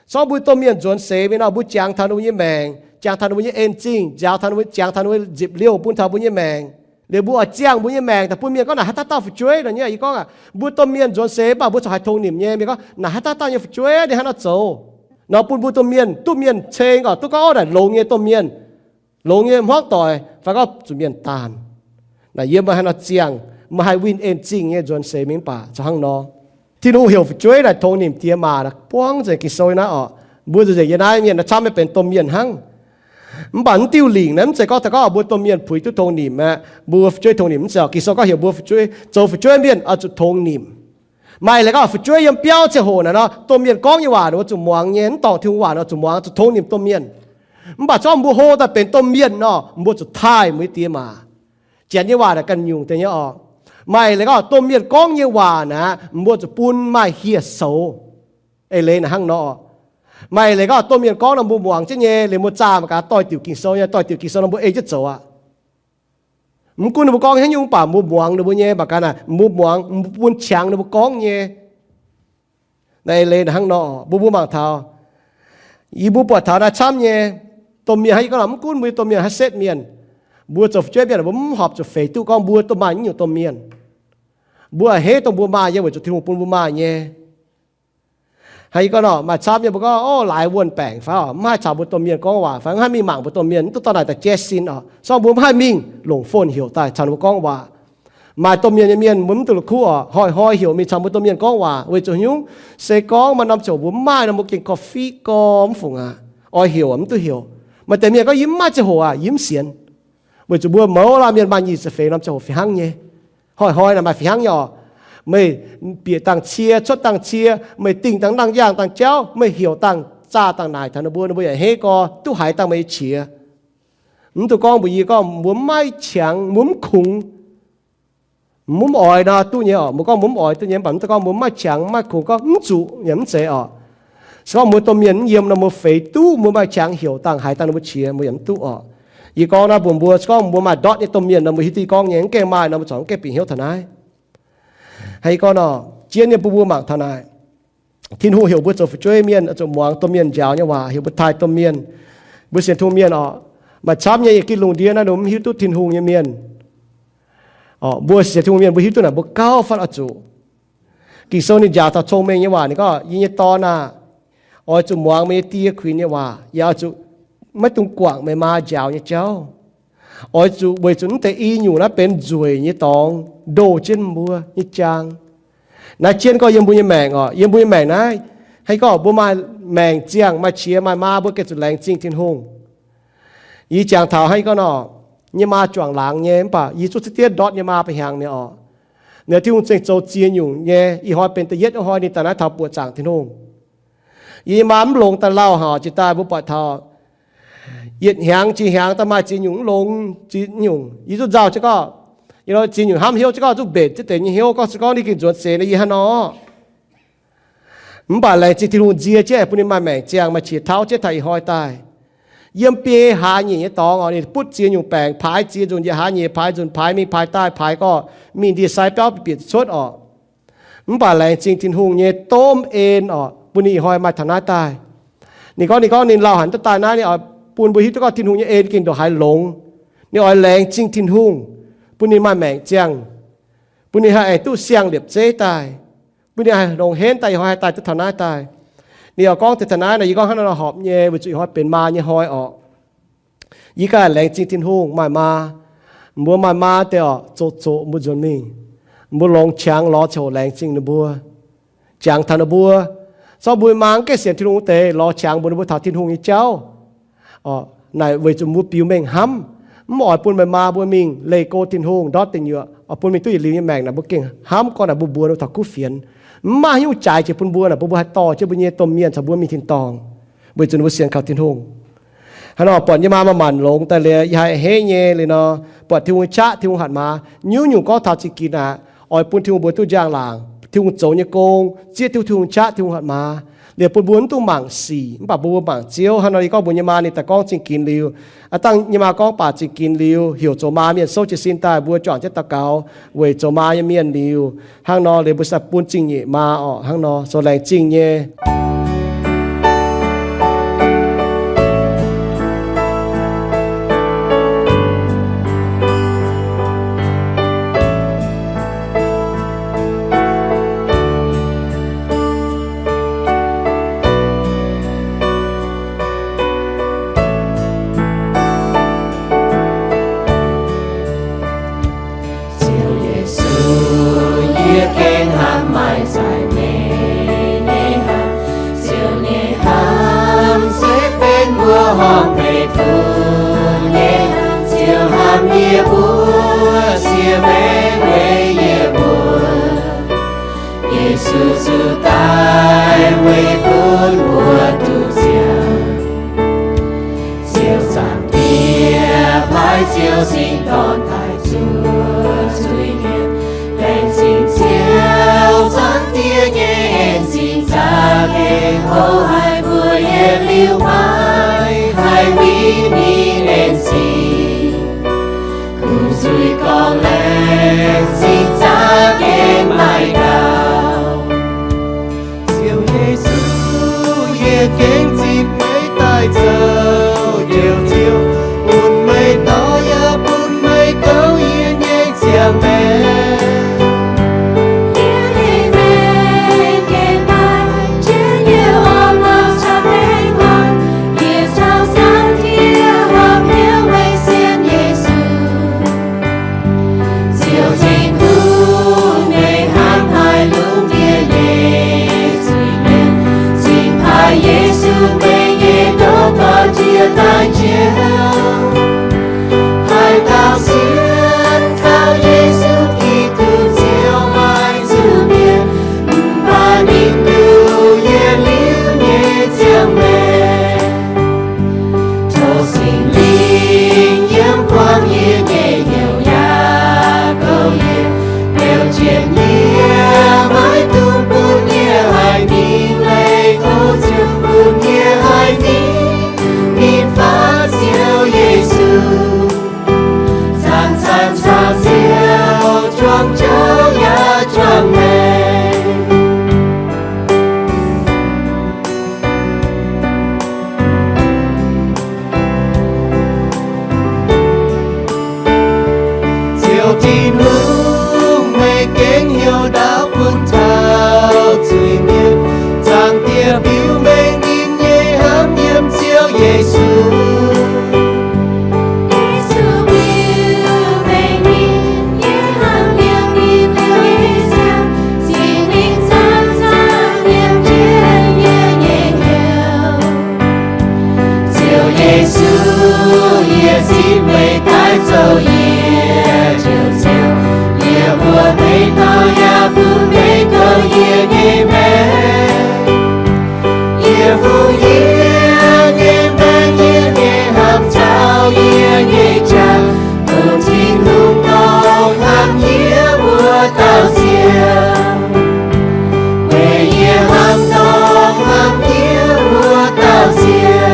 Se gorngv mbuo domh mienh nzuonx seix mi'aqv nor, mbuo jangx taux ninh mbuo nyei maengc, jangx taux ninh mbuo nyei en-zingh, nziaaux taux ninh mbuo, jangx taux ninh mbuo nzipc liouh bun taux mbuo nyei maengc. Liuz mbuo oix ziangh mbuo nyei maengc daaih bun mienh gorngv naaic haaix dauh dauh fu'jueiv nor nyei. Yie gorngv aac, mbuo domh mienh nzuonx seix mv baac mbuo corc haih tongx nimc nyei. Mienh gorngv naaic haaix dauh dauh nyei fu'jueiv, ninh hnangv nor zoux. Nor bun mbuo domh mienh, duqv mienh ceng oc, duqv gorngv naaic longx nyei domh mienh, longx nyei hmuangv doic fai gorngv zuqc mienh daanh. Naaic yie mbuo haih nor ziangh, mbuo haih winh en-zingh nyei nzuonx seix mingh mv baac zoux hnangv nor. Tin-Hungh heuc fu'jueiv naaic tongx nimc diex maac naaic buangv nzengc Ging-Sou naaiv oc. Mbuo nzengc yie naaiv mienh naaiv camv nyei benx domh mienh hnangv. Mv baac mv diuh lingc naaiv mv zeiz gorngv daaih gorngv mbuo domh mienh puix duqv tongx nimc aqv, mbuo fu'jueiv tongx nimc mv zeiz oc. Ging-Sou gorngv heuc mbuo fu'jueiv, zoux fu'jueiv mienh oix zuqc tongx nimc. Maaih leiz gorngv fu'jueiv yiem biauv ziangh hoc naaic nor, domh mienh gorngv nyei waac ninh mbuo zuqc muangx nyei, mv dorngc Tin-Hungh waac ninh mbuo zuqc muangx, zuqc tongx nimc domh mienh. Mv baac zorqv mbuo hlo daaih benx domh mienh nor, mbuo zuqc taaih mbuo nyei diex maac. Janx nyei waac naaic ganh nyungc deix nyei oc. Maaih leiz gorngv domh mienh gorngv nyei waac naaic, mbuo zuqc bun maaih hieh soux. Eix leiz naaic hnangv nor. Maaih leiz gorngv domh mienh gorngv nor mbuo muangx jienv nyei, liuz mbuo zaah mangc gaax doix-diuc Ging-Sou nyei, doix-diuc Ging-Sou nor mbuo ei jienv zoux aqv. Mv gunv ninh mbuo gorngv haaix nyungc, mv baac mbuo muangx ninh mbuo nyei, mangc gaax naaic mbuo muangx, mbuo bun qangx ninh mbuo gorngv nyei. Naaiv eix leiz naaic hnangv nor, mbuo mbuo mangc taux, yie mbuo buatc taux naaiv camv nyei domh mienh hnangv yie gorngv nor, mv gunv mbuo domh mienh haaix setv mienh, mbuo zoux fu'jueiv mienh mbuo mv horpc zuqc feix duqv gorngv mbuo domh maaih nyungc domh mienh. Mbuo a'hneiv dongh mbuo maaih nyei weic zuqc Tin-Hungh bun mbuo maaih nyei. Hnangv yie gorngv nor, maaih camv nyei mbuo gorngv, o, laaix wuonh baengc fai oc, mv haih caux mbuo domh mienh gorngv waac fai mv haih mingh mangc mbuo domh mienh, mv duqv dorh naaic daaih jaiv sin oc. Se gorngv mbuo mv haih mingh longc phone heuc daaih caux ninh mbuo gorngv waac. Maaih domh mienh nyei mienh mbuo mv duqv la'kuqv oc, hnoi-hnoi heuc mingh caux mbuo domh mienh gorngv waac weic zuqc nyungc se gorngv maaih norm ziangh hoc mbuo mv maaih nor mbuo gengh gorngv fiqv gorx mv fungc aqv. Oix heuc mv duqv heuc. Maaih deix mienh gorngv yie mv maaih ziangh hoc aqv, yie mv sienx. Weic zuqc mbuo mouz laanh mienh maaih nyic ziepc feix norm ziangh hoc fih hnangv nyei. Hnoi-hnoi naaic maaih fih hnangv nyei oc. Meih bieqc dangh cie, cuotv dangh cie, meih dingh dangh nangh yaangh dangh jauv, meih heuc dangh zaah dangh naaic taux ninh mbuo, ninh mbuo yaac a'hneiv gorx duqv haiz dangh meih nyei qiex. Mv duqv gorngv mbuox yie gorngv mbuo mv maaih qangx, mbuo mv kungx, mbuo mv oix nor duqv nyei oc. Mbuo gorngv mbuo mv oix duqv nyei, mv baac mv duqv gorngv mbuo mv maaih qangx, mv maaih kungx gorngv mv zuqc, yaac mv zeiz oc. Se gorngv mbuo domh mienh mv yiem nor, mbuo feix duqv mbuo maaih qangx heuc dangh haiz dangh ninh mbuo qiex, mbuo yaac mv duqv oc. Yie gorngv naaiv mbuox mbuo, se gorngv mbuo maaih ndortv nyei domh mienh nor, mbuo hiuv duqv gorngv nyei, mv gaengh maaih nor mbuo corc mv gaengh bieqc hnyouv taux naaiv. Haiz yie gorngv nor, jienv nyei bun mbuo mangc taux naaic, Tin-Hungh heuc mbuo zoux fu'jueiv mienh oix zuqc muangx domh mienh njaaux nyei waac, heuc mbuo taaih domh mienh. Mbuo sienx Tin-Hungh mienh oc, maaih camv nyei yietc ginv lungh ndiev naaiv ninh mv hiuv duqv Tin-Hungh nyei mienh. Oc, mbuo sienx Tin-Hungh mienh mbuo hiuv duqv naaic mbuo gauh fatv oix zuqc. Ging-Sou ninh njaaux taux cong-mengh nyei waac ninh gorngv, yie nyei dorn aah, oix zuqc muangx meih nyei die kuinx nyei waac, yaac oix zuqc maiv dungx guangc meih maa njaaux nyei jauv. Oix zuqc weic zuqc mv deix i nyungc naaiv benx nzueic nyei dorngx ndoh jienv mbuo nyei jaang. Naaiv jienv gorngv yiem mbuo nyei maengc oc, yiem mbuo nyei maengc naaiv, hnangv gorngv mbuo maaih maengc ziangh, maaih qiex maaih maa, mbuo gengh zuqc laengz zingh Tin-Hungh. Yie jangx taux hnangv yie gorngv nor, nyei maa juangc laangz nyei, mv baac yie zuqc ziex dien ndortv nyei maa ba'hmz hnyangx nyei oc. Ninh Tin-Hungh zengc zoux ziex nyungc nyei, ih hnoi benx da'yietv hnoi ninh daaih naaiv taux buoqc zaangc Tin-Hungh. Yie nyei maa mv longx daaih lauh haic, jiex daaih mbuo buatc taux yietc hnyangx jiex hnyangx daaih maaih ziex nyungc mv longx, ziex nyungc yie zuqc nzauh jienv gorngv, ziex nyungc hnamv hnyouv jienv gorngv zuqc mbenc jienv deix nyei hnyouv gorngv se gorngv ninh gengh nzuonx seix nor yie hnangv nor. Mv baac laengz zingh Tin-Hungh nzie jienv bun ninh maaih maengc ziangh maaih qiex tauv jienv taux ih hnoi daaih. Yiem biei hlaax nyeic nyei dorngx oc, ninh butv ziex nyungc baengc, paaix ziex nzunc, yietc hlaax nyeic paaix nzunc, paaix mingh paaix daaih, paaix gorngv mingh ndie-sai biauv bieqc cuotv oc. Mv baac laengz zingh Tin-Hungh nyei domh en oc, bun ninh ih hnoi maaih taux naaiv daaih. Ninh gorngv, ninh gorngv ninh lauh haic duqv daaih naaiv, ninh oix bun mbuo hiuv duqv gorngv Tin-Hungh nyei en gengh ndongc haaix longx. Ninh oix laengz zingh Tin-Hungh, bun ninh maaih maengc ziangh, bun ninh haih aengx duqv siang-liepc zeiv daaih, bun ninh haih longx henv daaih ih hnoi haih daaih duqv taux naaiv daaih. Ninh oix gorngv deix taux naaiv nor, yie gorngv hnangv naaiv nor horpc nyei, weic zuqc ih hnoi benx maa nyei hnoi oc. Yie ganh laengz zingh Tin-Hungh maaih maa. Mbuo maaih maa deix oc, zoqc zoqc mbuo nzuonx mingh. Mbuo longx qangx lorz ziangh hoc laengz zingh ninh mbuo, jangx taux ninh mbuo. Zorqv mbuo maa mv gaengh sienx Tin-Hungh wuov deix lorz qangx mbuox ninh mbuo taux Tin-Hungh nyei jauv. Naaic weic zuqc mbuo biux mengh hnamv, mv oix bun meih maa mbuo mingh leih go Tin-Hungh ndortv deic nyuoqc, oix bun mingh duqv yietc liuz nyei maengc naaic mbuo gengh hnamv gorngv naaic mbuo mbuox ninh mbuo taux kuv fienx. Mv maaih haaix nyungc jaaix jiex bun mbuo naaic, bun mbuo haih dorh jienv mbuo nyei domh mienh caux mbuo mingh tin-dorngh, weic zuqc ninh mbuo sienx kaux Tin-Hungh. Hnangv nor buatc yie nyei maa maaih maanc longx daaih liuz, yie haih a'hneiv nyei liuz nor, buatc Tin-Hungh nyei qaqv, Tin-Hungh hatc maaz, nyungc-nyungc gorngv taux zingh ginx aqv, oix bun Tin-Hungh mbuox duqv njang-laangc, Tin-Hungh zoux nyei gong, zieqv duqv Tin-Hungh qaqv, Tin-Hungh hatc maaz, liuz bun mbuo mv dungx mangc sic, mv baac mbuo mbuo mangc Ziouv. Hnangv nor yie gorngv mbuox nyei maa ninh daaih gorngv zingh ginx liuz, aa dangh nyei maa gorngv baac zingh ginx liuz, heuc zoux maa mienh souv jiez sin daaih mbuo juangc jienv daux gaux weic zoux maa nyei mienh liuz, hnangv nor liuz mbuo sai bun zingh nyeic maa orqc. Hnangv nor zoux laengz zingh nyei. Ziouv Yesu, yie gengh hnamv maaih za'gengh nyei hnamv. Ziouv nyei hnamv se benx mbuo horngh meih fun nyei hnamv. Ziouv hnamv yie mbuo, siev maengc weic yie mbuo. Yesu zuqc daaih weic bun mbuo duqv ziangh. Ziouv Zaangc Diex, paaiv Ziouv Singx Dorn daaih zuov zuiz-mienh. Laengz zingh Ziouv Zaangc Diex nyei en-zingh za'gengh, hoqc haic mbuo yietc liuz maiv haih winh ninh en-zingh. Kungx zuiz gorngv laengz zingh za'gengh maaih gaux. Ziouv Yesu, yie gengh zipv meih daaih zoux Njoux Ziouv, bun meih dorh yaac bun meih gouv yie nyei ziangh maengc. Yie nyei maengc gengh maaih jienv yie orn-lorqc caux baengh orn. Yie caux Zaangc Diex horpc hnyouv meih sienx Yesu. Ziouv Tin-Hungh, meih hnamv haic lungh ndiev nyei zuiz-mienh, cingx paaiv Yesu, meih nyei ndoqc dorn, jiex daaih njiec, haaix dauh sienx kaux Yesu Giduc, ziouc maiv zuqc mietc, mv baac ninh duqv yietc liuz nyei ziangh maengc. Tov Singx Lingh yiem buangh yie nyei hnyouv yaac gouv yie, biaux jienv yie, maiv dungx bun yie haih mingh leih Ziouv, bun yie haih mingh, mingh faatv Ziouv Yesu, zanc-zanc caux Ziouv juangc njoux yaac juangc maengc. Ziouv Tin-Hungh, meih gengh heuc ndaauv bun taux zuiz-mienh. Zaangc Diex biux mengh ninh nyei hnamv yiem Ziouv Yesu. Yesu biux mengh ninh nyei hnamv yiem ninh nyei ziangh. Singx Lingh zanc-zanc yiem jienv yie nyei hnyouv. Ziouv Yesu, yie zipv meih daaih zoux yie Njoux Ziouv. Yie mbuox meih dorh yaac bun meih gouv yie nyei maengc. Yie fungx yie nyei maengc, yie nyei hnamv caux yie nyei qaqv, dongh Tin-Hungh dorh hnamv yie wuov dauh Ziouv. Weic yie hnamv dorh hnamv yie wuov dauh Ziouv.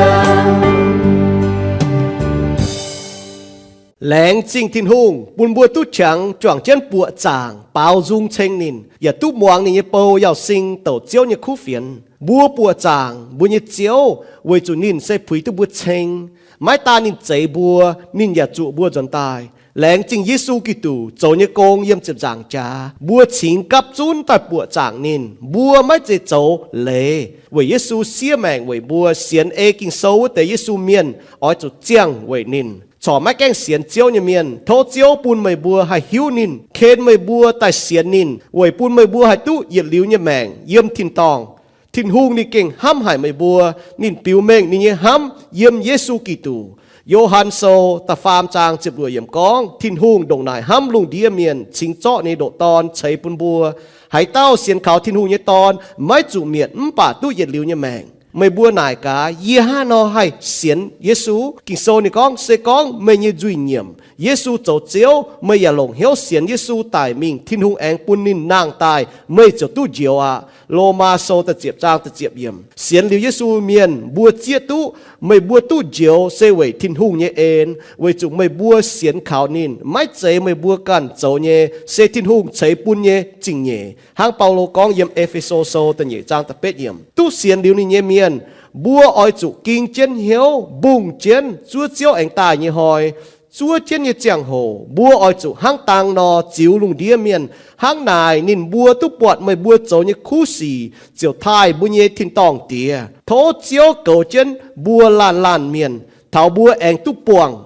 Laengz zingh Tin-Hungh bun mbuo duqv qangx juangc jienv buoqc zaangc baaux nzung ceng ninh, yaac duqv muangx ninh nyei bou Yauz Sing douc Ziouv nyei kuv fienx. Mbuo buoqc zaangc mbuo nyei Ziouv weic zuqc ninh se puix duqv mbuo ceng. Maiv daan ninh zeix mbuo, ninh yaac zuqc mbuo nzuonx daaih. Laengz zingh Yesu Giduc zoux nyei gong yiem ziepc nzaangc jaax, mbuo cingx gapv zunv daaih buoqc zaangc ninh. Mbuo maiv zeiz zoux leiz weic Yesu siev maengc weic mbuo. Sienx ei Ging-Sou wuov deix Yesu mienh oix zuqc ziangh weic ninh. Corc maiv gaengh sienx Ziouv nyei mienh, tov Ziouv bun meih mbuo haih hiuv ninh, ken meih mbuo daaih sienx ninh, weic bun meih mbuo haih duqv yietc liuz nyei maengc yiem tin-dorngh. Tin-Hungh ninh gengh hnamv haic meih mbuo. Ninh biux mengh ninh nyei hnamv yiem Yesu Giduc. Yo^han Sou da'faam zaang ziepc luoqc yiemc gorngv, Tin-Hungh ndongc naaic hnamv lungh ndiev mienh, cingx zorqv ninh nyei ndoqc Dorn ceix bun mbuo, Haaix dauh sienx kaux Tin-Hungh nyei Dorn maiv zuqc mietc mv baac duqv yietc liuz nyei maengc. Meih mbuo naaic gaax, yie hnangv haaix nor haih sienx Yesu? Ging-Sou ninh gorngv, se gorngv meih nyei nzuih nyiemc, Yesu zoux Ziouv, meih yaac longc hnyouv sienx Yesu daic mingh, Tin-Hungh aengx bun ninh nangh daaih, meih ziouc duqv njoux aqv. Lomaa Sou da'ziepc zaang da'ziepc yiemc. Sienx liuz Yesu mienh mbuo zieqv duqv, meih mbuo duqv njoux se weic Tin-Hungh nyei en, weic zuqc meih mbuo sienx kaux ninh, maiv zeiz meih mbuo ganh zoux nyei, se Tin-Hungh ceix bun nyei zingh nyeic. Hnangv Baulo gorngv yiem E^fe^so Sou da'nyeic zaang da'betv yiemc, duqv sienx liuz ninh nyei mienh, mbuo oix zuqc ging jienv hnyouv mbungh jienv zuov Ziouv aengx daaih nyei hnoi zuov jienv nyei ziangh hoc, mbuo oix zuqc hnangv dang nor ziux lungh ndiev mienh. Hnangv naaic ninh mbuo duqv buatc meih mbuo zoux nyei kuv sic ziouc taaih mbuo nyei tin-dorngh Diex. Tov Ziouv goux jienv mbuo laanh laanh mienh, taux mbuo aengx duqv buangh